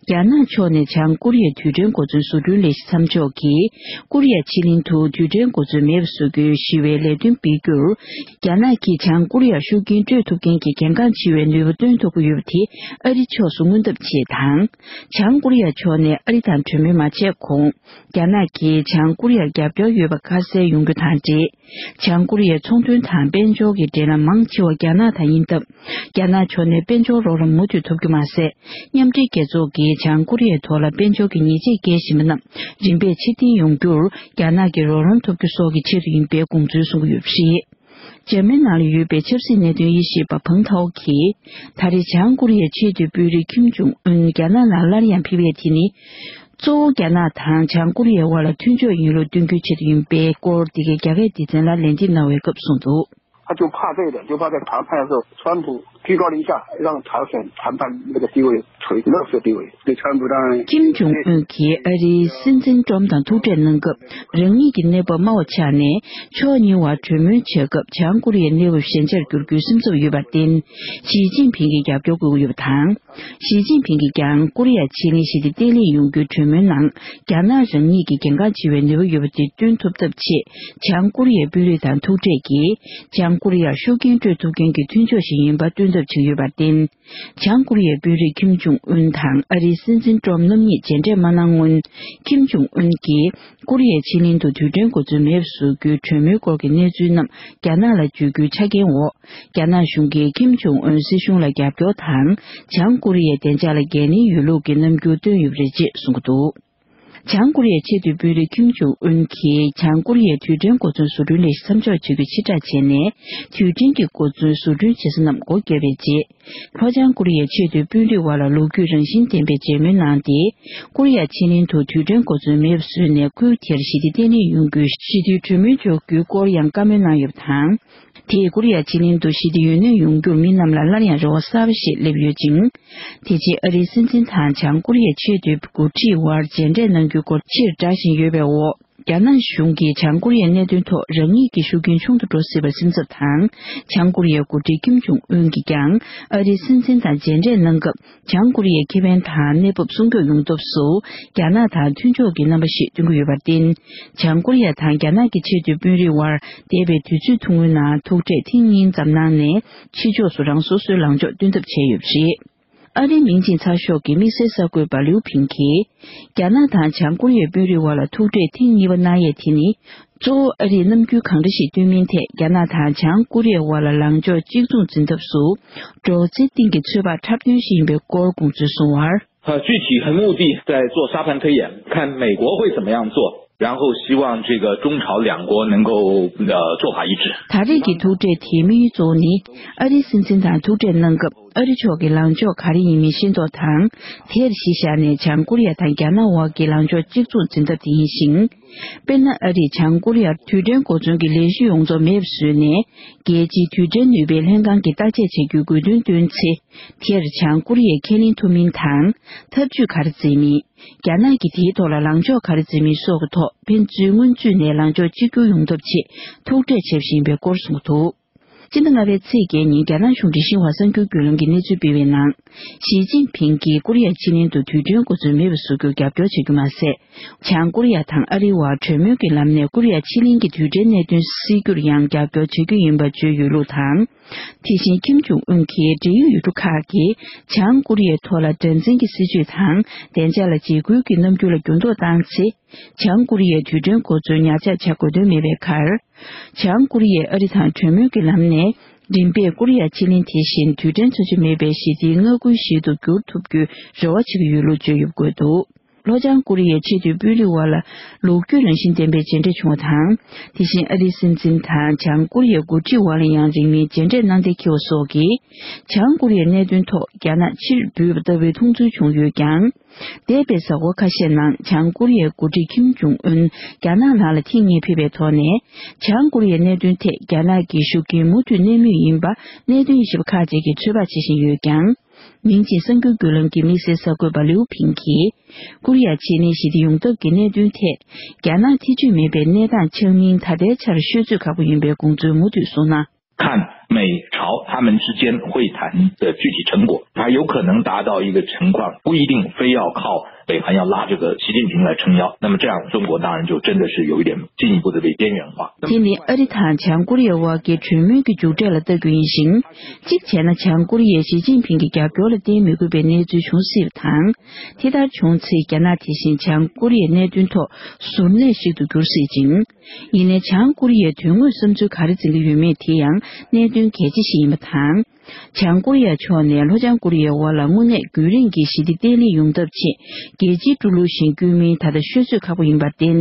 རྒྱ་ནག་ཕྱོགས་ནས་བྱང་ཀོ་རི་ཡའི་རྡུལ་ཕྲན་གོ་མཚོན་བཟོ་སྐྲུན་ལས་གཞི་མཚམས་འཇོག་གིས་ཀོ་རི་ཡ་ཕྱེད་གླིང་དུ་རྡུལ་ཕྲན་གོ་མཚོན་མེད་པ་བཟོ་རྒྱུའི་ཞི་བའི་ལས་དོན་སྤེལ་རྒྱུར། རྒྱ་ནག་གིས་བྱང་ཀོ་རི་ཡར་ཤུགས་རྐྱེན་སྤྲོད་ཐུབ་མཁན་གྱི་གལ་འགངས་ཆེ་བའི་ནུས་པ་བཏོན་ཐུབ་ཀྱི་ཡོད་པ་དེ་ཨ་རི་ཕྱོགས་སུ་མངོན་ཐབས་ཆེད་དང་། བྱང་ཀོ་རི་ཡ་ཕྱོགས་ནས་ཨ་རི་དང་གྲོས་མོལ་མ་བྱས་གོང་། རྒྱ་ནག་གིས་བྱང་ཀོ་རི་ཡར་རྒྱབ་སྐྱོར་ཡོད་པ་ཁ་གསལ་ཡོང་རྒྱུ་དང་འབྲེལ། བྱང་ཀོ་རི་ཡའི་ཚོང་དོན་དང་དཔལ་འབྱོར་གྱི་འབྲེལ་ལམ་མང་ཆེ་བ་རྒྱ་ནག་དང་ཡིན་སྟབས། རྒྱ་ནག་ཕྱོགས་ནས་དཔལ་འབྱོར་རོགས་རམ་མུ་མཐུད་ཐོབ་རྒྱུ་མ་ཟད། མཉམ་འབྲེལ་རྒྱལ་ཚོགས་ཀྱིས་བྱང་ཀོ་རི་ཡའི་ཐོག་ལ་དཔལ་འབྱོར་གྱི་ཉེས་ཆད་བཀལ་བཞིན་པ་རྣམས་རིམ་པས་ཕྱིར་འཐེན་ཡོང་རྒྱུར་རྒྱ་ནག་གི་རོགས་རམ་ཐོབ་རྒྱུ་སོགས་ཀྱི་ཆེད་དུ་ཡིན་པའི་དགོངས་ཚུལ་གསུང་གི་ཡོད་པ་རེད། འཇར་མན་ནང་ལ་ཡོད་པའི་ཆབ་སྲིད་གནད་དོན་དབྱེ་ཞིབ་པ་ཕང་ཐའོ་གིས། ད་རེས་བྱང་ཀོ་རི་ཡའི་ཆེས་མཐོའི་དཔོན་རིགས་ཁིམ་ཇུང་ཨུན་རྒྱ་ནག་ནང་སླར་ཡང་ཕེབས་ཡས་དེ་ནི། གཙོ་བོ་རྒྱ་ནག་དང་བྱང་ཀོ་རི་ཡའི་དབར་ལ་མཐུན་ཕྱོགས་ཡིན་ལུགས་སྟོན་རྒྱུའི་ཆེད་དུ་ཡིན་པའི་སྐོར། འདི་གའི་རྒྱ་སྐད་སྡེ་ཚན་ལ་ལན་འདེབས་གནང་བའི་སྐབས་གསུངས་འདུག། 他就怕这一点，就怕在谈判的时候，川普居高临下，让朝鲜谈判那个地位处于弱势地位，对川普当然 ཁིམ་ཇུང་ཨུན་གྱིས་ཨ་རིའི་སྲིད་འཛིན་ཏྲོམ་དང་ཐུག་འཕྲད་གནང་སྐབས། རང་ཉིད་ཀྱི་གནས་བབ་དམའ་བ་ཆགས་ནས། ཕྱོགས་གཉིས་བར་གྲོས་མོལ་བྱེད་སྐབས། བྱང་ཀོ་རི་ཡའི་གནས་བབ་ཞན་ཆར་འགྱུར་རྒྱུའི་སེམས་འཚབ་ཡོད་པར་བརྟེན། ཞི་ཅིན་ཕིང་གིས་རྒྱབ་སྐྱོར་དགོས་ཀྱི་ཡོད་པ་དང་། ཞི་ཅིན་ཕིང་གིས་ཀྱང་ཀོ་རི་ཡ་ཕྱེད་གླིང་ཞི་བདེ་བརྟན་ལྷིང་ཡོང་རྒྱུའི་གྲོས་མོལ་ནང་། རྒྱ་ནག་རང་ཉིད་ཀྱི་གལ་འགངས་ཆེ་བའི་ནུས་པ་ཡོད་པ་དེ་བསྟུན་ཐུབ་ཐབས་ཆེད། བྱང་ཀོ་རི་ཡའི་དཔོན་རིགས་དང་ཐུག་འཕྲད་ཀྱིས། བྱང་ཀོ་རི་ཡར་ཤུགས་རྐྱེན་སྤྲོད་ཐུབ་མཁན་གྱི་མཐུན་ཕྱོགས་ཤིག་ཡིན་པ་སྟོན་ཐབས་བྱས་ཡོད་པར་བརྟེན། བྱང་ཀོ་རི་ཡའི་དཔོན་རིགས་ཁིམ་ཇུང་ཨུན་དང་ཨ་རིའི་སྲིད་འཛིན་ཏྲོམ་རྣམ་གཉིས་མཇལ་འཕྲད་མ་གནང་སྔོན། ཁིམ་ཇུང་ཨུན་གྱིས་ཀོ་རི་ཡའི་ཕྱེད་གླིང་དུ་རྡུལ་ཕྲན་གོ་མཚོན་མེད་པ་བཟོ་རྒྱུའི་གྲོས་མོལ་སྐོར་གྱི་གནས་ཚུལ་རྣམས་རྒྱ་ནག་ལ་བརྗོད་རྒྱུའི་ཆ་རྐྱེན་འོག། རྒྱ་ནག་གཞུང་གིས་ཁིམ་ཇུང་ཨུན་སྲིད་གཞུང་ལ་རྒྱབ་སྐྱོར་དང་། བྱང་ཀོ་རི་ཡའི་བདེ་འཇགས་ལ་འགན་ལེན་ཡོད་ལུགས་ཀྱི་རྣམ་འགྱུར་བཏོན་ཡོད་པ་རེད་ཅེས་གསུངས་ཀྱི་འདུག། བྱང་ཀོ་རི་ཡའི་ཆེས་མཐོའི་དཔོན་རིགས་ཁིམ་ཇུང་ཨུན་གྱིས་བྱང་ཀོ་རི་ཡའི་རྡུལ་ཕྲན་གོ་མཚོན་བཟོ་སྐྲུན་ལས་གཞི་མཚམས་འཇོག་བྱེད་རྒྱུ་ཕྱིར་བསྒྲགས་བྱས་ནས། རྡུལ་ཕྲན་གྱི་གོ་མཚོན་བཟོ་སྐྲུན་བྱེད་ས་རྣམས་སྒོ་བརྒྱབ་པའི་རྗེས། ལྷོ་བྱང་ཀོ་རི་ཡའི་ཆེས་མཐོའི་དཔོན་རིགས་དབར་ལ་ལོ་རྒྱུས་རང་བཞིན་ལྡན་པའི་མཇལ་མོལ་གནང་སྟེ། ཀོ་རི་ཡ་ཕྱེད་གླིང་དུ་རྡུལ་ཕྲན་གོ་མཚོན་མེད་པ་བཟོས་ནས། ཁུལ་དེར་ཞི་བདེ་བརྟན་ལྷིང་ཡོང་རྒྱུའི་ཞི་བདེའི་གྲོས་མོལ་འཇོག་རྒྱུའི་སྐོར་ཡང་བཀའ་མོལ་གནང་ཡོད་པ་དང་། དེས་ཀོ་རི་ཡ་ཕྱེད་གླིང་དུ་ཞི་བདེ་ཡུན་གནས་ཡོང་རྒྱུར་མི་རྣམས་ལ་སླར་ཡང་རེ་བ་གསར་པ་ཞིག་སླེབས་ཡོད་ཅིང་། དེ་རྗེས་ཨ་རིའི་སྲིད་འཛིན་དང་བྱང་ཀོ་རི་ཡའི་ཆེས་མཐོའི་འགོ་ཁྲིད་དབར་མཇལ་འཕྲད་གནང་རྒྱུའི་སྐོར་ཕྱིར་བསྒྲགས་བཞིན་ཡོད་པའི་འོག། རྒྱ་ནག་གཞུང་གིས་བྱང་ཀོ་རི་ཡའི་གནད་དོན་ཐོག་རང་ཉིད་ཀྱི་ཤུགས་རྐྱེན་ཆུང་དུ་འགྲོ་སྲིད་པར་སེམས་འཚབ་དང་། བྱང་ཀོ་རི་ཡའི་འགོ་ཁྲིད་ཁིམ་ཇུང་ཨུན་གྱིས་ཀྱང་ཨ་རིའི་སྲིད་འཛིན་དང་མཇལ་འཕྲད་གནང་སྐབས། བྱང་ཀོ་རི་ཡའི་ཁེ་ཕན་དང་གནས་བབ་སྲུང་སྐྱོབ་ཡོང་ཐབས་སུ། རྒྱ་ནག་དང་མཐུན་ཕྱོགས་ཀྱི་རྣམ་པ་ཞིག་སྟོན་གྱི་ཡོད་པར་བརྟེན། བྱང་ཀོ་རི་ཡ་དང་རྒྱ་ནག་གི་ཆེས་མཐོའི་དཔོན་རིགས་དབར་འདས་པའི་དུས་ཚོད་ཐུང་ངུའི་ནང་ཐུག་འཕྲད་ཐེངས་གཉིས་ཙམ་གནང་ནས། ཕྱི་ཕྱོགས་སུ་རང་སོ་སོའི་ལངས་ཕྱོགས་སྟོན་ཐབས་བྱས་ཡོད་པ་རེད། ཨ་རིའི་མིང་ཅན་ཚགས་ཤོག་གི་དམིགས་བསལ་གསར་འགོད་པ་ལིའུ་ཕིང་གིས། རྒྱ་ནག་དང་བྱང་ཀོ་རི་ཡའི་དཔོན་རིགས་དབར་ལ་ཐུག་འཕྲད་ཐེངས་གཉིས་པ་གནང་ཡས་དེ་ནི། གཙོ་བོ་ཨ་རིས་རྣམ་འགྱུར་གང་འདྲ་ཞིག་སྟོན་མིན་ཐད། རྒྱ་ནག་དང་བྱང་ཀོ་རི་ཡའི་དབར་ལ་ལངས་ཕྱོགས་གཅིག་མཚུངས་འཛིན་ཐབས་སུ། སྒྲོག་ཙེའི་སྟེང་གི་ཚོད་དཔག་འཁྲབ་སྟོན་ཞིག་ཡིན་པའི་སྐོར་དགོངས་ཚུལ་གསུངས་བར། 呃，具体和目的在做沙盘推演，看美国会怎么样做，然后希望这个中朝两国能够，呃，做法一致。 ད་རེས་ཀྱི་ཐུག་འཕྲད་དེའི་དམིགས་ཡུལ་གཙོ་བོ་ནི། ཨ་རིའི་སྲིད་འཛིན་དང་ཐུག་འཕྲད་གནང་སྐབས། ཨ་རི་ཕྱོགས་ཀྱི་ལངས་ཕྱོགས་ག་རེ་ཡིན་མིན་ཤེས་རྟོགས་དང་། དེར་གཞི་བཞག་ནས་བྱང་ཀོ་རི་ཡ་དང་རྒྱ་ནག་དབར་གྱི་ལངས་ཕྱོགས་གཅིག་མཚུངས་འཛིན་ཐབས་དེ་ཡིན་ཞིང་། དཔེར་ན། ཨ་རིས་བྱང་ཀོ་རི་ཡར་རྡུལ་ཕྲན་གོ་མཚོན་གྱི་ལས་གཞི་ཡོངས་རྫོགས་མེད་པ་བཟོས་ནས། རྒྱལ་སྤྱིའི་རྡུལ་ཕྲན་ནུས་པའི་ལྷན་ཁང་གིས་བརྟག་དཔྱད་བྱ་རྒྱུའི་དགོས་འདུན་བཏོན་ཚེ། དེར་བྱང་ཀོ་རི་ཡས་ཁས་ལེན་ཐུབ་མིན་དང་། ཐབས་ཇུས་ག་རེ་འཛིན་མིན། རྒྱ་ནག་གིས་དེའི་ཐོག་ལ་ལངས་ཕྱོགས་ག་རེ་འཛིན་མིན་སོགས་ཀྱི་ཐོག་ཕན་ཚུན་སྔོན་ཚུད་ནས་ལངས་ཕྱོགས་གཅིག་གྱུར་ཡོང་ཐབས་ཆེད་ཐུག་འཕྲད་བྱེད་བཞིན་པའི་སྐོར་གསུངས་འདུག། སྤྱི་ཟླ་ལྔ་པའི་ཚེས་བརྒྱད་ཉིན་རྒྱ་ནག་གཞུང་འབྲེལ་ཤིན་ཧྭ་གསར་འགྱུར་བརྒྱུད་ལམ་གྱིས་གནས་ཚུལ་སྤེལ་བའི་ནང་། ཞི་ཅིན་ཕིང་གིས་ཀོ་རི་ཡ་ཕྱེད་གླིང་དུ་རྡུལ་ཕྲན་གོ་མཚོན་མེད་པ་བཟོ་རྒྱུར་རྒྱབ་སྐྱོར་བྱེད་རྒྱུ་མ་ཟད། བྱང་ཀོ་རི་ཡ་དང་ཨ་རིའི་དབར་གྲོས་མོལ་གྱི་ལམ་ནས་ཀོ་རི་ཡ་ཕྱེད་གླིང་གི་རྡུལ་ཕྲན་གནད་དོན་སེལ་རྒྱུར་ཡང་རྒྱབ་སྐྱོར་བྱེད་རྒྱུ་ཡིན་པ་བརྗོད་ཡོད་ལུགས་དང་། དེ་བཞིན་ཁིམ་ཇུང་ཨུན་གྱིས་འབྲེལ་ཡོད་ཡུལ་གྲུ་ཁག་གིས་བྱང་ཀོ་རི་ཡའི་ཐོག་ལ་དགྲར་འཛིན་གྱི་སྲིད་བྱུས་དང་བདེ་འཇགས་ལ་འཇིགས་སྐུལ་གྱི་རྣམ་འགྱུར་ལ་འགྱུར་ལྡོག་བཏང་ཚེ། བྱང་ཀོ་རི་ཡའི་རྡུལ་ཕྲན་གོ་མཚོན་ཉར་ཆག་བྱ་དགོས་དོན་མེད་པའི་ཁར། བྱང་ཀོ་རི་ཡས་ཨ་རི་དང་གྲོས་མོལ་གྱི་ལམ་ནས། རིམ་པས་ཀོ་རི་ཡ་ཕྱེད་གླིང་དེ་བཞིན་རྡུལ་ཕྲན་མཚོན་ཆ་མེད་པའི་ཞི་བདེའི་མངའ་ཁུལ་ཞིག་ཏུ་འགྱུར་ཐུབ་རྒྱུའི་རེ་བ་བྱེད་ཀྱི་ཡོད་ལུགས་བརྗོད་ཡོད་འདུག། ལྷོ་བྱང་ཀོ་རི་ཡའི་ཆེས་མཐོའི་དཔོན་རིགས་དབར་ལ་ལོ་རྒྱུས་རང་བཞིན་ལྡན་པའི་མཇལ་འཕྲད་བྱུང་བ་དང་། དེ་བཞིན་ཨ་རིའི་སྲིད་འཛིན་དང་བྱང་ཀོ་རི་ཡའི་འགོ་ཁྲིད་དབར་ལ་ཡང་རིང་མིན་མཇལ་འཕྲད་གནང་གཏན་འཁེལ་བ་སོགས་ཀྱིས། བྱང་ཀོ་རི་ཡའི་གནད་དོན་ཐོག་རྒྱ་ནག་ཕྱིར་འབུད་པ་ལྟ་བུའི་མཐོང་ཚུལ་བྱུང་ཡོད་ཀྱང་། འདས་པའི་གཟའ་འཁོར་ཁ་ཤས་ནང་བྱང་ཀོ་རི་ཡའི་འགོ་ཁྲིད་ཁིམ་ཇུང་ཨུན་རྒྱ་ནག་ནང་ལ་ཐེངས་གཉིས་ཕེབས་པའི་ཐོག་ནས། བྱང་ཀོ་རི་ཡའི་གནད་དོན་ཐད་རྒྱ་ནག་གི་ཤུགས་རྐྱེན་མུ་མཐུད་གནས་མུས་ཡིན་པ་གནད་དོན་དབྱེ་ཞིབ་པ་ཁག་ཅིག་གིས་ཚོད་དཔག་བྱེད་བཞིན་ཡོད་ཀྱང་། མིང་ཆེན་གསར་འགྱུར་བརྒྱུད་ལམ་གྱི་དམིགས་བསལ་གསར་འགོད་པ་ལིའུ་ཕིང་གིས། ཀོ་རི་ཡ་ཕྱེད་གནས་ཞི་བདེ་ཡོང་ཐབས་ཀྱི་གནད་དོན་ཐད། རྒྱ་ནག་ཐེ་བྱུས་མེད་པའི་གནས་སྟངས་ཆགས་མིན་ད་ལྟའི་ཆར་ཤོད་ཚོད་ཁག་པོ་ཡིན་པའི་དགོངས་ཚུལ་མུ་མཐུད་གསུངས་ན། 看美朝他们之间会谈的具体成果，它有可能达到一个情况，不一定非要靠北韩要拉这个习近平来撑腰，那么这样中国当然就真的是有一点进一步的被边缘化。 དེ་ནི་ཨ་རི་དང་བྱང་ཀོ་རི་ཡའི་དབར་གྱི་གྲོས་མོལ་གྱི་མཇུག་འབྲས་ལ་ལྟ་རྒྱུ་ཡིན་ཞིང་། གཅིག་བྱས་ན་བྱང་ཀོ་རི་ཡས་ཞི་ཅིན་ཕིང་གི་རྒྱབ་སྐྱོར་ལ་བརྟེན་མི་དགོས་པའི་གནས་ཚུལ་བྱུང་སྲིད་པ་དང་། དེ་ལྟར་བྱུང་ཚེ་རྒྱ་ནག་དེ་བཞིན་བྱང་ཀོ་རི་ཡའི་གནད་དོན་ཐོག་ཟུར་གནས་ཤིག་ཏུ་འགྱུར་སྲིད་ཅིང་། ཡིན་ནའི་བྱང་ཀོ་རི་ཡས་དོན་དངོས་བསམ་ཚུལ་ག་རེ་འཛིན་གྱི་ཡོད་མེད་དེ་ཡང་གནད་དོན་གལ་ཆེ་ཞིག་ཡིན་པ་དང་། བྱང་ཀོ་རི་ཡ་ཕྱོགས་ནས་ལྷོ་བྱང་ཀོ་རི་ཡའི་དབར་ལ་དངོས་གནས་རྒྱུན་རིང་གི་ཞི་བདེ་བརྟན་ལྷིང་ཡོང་ཐབས་ཆེད་རྒྱལ་སྤྱིའི་སྤྲོ་ལུགས་བཞིན་བསྐྱོད་མིན་ད་ལྟ་ཤོད་ཚོད་ཁག་པོ་ཡིན་པར་བརྟེན།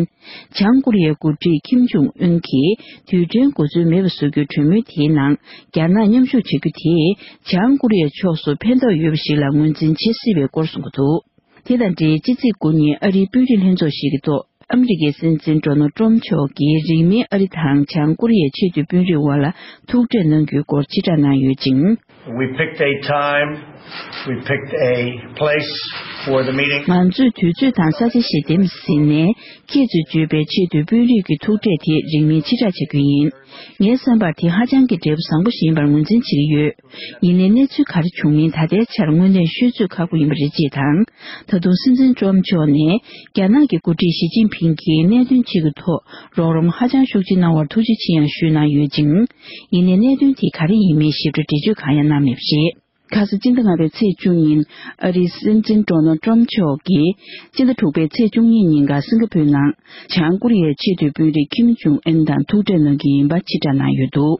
བྱང་ཀོ་རི་ཡའི་འགོ་ཁྲིད་ཁིམ་ཇུང་ཨུན་གྱིས་དུས་དྲན་འགོ་འཛོལ་མེད་པ་བཟོ་རྒྱུའི་གྲོས་མོལ་དེའི་ནང་རྒྱ་ནག་མཉམ་ཞུགས་བྱ་རྒྱུ་དེས་བྱང་ཀོ་རི་ཡ་ཕྱོགས་སུ་ཕན་ཐོགས་ཡོད་པ་ཞིག་ལ་ངོས་འཛིན་བྱེད་སྲིད་པའི་སྐོར་གསུངས་ཀྱི་འདུག་དེ་དང་འབྲེལ་ཕྱི་ཚེས་དགུ་ཉིན་ཨ་རིའི་དཔོན་རིགས་ལྷན་ཚོགས་ཤིག་གི་ཐོག་ཨ་མི་རི་ཀའི་སྲིད་འཛིན་ཌོ་ནལ་ཏྲམ་མཆོག་གིས་རིང་མིན་ཨ་རི་དང་བྱང་ཀོ་རི་ཡའི་ཆེས་མཐོའི་དཔོན་རིགས་དབར་ལ་ཐུག་འཕྲད་གནང་རྒྱུའི་སྐོར་ཕྱིར་བསྒྲགས་གནང་ཡོད་ཅིང་། We picked a time, we picked a place for the meeting. ང་ཚོས་དུས་ཚོད་དང་ས་ཆ་ཞིག་འདེམས་ཟིན་ནས། ཁྱེད་ཚོས་བརྗོད་པའི་ཆེས་མཐོའི་དཔོན་རིགས་ཀྱི་ཐུག་འཕྲད་དེ་རིང་མིན་ཕྱིར་བསྒྲགས་བྱ་རྒྱུ་ཡིན། ངའི་བསམ་པར་དེ་ཧ་ཅང་གི་འབྲས་བུ་བཟང་པོ་ཞིག་ཡིན་པར་ངོས་འཛིན་བྱེད་ཀྱི་ཡོད། ཡིན་ནའི་གནས་ཚུལ་ག་རེ་བྱུང་མིན་ད་ལྟའི་ཆར་དངོས་གནས་ཤོད་ཚོད་ཁག་པོ་ཡིན་པ་རེད་ཅེས་དང་། ད་དུང་སྲིད་འཛིན་ཏྲམ་མཆོག་ནས་རྒྱ་ནག་གི་འགོ་ཁྲིད་ཞི་ཅིན་ཕིང་གིས་གནད་དོན་གཅིག་གི་ཐོག་རོགས་རམ་ཧ་ཅང་ཤུགས་ཆེ་གནང་བར་ཐུགས་རྗེ་ཆེ་ཡང་ཞུས་གནང་ཡོད་ཅིང་། ཡིན་ནའི་གནད་དོན་དེ་ག་རེ་ཡིན་མིན་ཞིབ་ཕྲ་འགྲེལ་བརྗོད་གང་ཡང་གནང་མེད་པ་རེད། ཁ་སང་སྤྱི་ཟླ་ལྔ་པའི་ཚེས་བཅུ་ཉིན་ཨ་རིའི་སྲིད་འཛིན་ཌོ་ནལ་ཏྲམ་མཆོག་གིས་སྤྱི་ཟླ་དྲུག་པའི་ཚེས་བཅུ་གཉིས་ཉིན་ཀ་སིང་ག་པུར་ནང་བྱང་ཀོ་རི་ཡའི་ཆེས་མཐོའི་དཔོན་རིགས་ཁིམ་ཇུང་ཨུན་དང་ཐུག་འཕྲད་གནང་རྒྱུ་ཡིན་པ་ཕྱིར་བསྒྲགས་གནང་ཡོད་འདུག་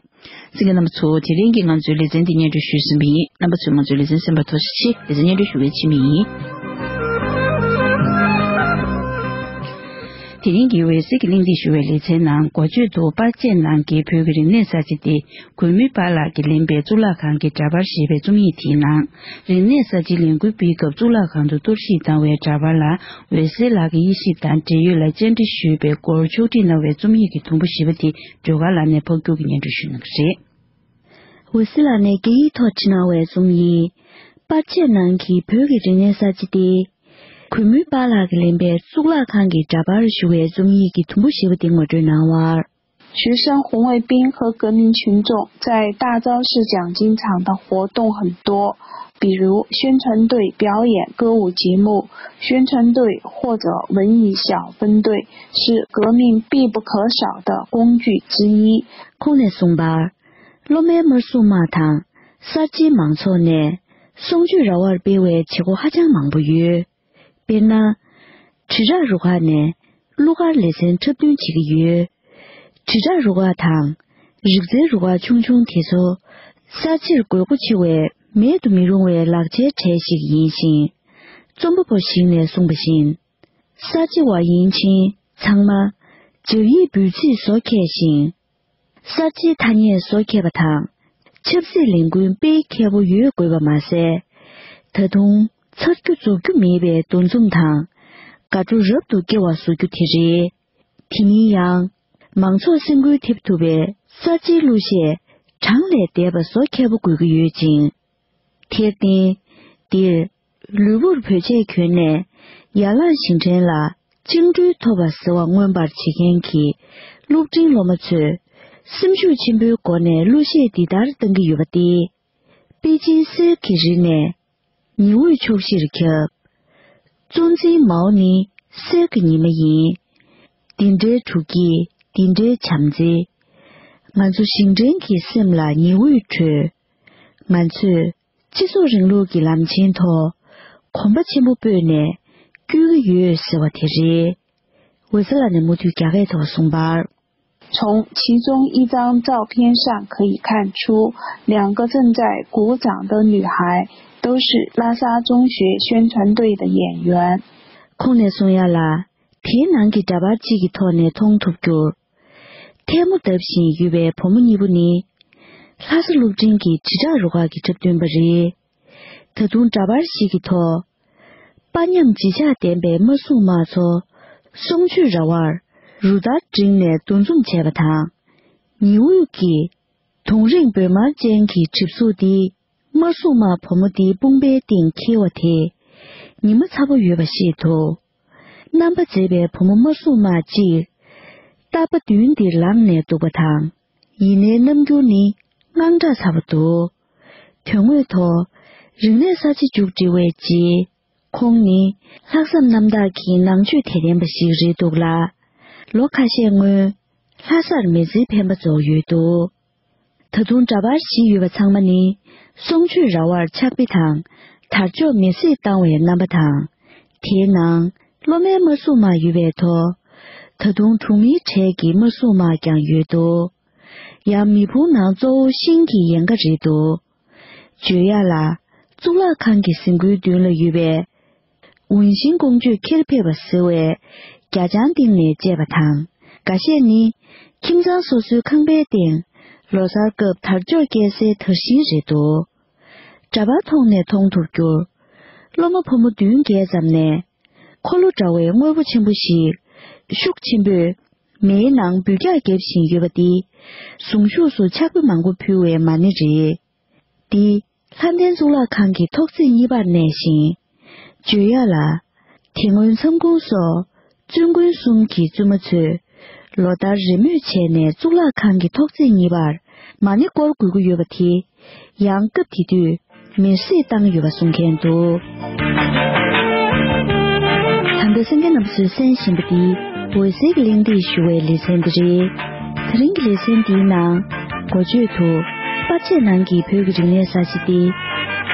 རྩིས་ཀྱི་རྣམ་པ་ཚོ། དེ་རིང་གི་ང་ཚོའི་ལེ་ཚན་འདི་སྙན་སྒྲོན་ཞུས་ཟིན་པ་ཡིན། རྣམ་པ་ཚོས་ང་ཚོའི་ལེ་ཚན་གསན་པར་ཐུགས་རྗེ་ཆེ། ལེ་ཚན་སྙན་སྒྲོན་ཞུ་བའི་ཆི་མི་ཡིན། དེ་རིང་གི་འོད་ཟེར་གྱི་གླེང་སྟེགས་ཞུ་བའི་ལེ་ཚན་ནང་འགོ་བརྗོད་དུ་པར་ཆས་ནང་གི་བོད་ཀྱི་རིག་གནས་གསར་བརྗེ་སྟེ། གུས་མོས་པཱ་ལགས་ཀྱིས་ལེན་པའི་གཙུག་ལག་ཁང་གི་འདྲ་པར་ཞེས་པའི་རྩོམ་ཡིག་དེའི་ནང་། རིག་གནས་གསར་བརྗེའི་ལས་འགུལ་སྤེལ་སྐབས་གཙུག་ལག་ཁང་དུ་གཏོར་བཤིག་བཏང་བའི་འདྲ་པར་ལ་འོད་ཟེར་ལགས་ཀྱིས་དབྱེ་ཞིབ་དང་འབྲེལ་ཡོད་ལ་བཅར་འདྲི་ཞུས་པའི་སྐོར་ཕྱོགས་སྒྲིག་གནང་བའི་རྩོམ་ཡིག་གི་དུམ་བུ་བཞི་པ་དེ་སྒྲོལ་དཀར་ལགས་ནས་ཕབ་སྒྱུར་གྱིས་སྙན་སྒྲོན་ཞུ་གནང་གི་རེད། འོད་ཟེར་ལགས་ནས་སྐད་ཡིག་ཐོག་བྲིས་གནང་བའི་རྩོམ་ཡིག་པར་ཆས་ནང་གི་བོད་ཀྱི་རིག་གནས་གསར་བརྗེ་སྟེ། གུས་མོས་པཱ་ལགས་ཀྱིས་ལེན་པའི་གཙུག་ལག་ཁང་གི་འདྲ་པར་ཞུ་བའི་རྩོམ་ཡིག་གི་དུམ་བུ་བཞི་པ་དེ་ངོ་སྤྲོད་གནང་བར། 学生红卫兵和革命群众在大昭寺讲经场的活动很多，比如宣传队表演歌舞节目、宣传队或者文艺小分队是革命必不可少的工具之一。 ཁོང་ནས་གསུངས་པར། སློབ་མའི་དམར་སྲུང་དམག་དང་གསར་བརྗེའི་མང་ཚོགས་ནས་གསུང་ཆོས་ར་བར་སྤེལ་བའི་བྱེད་སྒོ་ཧ་ཅང་མང་པོ་ཡོད། དཔེར་ན། དྲིལ་བསྒྲགས་རུ་ཁག་ནས་གླུ་གར་ལེ་ཚན་འཁྲབ་སྟོན་བྱེད་ཀྱི་ཡོད། དྲིལ་བསྒྲགས་རུ་ཁག་དང་རིག་རྩལ་རུ་ཁག་ཆུང་ཆུང་དེ་ཚོ་གསར་བརྗེར་དགོས་མཁོ་ཆེ་བའི་མེད་དུ་མི་རུང་བའི་ལག་ཆའི་གྲས་ཤིག་ཡིན་ཞིང་། རྩོམ་པ་པོ་ཞིག་ནས་གསུངས་པ་བཞིན། གསར་བརྗེ་བ་ཡིན་ཕྱིན་ཚང་མ་སྦྱར་ཡིག་འབོད་ཚིག་བཟོ་མཁས་ཤིང་། གསར་བརྗེའི་ཐ་སྙད་བཟོ་མཁས་པ་དང་། ཆབ་སྲིད་ལས་འགུལ་སྤེལ་མཁས་པོ་ཡོད་དགོས་པ་མ་ཟད། ད་དུང་ཚར་རྒྱུ་རྫོགས་རྒྱུ་མེད་པའི་འདུ་འཛོམས་དང་། དགའ་སྤྲོ་རབ་ཏུ་སྐྱེ་བ་བཟོ་རྒྱུ་དེ་རེད། དེ་མིན་ཡང་། མང་ཚོགས་སེམས་འགུལ་ཐེབས་ཐུབ་པའི་གསར་བརྗེའི་གླུ་གཞས་གྲངས་ལས་འདས་པ་བཟོ་མཁས་པོ་དགོས་ཀྱི་ཡོད་ཅིང་། དེར་བརྟེན། འདིར། ལུས་པོར་བོད་ཆས་གྱོན་ནས་ཡར་ལངས་ཞིང་བྲན་ལ་བཅིངས་འགྲོལ་ཐོབ་པ་ཟེར་བ་མངོན་པར་བྱེད་མཁན་གྱི་སློབ་འབྲིང་སློབ་མ་ཚོས་སེམས་ཤུགས་ཆེན་པོའི་སྒོ་ནས་གླུ་གཞས་འདི་ལྟར་བཏང་གི་ཡོད་པ་སྟེ། པེ་ཅིན་གསེར་གྱི་རི་ནས་ཉི་འོད་ཕྱོགས་བཞིར་ཁྱབ། གཙོ་འཛིན་མའོ་ནི་གསེར་གྱི་ཉི་མ་ཡིན། འདི་འདྲའི་སྤྲོ་སྐྱིད་འདི་འདྲའི་བྱམས་བརྩེ། ང་ཚོ་ཞིང་བྲན་གྱི་སེམས་ལ་ཉི་འོད་འཕྲོས། ང་ཚོས། སྤྱི་ཚོགས་རིང་ལུགས་ཀྱི་ལམ་ཆེན་ཐོག་གོམ་པ་ཆེན་པོ་སྤོས་ནས་སྐྱོད་ཀྱི་ཡོད་ཟེར་བ་དེ་རེད། འོད་ཟེར་ལགས་ནས་མུ་མཐུད་རྒྱ་སྐད་ཐོག་གསུངས་པར། 从其中一张照片上可以看出，两个正在鼓掌的女孩都是拉萨中学宣传队的演员。 ཁོང་ནས་གསུང་ཡ་ལ། དེའི་ནང་གི་འདྲ་པར་གཅིག་གི་ཐོག་ནས་མཐོང་ཐུབ་རྒྱུར། ཐལ་མོ་བརྡབ་བཞིན་ཡོད་པའི་བུ་མོ་གཉིས་པོ་ནི། ལྷ་ས་སློབ་འབྲིང་གི་དྲིལ་བསྒྲགས་རུ་ཁག་གི་འཁྲབ་སྟོན་པ་རེད། ད་དུང་འདྲ་པར་ཞིག་གི་ཐོག་དཔའ་ཉམས་བརྗིད་ཆགས་ལྡན་པའི་དམར་སྲུང་དམག་ཚོ་གསུང་ཆོས་ར་བར་རུ་སྟར་བསྒྲེངས་ནས་འདུ་འཛོམས་བྱས་པ་དང་། ཉི་འོད་ཀྱིས་དུང་རིང་འབོལ་མར་ཅན་གྱི་གྲིབ་གཟུགས་འདི་ དམར་སྲུང་དམག་བུ་མོ་འདིའི་དཔུང་པའི་སྟེང་འཁྱིལ་བ་དེ། ཉི་མ་ཚ་པོ་ཡོད་པ་ཤེས་ཐུབ། རྣམ་པ་མཛེས་པའི་བུ་མོ་དམར་སྲུང་དམག་གཅིག་རྟ་པ་མདུན་འདིར་ལངས་ནས་འདུག་པ་དང་། ཡིན་ནའི་རྣམ་འགྱུར་ནི་དངངས་སྐྲག་ཚ་པོ་འདུག་དོན་དངོས་ཐོག་རིག་གནས་གསར་བརྗེ་མཇུག་སྒྲིལ་བའི་རྗེས། ཁོང་ནི་ལྷག་བསམ་རྣམ་དག་གི་ནང་ཆོས་དད་ལྡན་པ་ཞིག་རེད་འདུག་ལ། ལོ་ཁ་ཤས་སྔོན་ལྷ་སར་མི་ཚེའི་འཕེན་པ་རྫོགས་ཡོད་འདུག་ད་དུང་འདྲ་པར་བཞི་ཡོད་པ་ཚང་མ་ནི་གསུང་ཆོས་ར་བར་ཕྱག་དཔེ་དང་དར་ལྕོག་མེ་བསྲེགས་བཏང་བའི་རྣམ་པ་དང་། དེའི་ནང་སློབ་མའི་དམར་སྲུང་དམག་ཡོད་པའི་ཐོག་ད་དུང་གྲོང་མིའི་གྲས་ཀྱི་དམར་སྲུང་དམག་ཀྱང་ཡོད་འདུག་ཡང་མེ་ཕུང་ནང་གཙོ་བོ་ཤིང་གི་ཡལ་ག་རེད་འདུག་བརྗོད་ཡག་ལ། གཙུག་ལག་ཁང་གི་གཟིམ་ཁུག་མདུན་ལ་ཡོད་པའི་འོན་ཤིང་ཀོང་ཇོས་ཁྱེར་ཕེབས་པ་ཟེར་བའི་རྒྱ་ལྕང་སྟེང་ནས་བཅད་པ་དང་། འགའ་ཤས་ནི་ཁྱིམ་ཚང་སོ་སོའི་ཁང་པའི་སྟེང་ལོ་གསར་སྐབས་དར་ལྕོག་བཀལ་སའི་དར་ཤིང་རེད་འདུག་འདྲ་པར་ཐོག་ནས་མཐོང་ཐུབ་རྒྱུར། སློབ་མ་ཕོ་མོ་བདུན་བརྒལ་ཙམ་ནས། འཁོར་ལོ་འདྲ་བའི་དངོས་པོ་ཆེན་པོ་ཞིག་ཤུགས་ཆེན་པོས་མེའི་ནང་འབུད་རྒྱག་བརྒྱབ་བཞིན་ཡོད་པ་འདི། གཟུངས་གཞུག་སུ་ཕྱག་དཔེ་མང་པོ་ཕུལ་བའི་མ་ཎི་རེད། འདི་ལྷ་ལྡན་གཙུག་ལག་ཁང་གི་ཐོག་བརྩེགས་གཉིས་པར་གནས་ཤིང་། བརྗོད་ཡག་ལ། དེ་སྔོན་མཚམས་ཁོངས་སོགས་བཙུན་དགོན་གསུམ་གྱི་བཙུན་མ་ཚོས་ལོ་ལྟར་རེས་མོས་བྱས་ནས་གཙུག་ལག་ཁང་གི་ཐོག་བརྩེགས་གཉིས་པར་མ་ཎི་བསྐོར་དགོས་ཀྱི་ཡོད་པ་དེ་ཡང་སྐབས་དེ་དུས་མེར་སྲེག་བཏང་ཡོད་པ་གསུང་མཁན་འདུག་ད་ལྟ་གསན་མཁན་རྣམ་པ་ཚོས་གསན་བཞིན་པ་འདི་འོད་ཟེར་གྱི་གླེང་སྟེགས་ཞུ་བའི་ལེ་ཚན་འདི་རེད། དེ་རིང་གི་ལེ་ཚན་འདིའི་ནང་འགོ་བརྗོད་དུ་པར་ཆས་ནང་གི་བོད་ཀྱི་རིག་གནས་གསར་བརྗེ་སྟེ།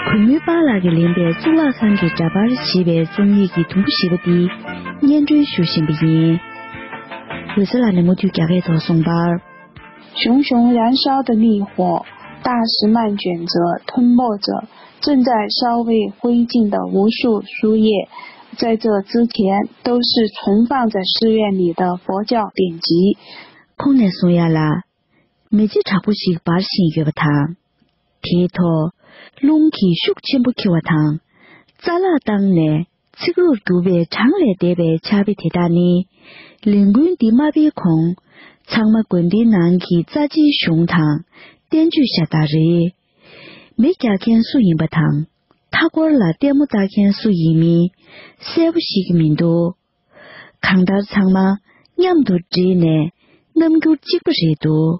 གུས་མོའི་པཱ་ལགས་ཀྱིས་ལེན་པའི་གཙུག་ལག་ཁང་གི་འདྲ་པར་ཞེས་པའི་རྩོམ་ཡིག་གི་དུམ་བུ་བཞི་པ་འདི་སྙན་སྒྲོན་ཞུ་བཞིན་པ་ཡིན། འོད་ཟེར་ལགས་ནས་མུ་མཐུད་རྒྱ་སྐད་ཐོག་གསུངས་པར། 熊熊燃烧的烈火，大石漫卷着吞没着正在烧为灰烬的无数树叶，在这之前都是存放在寺院里的佛教典籍。 ཁོང་ནས་གསུང་ཡག་ལ། མེ་ལྕེ་དྲག་པོ་ཞིག་འབར་བཞིན་ཡོད་པ་དང་། དེའི་ཐོག་རླུང་གིས་ཤུགས་ཆེན་པོ་འཁྱེར་བ་དང་། རྩ་ལག་བཏང་ནས་ཚིག་རོར་གྱུར་པའི་གྲངས་ལས་འདས་པའི་ཕྱག་དཔེ་དེ་དག་ནི། ལས་འགུལ་འདི་མ་སྤེལ་གོང་ཚང་མ་དགོན་སྡེའི་ནང་གི་རྩ་ཆེའི་གཞུང་དང་བསྟན་བཅོས་ཤ་སྟག་རེད། མེ་རྒྱག་མཁན་སུ་ཡིན་པ་དང་མཐའ་འཁོར་ལ་ལྟད་མོ་ལྟ་མཁན་སུ་ཡིན་མིན་གསལ་པོ་ཤེས་ཀྱི་མི་འདུག་གང་ལྟར་ཚང་མ་མཉམ་དུ་བསྒྲིལ་ནས་རྣམ་འགྱུར་གཅིག་པ་རེད་འདུག་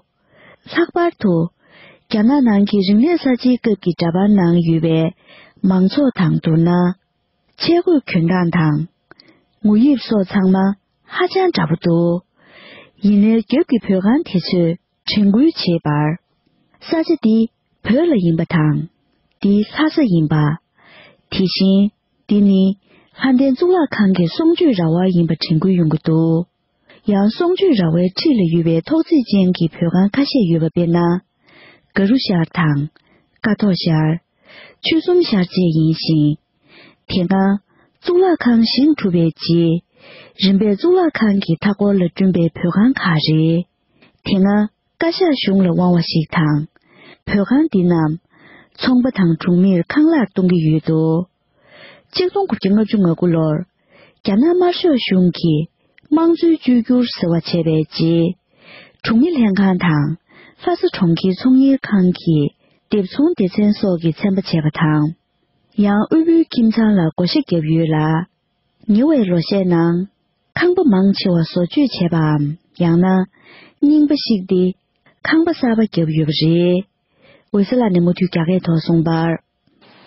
ལྷག་པར་དུ་རྒྱ་ནག་ནང་གི་རིག་གནས་གསར་བརྗེའི་སྐབས་ཀྱི་འདྲ་པར་ནང་ཡོད་པའི་མང་ཚོགས་དང་བསྡུར་ན། ཆས་གོས་གྱོན་སྟངས་དང་ངོ་དབྱིབས་སོགས་ཚང་མ་ཧ་ཅང་འདྲ་པོ་འདུག་ཡིན་ནའི་རྒྱབ་ཀྱི་བོད་ཁང་དེ་ཚོས་དྲན་སྐུལ་བྱེད་པར། ས་ཆ་འདི་བོད་ལ་ཡིན་པ་དང་། འདི་ལྷ་ས་ཡིན་པ། དེ་བཞིན། འདི་ནི་ལྷ་ལྡན་གཙུག་ལག་ཁང་གི་གསུང་ཆོས་ར་བ་ཡིན་པ་དྲན་སྐུལ་ཡོང་གི་འདུག་ཡང་གསུང་ཆོས་ར་བའི་འཁྲིས་ལ་ཡོད་པའི་ཐོག་བརྩེགས་ཅན་གྱི་བོད་ཁང་ཁ་ཤས་ཡོད་པ་དཔེར་ན། ག་རུ་ཤར་དང་། ཀ་ཐོག་ཤར། ཆོལ་གསུམ་ཤར་བཅས་ཡིན་ཞིང་། དེ་སྔ་གཙུག་ལག་ཁང་བཞེངས་གྲུབ་པའི་རྗེས། རིམ་པས་གཙུག་ལག་ཁང་གི་མཐའ་འཁོར་ལ་བསྐྲུན་པའི་བོད་ཁང་ཁག་རེད། དེ་སྔ། བཀའ་ཤག་གཞུང་ལ་དབང་བ་ཞིག་དང་། བོད་ཁང་འདི་རྣམས་ཚོང་པ་དང་གྲོང་མིར་ཁང་གླར་གཏོང་གི་ཡོད་འདུག་ཆིག་སྟོང་དགུ་བརྒྱ་ལྔ་བཅུ་ང་དགུ་ལོར་རྒྱ་ནག་དམར་ཤོག་གཞུང་གིས་དམངས་གཙོའི་བཅོས་བསྒྱུར་ཟེར་བ་བྱས་པའི་རྗེས། གྲོང་མི་ལྷན་ཁང་དང་ལྷ་ས་གྲོང་ཁྱེར་ཚོང་གཉེར་ཁང་གི་སྡེབ་ཚོང་སྡེ་ཚན་སོགས་ཀྱིས་ཚན་པ་བྱས་པ་དང་། ཡང་དབུལ་པོའི་ཁྱིམ་ཚང་ལ་བགོ་བཤའ་བརྒྱབ་ཡོད་ལ། ཉེ་བའི་ལོ་ཤས་ནང་ཁང་པ་མང་ཆེ་བ་བཟོ་བཅོས་བྱས་པའམ་ཡང་ན་རྙིང་པ་བཤིག་སྟེ་ཁང་པ་གསར་པ་བརྒྱབ་ཡོད་པ་རེད། འོད་ཟེར་ལགས་ནས་མུ་མཐུད་རྒྱ་སྐད་ཐོག་གསུངས་པར།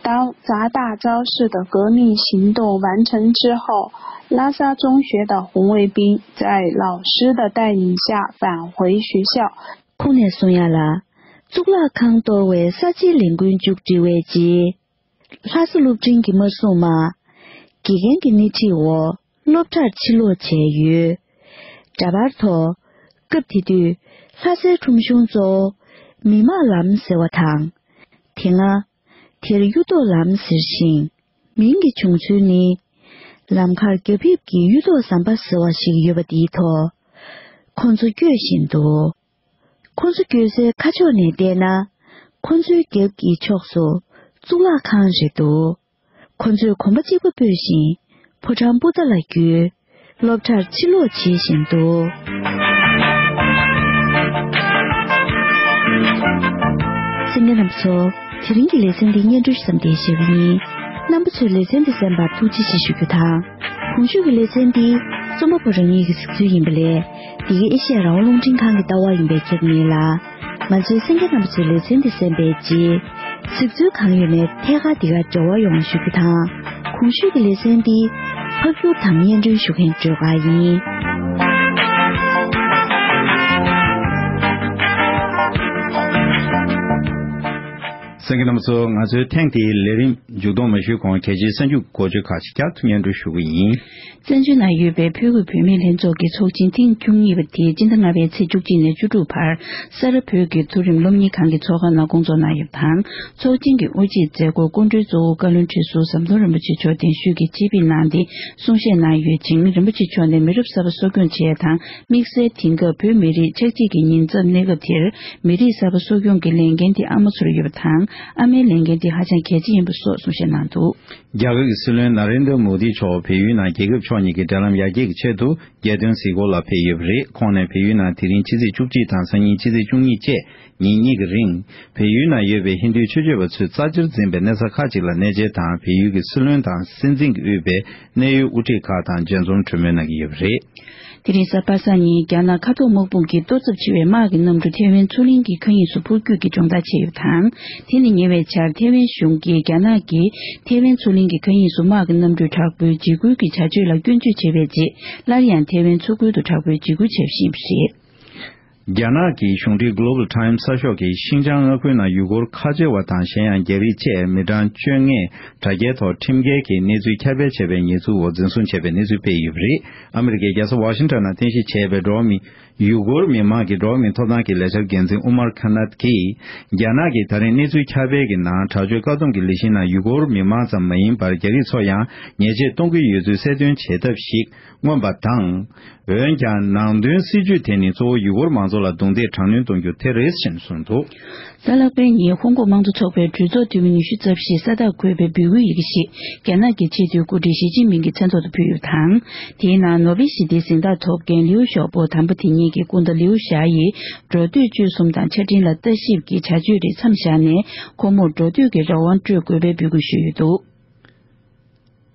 当砸大昭寺的革命行动完成之后，拉萨中学的红卫兵在老师的带领下返回学校。 ཁོང་ནས་གསུང་ཡག་ལ། གཙུག་ལག་ཁང་གཏོར་བའི་གསར་བརྗེའི་ལས་འགུལ་མཇུག་སྒྲིལ་བའི་རྗེས། ལྷ་ས་སློབ་འབྲིང་གི་དམར་སྲུང་དམག་དགེ་རྒན་གྱི་སྣེ་ཁྲིད་འོག་སློབ་གྲྭར་ཕྱིར་ལོག་བྱས་ཡོད། འདྲ་པར་ཐོག་སྐབས་དེ་དུས་ལྷ་སའི་ཁྲོམ་གཞུང་གཙོ་བོ་མི་དམངས་ལམ་ཟེར་བ་དང་། དེ་སྔ་དེར་གཡུ་ཐོག་ལམ་ཟེར་ཞིང་། མིང་གི་བྱུང་ཚུལ་ནི། ལམ་ཁར་རྒྱ་ཕིབས་ཀྱི་གཡུ་ཐོག་ཟམ་པ་ཟེར་བ་ཞིག་ཡོད་པ་དེའི་ཐོག་ཁོ་ཚོ་སྐྱོད་བཞིན་འདུག་ཁོ་ཚོ་སྐྱོད་སའི་ཁ་ཕྱོགས་ནས་བལྟས་ན། ཁོ་ཚོའི་རྒྱབ་ཀྱི་ཕྱོགས་སུ་གཙུག་ལག་ཁང་རེད་འདུག་ཁོ་ཚོས་གོམ་པ་གཅིག་པ་སྤོས་ཤིང་ཕོ་བྲང་པུ་ཏ་ལ་བརྒྱུད། སློབ་གྲྭར་ཕྱིར་ལོག་བྱེད་བཞིན་འདུག་གསན་མཁན་རྣམ་པ་ཚོ། དེ་རིང་གི་ལེ་ཚན་འདི་སྙན་སྒྲོན་ཞུ་མཚམས་འདིར་བཞག་གི་ཡིན། རྣམ་པ་ཚོས་ལེ་ཚན་འདི་གསན་པར་ཐུགས་རྗེ་ཆེ་ཞུ་རྒྱུ་དང་། གོང་ཞུས་ཀྱི་ལེ་ཚན་འདི་རྩོམ་པ་པོ་རང་ཉིད་ཀྱི་གཟིགས་ཚུལ་ཡིན་པ་ལས། འདི་གའི་ཨེ་ཤེ་ཡ་རང་དབང་རླུང་འཕྲིན་ཁང་གི་ལྟ་བ་ཡིན་པས་ཁྱབ་ངེས་ལ། ང་ཚོའི་གསན་མཁན་རྣམ་པ་ཚོས་ལེ་ཚན་འདི་གསན་པའི་རྗེས། གཟིགས་ཚུལ་གང་ཡོད་ནས་ཐད་ཀར་འདི་གར་འབྲེལ་བ་ཡོང་བ་ཞུ་རྒྱུ་དང་། གོང་ཞུས་ཀྱི་ལེ་ཚན་འདི་ཕབ་སྒྱུར་དང་སྙན་སྒྲོན་ཞུ་མཁན་སྒྲོལ་དཀར་ཡིན། གསན་མཁན་རྣམ་པ་ཚོ། ང་ཚོའི་ཐེངས་འདིའི་ལས་རིམ་མཇུག་སྡོམ་མ་ཞུས་གོང་། གལ་ཆེའི་གསར་འགྱུར་འགོ་བརྗོད་ཁག་ཅིག་བསྐྱར་དུ་སྙན་སྒྲོན་ཞུ་གི་ཡིན། བཙན་བྱོལ་ནང་ཡོད་པའི་བོད་ཀྱི་བུད་མེད་ལྷན་ཚོགས་ཀྱི་ཚོགས་ཆེན་ཐེངས་བཅུ་གཉིས་པ་དེ་སྤྱི་ཟླ་ལྔ་པའི་ཚེས་བཅུ་གཅིག་ནས་བཅུ་དྲུག་བར་ས་རཱ་བོད་ཀྱི་མཐོ་རིམ་སློབ་གཉེར་ཁང་གི་ཚོགས་ཁང་ནང་སྐོང་ཚོགས་གནང་ཡོད་པ་དང་། ཚོགས་ཆེན་གྱི་དབུ་འབྱེད་མཛད་སྒོར་སྐུ་མགྲོན་གཙོ་བོ་བཀའ་བློན་ཁྲི་ཟུར་ཟམ་གདོང་རིན་པོ་ཆེ་མཆོག་གདན་ཞུས་ཀྱིས་ཆེད་ཕེབས་གནང་སྟེ་གསུང་བཤད་གནང་ཡོད་ཅིང་། རིན་པོ་ཆེ་མཆོག་ནས་མི་རབས་གསར་པ་གསོ་སྐྱོང་བྱེད་ཡ་དང་། དམིགས་བསལ་དེང་སྐབས་བོད་མི་རིགས་ཆགས་འཇིག་གི་ཉེན་ཚབས་གནས་སྐབས་དེར་མི་རིགས་གསར་པ་གསོ་སྐྱོང་གི་ལས་འགན་དེ་ཨ་མ་ཚོར་ཡོད་པ་དང་། ཨ་མའི་ལས་འགན་དེ་ཧ་ཅང་གལ་ཆེ་ཡིན་པ་སོགས་གསུང་བཤད་གནང་འདུག། རྒྱ་གར་གྱི་སྲིད་བློན་ན་རེན་དྲ་མོ་དི་མཆོག་བལ་ཡུལ་ནང་རྒྱལ་ཁབ་ཕྱོགས་གཉིས་ཀྱི་འབྲེལ་ལམ་ཡར་རྒྱས་ཀྱི་ཆེད་དུ་རྒྱལ་དོན་གཟིགས་སྐོར་ལ་ཕེབས་ཡོད་པ་རེད། ཁོང་ནས་བལ་ཡུལ་ནང་དེ་རིང་ཕྱི་ཚེས་བཅུ་གཅིག་དང་སང་ཉིན་ཕྱི་ཚེས་བཅུ་གཉིས་བཅས་ཉིན་གཉིས་ཀྱི་རིང་། བལ་ཡུལ་ནང་ཡོད་པའི་ཧིན་རྡུའི་ཆོས་བྱེད་པ་ཚོས་རྩ་ཆེར་འཛིན་པའི་གནས་ས་ཁག་ཅིག་ལ་གནས་མཇལ་དང་། བལ་ཡུལ་གྱི་སྲིད་བློན་དང་སྲིད་འཛིན་གྱིས་དབུས་པའི་གནད་ཡོད་དབུ་ཁྲིད་ཁག་དང་མཇལ་འཛོམས་གྲོས་མོལ་གནང་གི་ཡོད་པ་རེད། དེ་རིང་གཟའ་པ་སངས་ཉིན་རྒྱ་ནག་མཁའ་ཐོག་དམག་དཔུང་གིས་གཏོར་ཚབས་ཆེ་བའི་དམག་གི་གནམ་གྲུ་ཐེ་ཝན་མཚོ་གླིང་གི་མཁའ་དབྱིངས་སུ་འཕུར་སྐྱོད་ཀྱི་སྦྱོང་བརྡར་བྱས་ཡོད་པ་དང་། དེ་ནི་ཉེ་བའི་ཆར་ཐེ་ཝན་གཞུང་གིས་རྒྱ་ནག་གིས་ཐེ་ཝན་མཚོ་གླིང་གི་མཁའ་དབྱིངས་སུ་དམག་གི་གནམ་གྲུའི་དྲག་པོའི་འཇིགས་སྐུལ་གྱི་བྱ་སྤྱོད་ལ་སྐྱོན་བརྗོད་བྱས་པའི་རྗེས། སླར་ཡང་ཐེ་ཝན་མཚོ་ཁུལ་དུ་དྲག་པོའི་འཇིགས་སྐུལ་བྱས་པ་ཞིག་ཡིན་པ་རེད། རྒྱ་ནག་གི་གཞུང་འབྲེལ་Global Times་གསར་ཤོག་གིས་ཤིན་ཅང་མངའ་ཁུལ་ནང་ཡུ་གུར་ཁ་ཆེ་བ་དང་གཞན་ཡང་རྒྱ་རིགས་བཅས་མི་གྲངས་བཅོ་ལྔས་དྲ་རྒྱའི་ཐོག་ཁྲིམས་འགལ་གྱིས་གནས་ཚུལ་ཁྱབ་སྤེལ་བྱས་པའི་ཉེས་འཛུགས་འོག་འཛིན་བཟུང་བྱས་པའི་གནས་ཚུལ་སྤེལ་ཡོད་པ་རེད། ཨ་མི་རི་ཀའི་རྒྱལ་ས་ཝ་ཤིང་ཊོན་ནང་རྟེན་གཞི་བྱས་པའི་འགྲོ་བ་མི་ཡུ་གུར་མི་མང་གི་འགྲོ་བ་མིའི་ཐོབ་ཐང་གི་ལས་འཆར་འགན་འཛིན་ཨུ་མར་ཁ་ནད་ཀྱིས། རྒྱ་ནག་གིས་ད་རིང་གནས་ཚུལ་ཁྱབ་སྤེལ་གྱི་ནང་དྲག་སྤྱོད་བཀག་སྡོམ་གྱི་ལས་གཞིའི་ནང་ཡུ་གུར་མི་མང་ཙམ་མ་ཡིན་པར་རྒྱ་རིགས་ཚོ་ཡང་ཉེས་ཆད་གཏོང་གི་ཡོད་ཚུལ་གསལ་སྟོན་བྱེད་ཐབས་ཤིག་མངོན་པ་དང་། འོན་ཀྱང་ནང་དོན་སྲིད་བྱུས་དེ་ནི་གཙོ་བོ་ཡུ་གུར་མང་ཚོགས་ལ་རྡུང་རྡེག་དྲག་གནོན་གཏོང་རྒྱུ་དེ་རེད་ཅེས་གསུངས་འདུག། གཟའ་ལྷག་པའི་ཉིན་ཧོང་ཀོང་དམངས་གཙོ་ཚོགས་པའི་གྲོས་ཚོགས་འཐུས་མི་ཉི་ཤུ་རྩ་བཞིས་ས་རྟགས་འཁོད་པའི་འབོད་སྐུལ་ཡི་གེ་ཞིག་རྒྱ་ནག་གི་ཆེས་མཐོའི་འགོ་ཁྲིད་ཞི་ཅིན་ཕིང་གི་མཚན་ཐོག་ཏུ་ཕུལ་ཡོད་པ་དང་། དེའི་ནང་ནོ་བེལ་ཞི་བདེའི་གཟེངས་རྟགས་ཐོབ་མཁན་ལིའུ་ཞའོ་པོ་དམ་པ་དེ་ཉིད་ཀྱི་སྐུ་ཟླ་ལིའུ་ཞའོ་ཡིས་འགྲོ་སྡོད་སྤྱོད་གསུམ་དང་ཆ་འཕྲིན་ལ་ལྟ་ཞིབ་ཀྱི་བྱ་སྤྱོད་རིགས་མཚམས་བཞག་ནས། ཁོ་མོར་འགྲོ་སྡོད་ཀྱི་རང་དབང་སྤྲོད་དགོས་པའི་འབོད་སྐུལ་ཞུས་ཡོད་འདུག།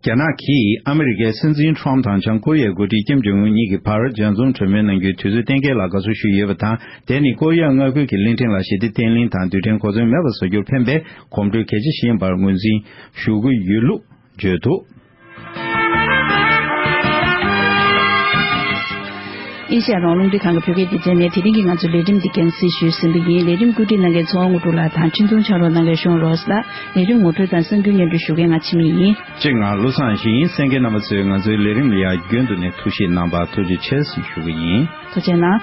རྒྱ་ནག་གིས་ཨ་མི་རི་ཀའི་སྲིད་འཛིན་ཁྲོམ་དང་བྱང་ཀོ་རི་ཡའི་འགོ་ཁྲིད་ཀིམ་ཇོང་ཨུན་གཉིས་ཀྱི་བར་མཇལ་འཛོམས་གྲོས་མོལ་གནང་རྒྱུའི་དུས་ཚོད་གཏན་འཁེལ་ལ་དགའ་བསུ་ཞུས་ཡོད་པ་དང་། དེ་ནི་ཀོ་རི་ཡ་མངའ་ཁུལ་གྱི་གླིང་ཕྲན་ལ་ཞི་བདེ་བརྟན་ལྷིང་དང་རྡུལ་ཕྲན་གོ་མཚོན་མེད་པར་བཟོ་རྒྱུར་ཕན་པའི་གོམ་བགྲོད་གལ་ཆེ་ཞིག་ཡིན་པར་ངོས་འཛིན་ཞུ་གི་ཡོད་ལུགས་བརྗོད་འདུག། ཨེ་ཤ་ཡ་རང་དབང་རླུང་འཕྲིན་ཁང་གི་བོད་སྐད་སྡེ་ཚན་ནས་དེ་རིང་གི་ང་ཚོའི་ལས་རིམ་འདི་རྒྱང་སྲིང་ཞུས་ཟིན་པ་ཡིན། ལས་རིམ་བཀོད་སྒྲིག་གནང་མཁན་ཚེ་དབང་དངོས་གྲུབ་ལགས་དང་འཕྲིན་ཐུང་ཕྱག་རོགས་གནང་མཁན་ཤོང་རོས་ལགས། ལས་རིམ་ངོ་སྤྲོད་དང་གསར་འགྱུར་སྙན་སྒྲོན་ཞུ་མཁན་ང་འཆི་མེད་ཡིན། གཅིག་ང་བློ་བཟང་ཞིག་ཡིན། གསན་མཁན་རྣམ་པ་ཚོས་ང་ཚོའི་ལས་རིམ་ལ་ཡང་རྒྱུན་དུ་ནས་ཐུགས་གཤིས་གནང་བར་ཐུགས་རྗེ་ཆེ་ཞུ་གི་ཡིན། ཐུགས་རྗེ་གནང་།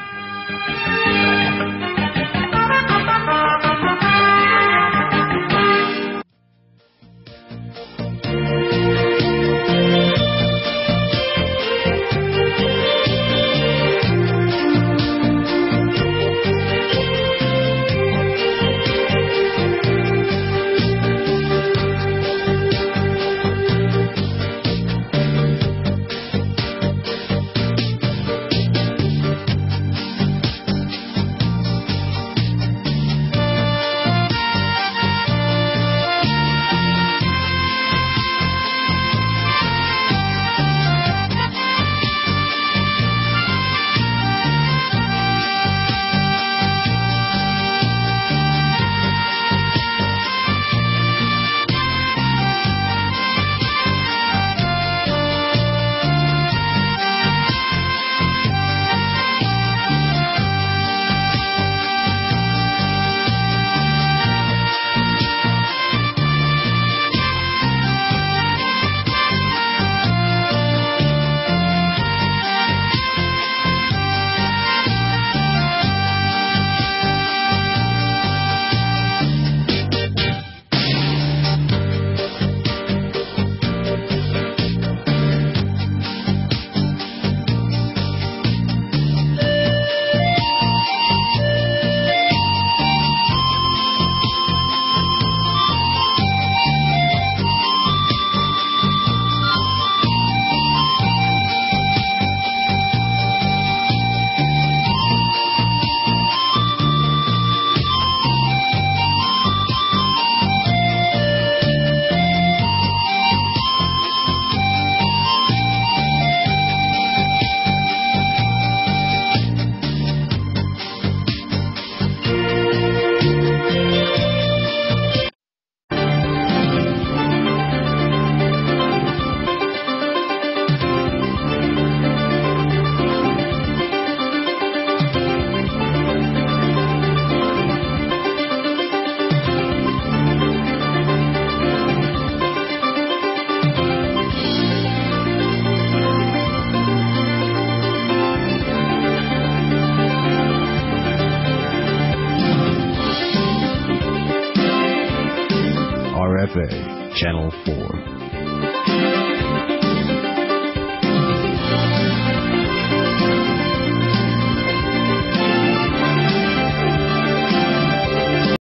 Channel four.